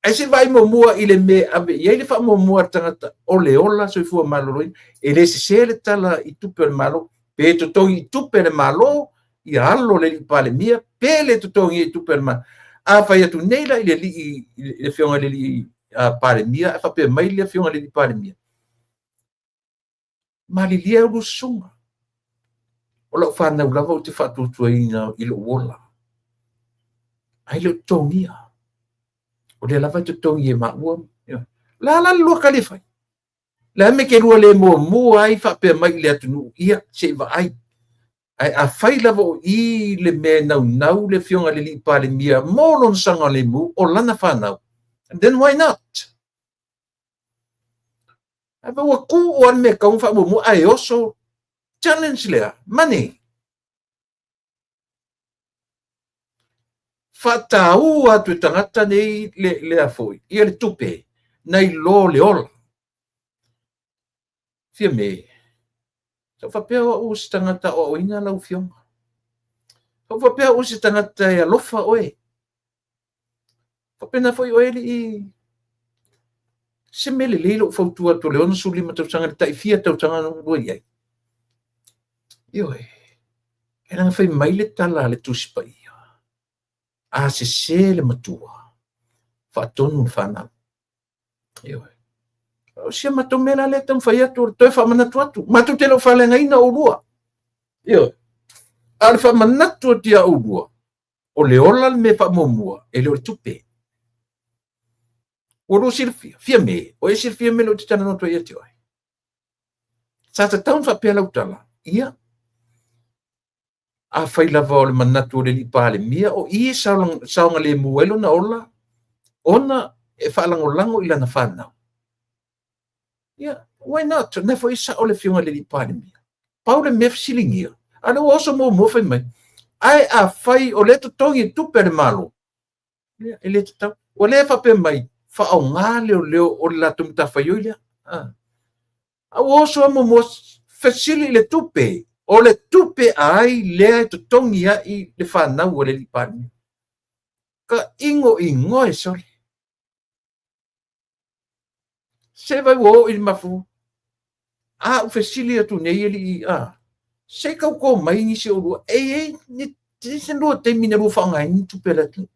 Ae se i vaai muamua i le mea e ave i ai le faamuamua a le tagata o le ola soifua maloloina. E le sese le tala i tupe o le Malo, pe totogi i tupe a le Malo ia alo le alii Palemia, pe le totogi i tupe a le Malo. A fai atu nei la i le alii, i le Afioga i le alii Palemia, ae faapea mai le Afioga i le alii Palemia, malilie au susuga, o lau fanau lava ou te faatuatuaina i lou ola, ae le o totogia. O lea lava e totogi e maua. O le a la le lua tali e fai? Le a le mea e te lua le muamua ai faapea mai i le atunuu, ia, se i vaai. Ae afai lava o i le mea e naunau le Afioga i le alii Palemia mo lona saogalemu, o lana fanau, Then why not? Ae ua tu o le mea tau faamuamua ae oso challenge lea, money. Faataua atu e tagata nei le, lea foi, ia le tupe, nai lo le ola. Fiame, sa ou faapea o au o se tagata aoaoina lau Afioga. Sa ou faapea o au o se tagata e alofa oe. Faapena foi oe alii se mea lelei lou fautua atu o le 65 tausaga le tai fia tausaga na ua i ai. Ioe, e leaga fai mai le tala a le Tusi Paia, a sese le matua, faatonu le fanau. Ioe. O si a matou mea la lea e taumafai atu, o le toe faamanatu atu. Matou te le o faaleagaina oulua. Ioe. A o le faamanatu atu ia oulua, o le ola le mea faamuamua, e le o le tupe. Ua lua silafia, Fiame, o e silafia mea lea ou te talanoa atu ai ia te oe. Sa tatau ona faapea lau tala, ia, afai lava o le manatu o le alii Palemia, o i e saogalemu ai lona ola, ona e faalagolago i lana fanau. Ia, why not? Na foi sao le afioga i le alii Palemia. Pau le mea fesiligia, a lea ua oso muamua fai mai, ae afai o lea e totogi e tupe a le Malo, ia, e le tatau. Ua le faapea mai, faaaoga leoleo o le latou matafaioi lea. Ah. A ua oso lava muamua fesili i le tupe. O le tupe a ai lea e totogi ai le fanau a le alii Palemia. Ka igoigoa e sole. Se vai ua oo i le mafu. A u fesili atu nei alii, a, se i tauto mai nisi o oulua, e i ai ni se lua taimi na lua faaaogaina ni tupe a le atunuu.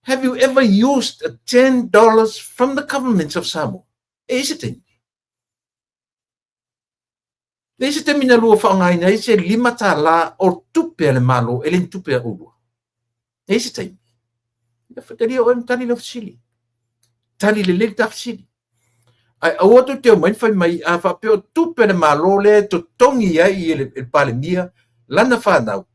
Have you ever used a $10 from the government of Samoa? E i ai se taimi. E i ai se taimi na lua faaaogaina ai se $5 o tupe a le Malo, e le ni tupe a oulua. E i ai se taimi. Ia talia oe ma tali lau fesili. Tali lelei le ta fesili. Ae aua tou te omai ma fai mai, a faapea o tupe a le Malo lea e totogi ai e le Palemia lana fanau,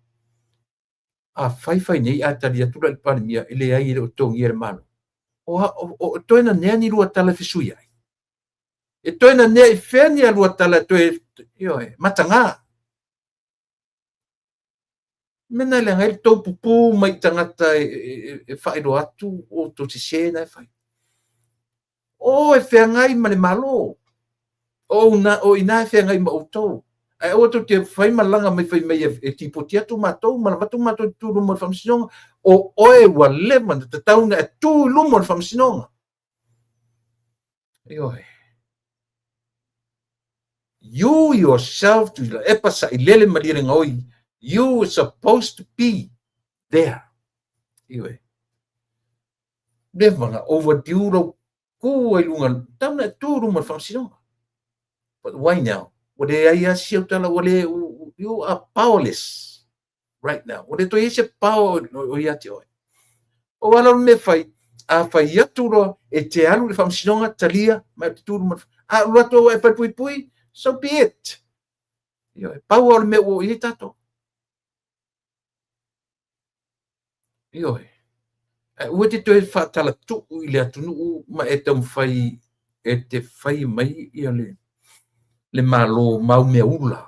a fai fai nei a tali atu la i le Palemia, e leai e le o totogia e le Malo. O, o, o toe nanea ni lua tala e fesui ai. E toe nanea i fea ni a lua tala e toe, ioe, mataga. Mea na e leaga ai le tou pupū mai i tagata e, e, e faailoa atu o tou sese na e fai. O e feagai ma le Malo. O, una, o ina e feagai ma outou. Ae aua tou te fai malaga mai fai mai e, e tipoti atu matou ma lavatu matou i tu luma o le faamasinoga. O oe ua leva na tatau na e tu i luma o le faamasinoga. Ioe. You yourself, Tuilaepa Sailele Malielegaoi, you were supposed to be there. Ioe. Leva na overdue lou tu ai luga, tau na e tu i luma o le faamasinoga. But why now? Ua leai lava si au tala, ua le, you are powerless right now. Ua le toe i ai se power o ia te oe. O ala o le mea fai, a fai atu loa e te alu i le faamasinoga, talia, ma e te tu i luma. A alu atu au e falepuipui, so be it. Ioe, pau lava o le mea ua oo i ai tatou. Ioe. Ae aua te toe faatalatuu i le atunuu ma e taumafai e te fai mai ia le, le Malo ma au mea ula.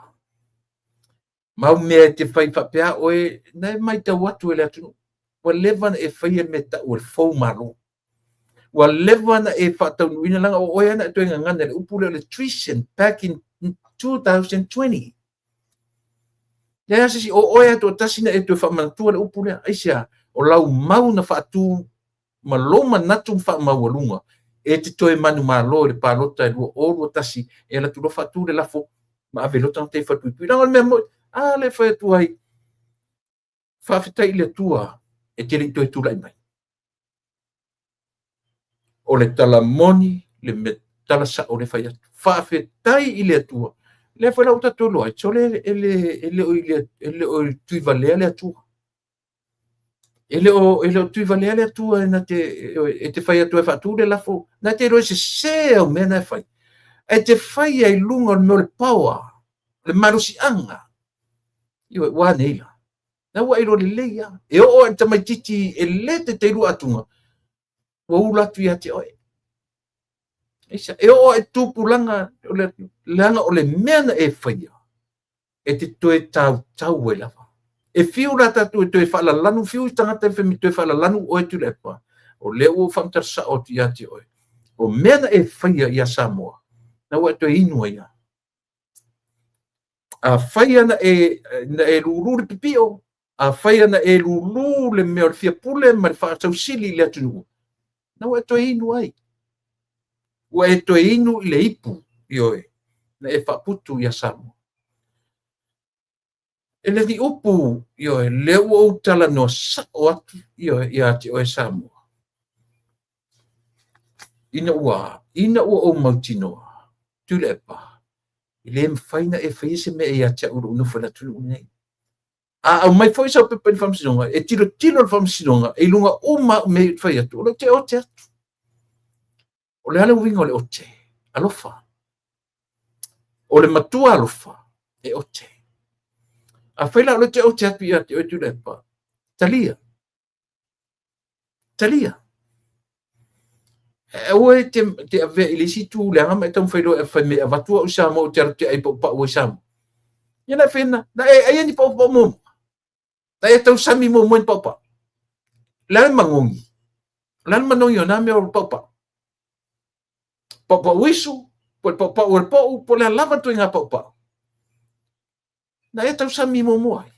Ma au mea e te fai faapea oe, na e matau atu e le atunuu. Ua leva ona e faia le mea e tau o le fou Malo. Ua leva ona e faataunuuina leaga o oe lava na e toe gagana i le upu lea o le treason back in 2020. Leai lava se isi, o oe lava toatasi na e toe faamanatua le upu lea. Aisea? O lau mau na faatu ma lou manatu faamaualuga e te toe manumalo i le palota e 2021 e alu atu loa faatu le lafo ma ave loa tagata i falepuipui. Leaga o le mea moni, a lea e fai atu ai, faafetai i le Atua e te le i toe tulai mai. O le tala moni, le mea tala sao le fai atu. Faafetai i le Atua. Lea foi la ua tatou iloa ai, sole e le o i Tuivalea le Atua. E le o Tuivalea le Atua e na te, e te fai atu e faatu le lafo, na te iloa e sese au mea na e fai. Ae te fai ai i luga o le mea o le power, le malosiaga. Ioe, ua a nei la? Na ua e iloa lelei lava. E oo lava i le tamaitiiti e le taitai lua atuga, Ua ula atu ia te oe. Aisea? E oo i tupulaga, leaga o le mea na e faia, e te toe tautau ai lava. E fiu la tatou e toe faalalanu, fiu i tagata e fai mai toe faalalanu oe Tuilaepa, o lea ua ou faamatala sao atu ia te oe. O mea na e faia ia Samoa, na ua e toe inu ai lava. Afai na e, na e lulu le pipio, afai na e lulu le mea o le fia pule ma le faasausili i le atunuu, na ua e toe inu ai. Ua e toe inu i le ipu, ioe, na e faaputu ia Samoa. E le ni upu, ioe, lea ua ou talanoa sao atu, ioe, ia te oe Samoa. Ina ua, ina ua ou mautinoa, Tuilaepa, e le mafai na e faia se mea ia te au i lou nofo i le atunuu lenei. A aumai foi sau pepa i le faamasinoga, e tilotilo le faamasinoga i luga uma au mea i fai atu, o lou te ote atu. O le a le uiga o le ote? Alofa. O le matua alofa e ote. Afai la o lea te ote atu ia te oe Tuilaepa, talia. Talia. Aua e te, te avea i le isi itu leaga ma e taumafai loa e fai mai e avatu au i Samoa ou te alu te ai paupau ai Samoa. Ia na e whena, na e ai ni paupau muamua. Na e tausami muamua ni paupau. Le a le magogi. Le a le manogi o nā mea o le paupau. Paupau isu, po le paupau o le pou, po le a lava le ituaiga paupau. Na e tausami muamua ai.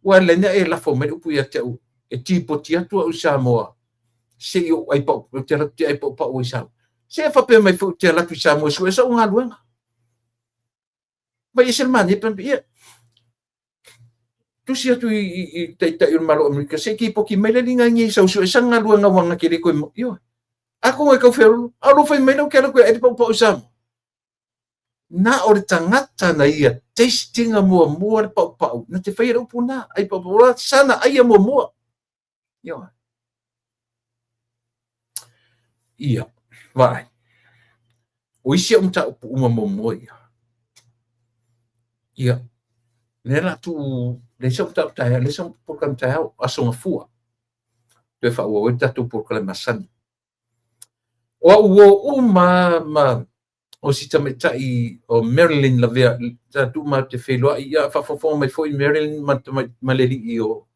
Ua lelei na e lafo mai le upu ia te au e tipoti atu au i Samoa se i ou ai pau, ou te alu atu te ai paupau ai Samoa. Se e faapea mai foi ou te alu atu i Samoa e sue sau galuega. Vai ese le manaia pe ia. Tusi atu i, i, i taitai o le Malo o Amerika, se i tipoti mai le liga i sau sue sa galuega uaga ke le koe mo. Ioe. Atonu e tau feololo, a o lou fai mai lea ou te alu atu e ai le paupau i Samoa. Na o le tagata na ia tasting ina muamua le paupau, na te faia le upu na, ai paupau la sana aia muamua. Ioe. Ia, vaai. O isi au mataupu uma muamua ia. Ia, lea la tuu, leai sau mataupu taeao, leai sau polokalame taeao, aso gafua. Toe faaauau ai le tatou polokalame masani. O au uo uma ma o si tamaitai o Marilyn Lavea, sa tuu matou te feiloai, ia faafogafoga mai foi Marilyn ma, ma le alii o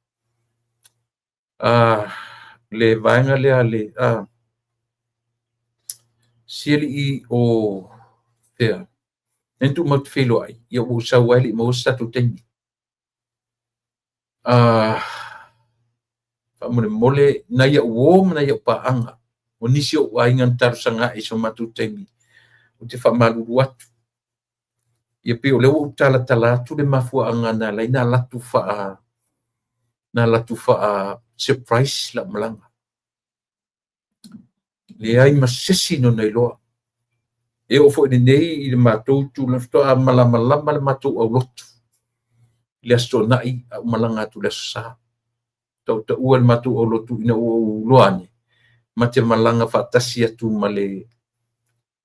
le vaega lea le si alii o fea, lea na tuu matou te feiloai, ia ua ou sau lava e le i maua se tatou taimi. Faamolemole nai au uo ma nai au paaga, o nisi o ou aiga na talosaga ae i so matou taimi, ou te faamalulu atu. Ia pei o lea ua ou talatala atu le mafuaaga na ala ai na alu atu faa na alu atu faa surprise lau malaga. Leai ma se isi na ona iloa. E oo foi lenei i le matou tulaga faatoa malamalama le matou aulotu i le Aso Toonai a ou malaga atu i le Aso Sa. Tautaua le matou aulotu ina ua ou iloa ane ma te malaga faatasi atu ma le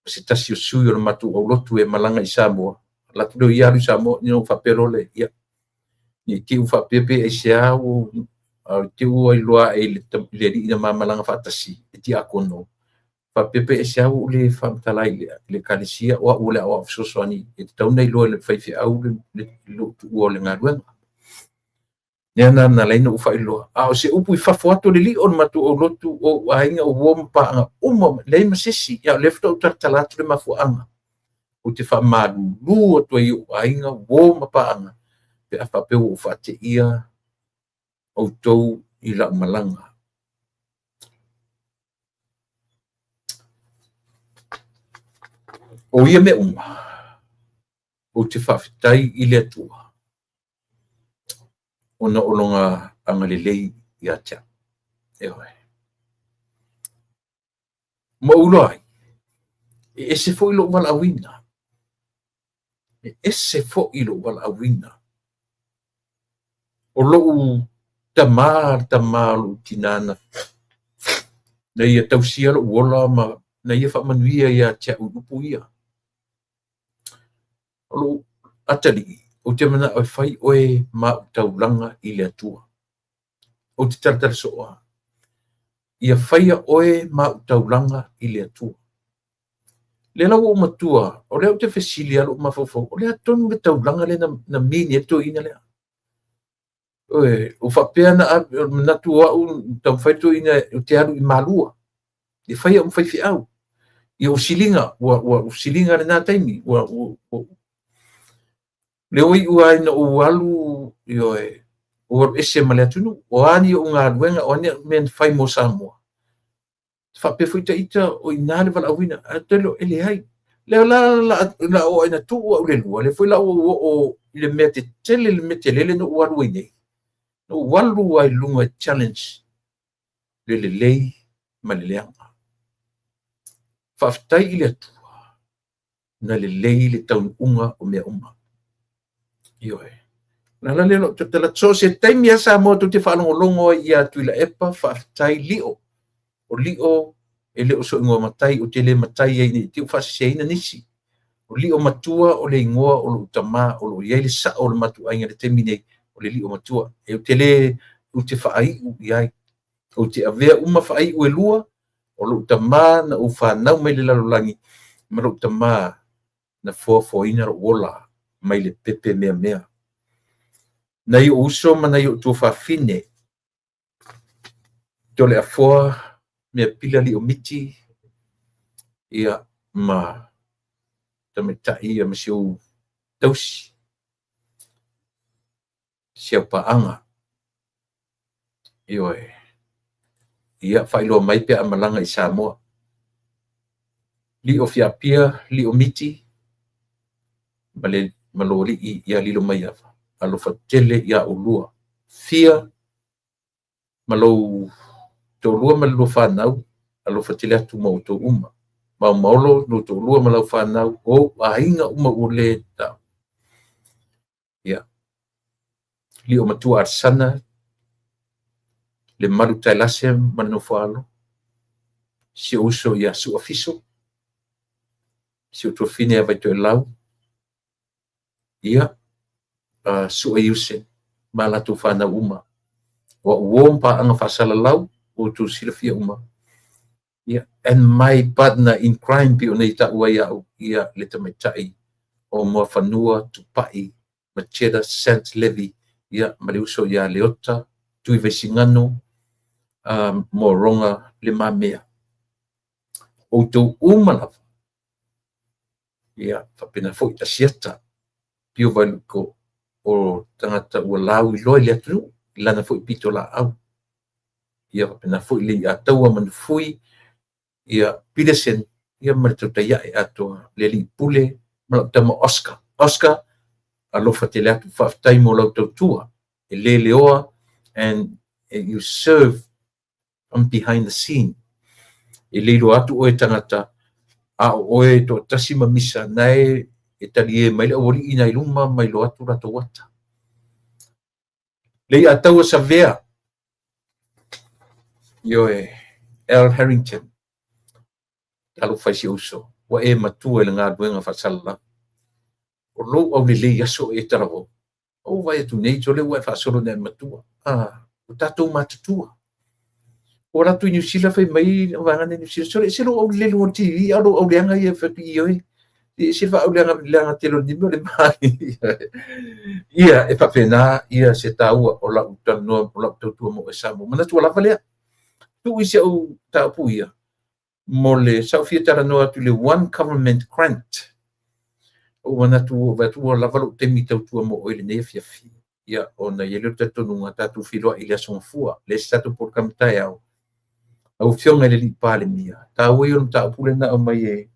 se tasi o sui o le matou aulotu e malaga i Samoa. Alu atu lea o ia alu i Samoa, ona ou faapea loa lea, ia, ne i te i ua faapea pe aisea ua ou te ua iloa ae i le alii na ma malaga faatasi, le tiakono, faapea pe aisea ua ou le faamatala ai i le ekalesia, o au o le aoao fesoasoani e tatau ona iloa e le faifeau lou tuua o le galuega. Lea na na ala ai ona ou faailoa. A o se upu i fafo atu o le lio o le matou aulotu, o ou aiga, o uo ma paaga uma, leai ma se isi. Ia, o lea faatoa ou talatala atu le mafuaaga. Ou te faamalulu atu ai i ou aiga, uo ma paaga, pe a faapea ua ou faateia outou i lau malaga. O ia mea uma, ou te faafetai i le Atua ona o lona agalelei ia te au. Ioe. Ma ou iloa ai, e ese foi lou valaauina. E ese foi lou valaauina. O lou tamā, le tamā o lou tinā na, na ia tausia lou ola ma na ia faamanuia ia te au i upu ia. O lou atalii, ou te manao e fai oe ma au taulaga i le Atua. Ou te talatala soo lava. Ia faia oe ma au taulaga i le Atua. Lea la ua ou matua, o lea ou te fesili lava lou mafaufau, o le a tonu le taulaga lea na mean ai le toeaina lea? Ioe, ua faapea na ave, o le manatu o au, taumafai le toeaina ou te alu i Malua, e fai au ma faifeau. Ia ua siliga, ua siliga lena taimi, ua lea ua iu lava ina ou alu, ioe, ou alu ese ma le atunuu. O a ni ou galuega, o a ni au mea na fai mo Samoa, faapea foi ita o i ina le valaauina, ae ou te iloa e leai. Lea la la oo ina tuu au i le lua, lea foi la ua ou oo i le mea tetele, le mea tele na ou alu ai nei. Na ou alu lava i luga e challenge le lelei ma le leaga. Faafetai i le Atua na lelei le taunuuga o mea uma. Ioe. O le ala lea o lou tautala atu. So o se taimi lava Samoa tou te faalogologo ai ia Tuilaepa, faafetai Lio. O Lio e le o sou igoa matai, ou te le matai ai ne i te i ua faaseseina nisi. O Lio Matua o le igoa o lou tama o lo o i ai le sao o le matou aiga i le taimi nei, o le Lio Matua. E ou te le, ou te faaiu i ai. Ou te avea uma faaiu e lua, o lou tama na ou fanau mai le lalolagi, ma lou tama na foafoaina lou ola mai le pepe meamea. Nai ou uso ma nai ou tuafafine, Toleafoa Meapila Lio Miti, ia, ma tamaitai ia ma si ou tausi, si au paaga. Ioe. Ia, faailoa mai pe a malaga i Samoa. Lio Fiapia, Lio Miti, ma le ma lo alii ia Lilomaiava. Alofa tele ia ulua. Fia ma lou toalua ma le lua fanau, alofa tele atu ma outou uma. Maomaolo, lou toalua ma lau fanau, o ou aiga uma ua le tau. Ia, Lio Matua Alesana, le Malu Tailase ma le Nofoalo, si ou uso ia Sua Fiso, si ou tuafafine ia Vaitoelau, ia, Sua Iuse ma latou fanau uma. O au uo ma paaga faasalalau, ua outou silafia uma. Ia, and my partner in crime pei ona ia taua ai au, ia, le tamaitai o Muafanua Tupai Macheta Sant Levy, ia, ma le uso ia Leota Tuivaisigano, Moaroga Le Mamea. Outou uma lava, ia, faapena foi Asiata Pio Vailuko, o tagata ua lauiloa i le atunuu i lana foi pitolaau. Ia faapena foi le Iataua Manufui, ia Peterson, ia ma le Tautaiae atoa, le Alii Pule ma lau tama Oscar. Oscar, alofa tele atu, faafetai mo lau tautua e le leoa, and you serve from behind the scene. E le iloa atu oe tagata, a o oe e toatasi ma misa, na e talie mai le aualii na i luma ma iloa atu latou ata. Le Iataua Savea, ioe, Al Harrington, talofa i si ou uso, ua e matua i le galuega faasalalau. O lou aulelei aso e talavou. Ou vaai atu nei, sole ua e faasolo ina e matua. Ah, ua tatou matutua. Ua alu atu i Niu Sila, fai mai le vaega nei Niu Sila, sole ese lou aulelei i luga o le TV, a o lou auleaga ia fai atu, ioe. E ese le faaauleaga leaga tele o le nimi o le mai. Ia, e faapena ia se taua o lau talanoa, o lau tautua mo oe Samoa. Manatu ua lava lea. Tuu i si au mataupu ia, mo le sa ou fia talanoa atu i le One Government Grant. Ua ou manatu ua vaai atu ua lava lou taimi tautua mo oe i lenei afiafi. Ia, ona i ai lea o le talitonuga tatou feiloai i le Aso Gafua, leai se tatou polokalame taeao. Lau Afioga i le Alii Palemia, taua ia o le mataupu lea na aumai e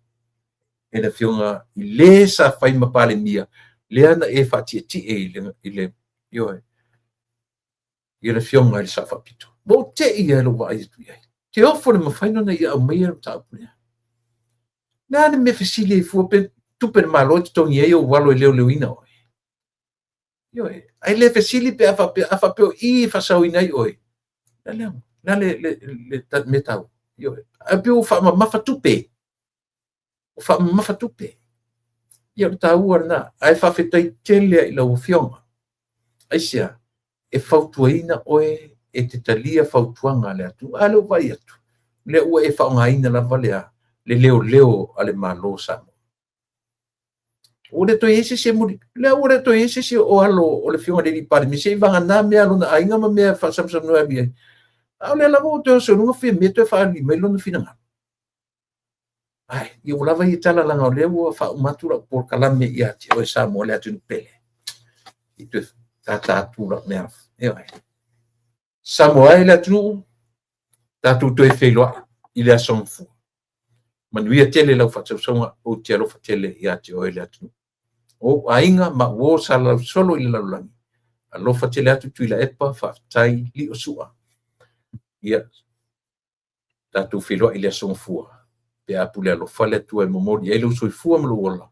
e le Afioga i le sa fai ma Palemia, lea na e faatietie i le, ioe, i le Afioga i le Sao Faapito. Ua ou te i ai lou vaai atu i ai. Te ofo le mafai ona ia aumaia le mataupu lea. Le a le mea fesili ai fua pe tupe le Malo e totogi ai ou alo e leoleoina oe. Ioe, ae le fesili pe a faapea, a faapea o i e faasaoina ai oe. Le a le, le a le, le, le, mea taua. Ioe, ae pei ua faamamafa tupe. Ua faamamafa tupe. Ia o le taua lena. Ae faafetai tele i lau Afioga. Aisea? E fautuaina oe e te talia fautuaga a le atunuu. A lea ua vaai atu, o lea ua e faaaogaina lava le leoleo a le Malo o Samoa. Ua le toe i ai se isi e muli, lea ua le toe i ai se isi o alo o le Afioga i le Palemia, se i vagana mea a lona aiga ma mea e faasamasanoa e alu i ai. A o lea lava ua toe oso i luga Fiame toe faaali mai lona finagalo. Ai, ia ua lava ia tala leaga o lea ua faauma atu lau polokalame ia te oe Samoa le atunuu pele. I toe tata atu lau mea. Ioe. Samoa e le atunuu, tatou toe feiloai i le aso Gafua. Manuia tele lau faasausauga, ou te alofa tele ia te oe le atunuu. O ou aiga ma au uo sa lausolo i le lalolagi, alofa tele atu Tuilaepa, faafetai Liosua. Ia, tatou feiloai i le aso Gafua pe a pule alofa le Atua e momoli ai lou soifua ma lou ola.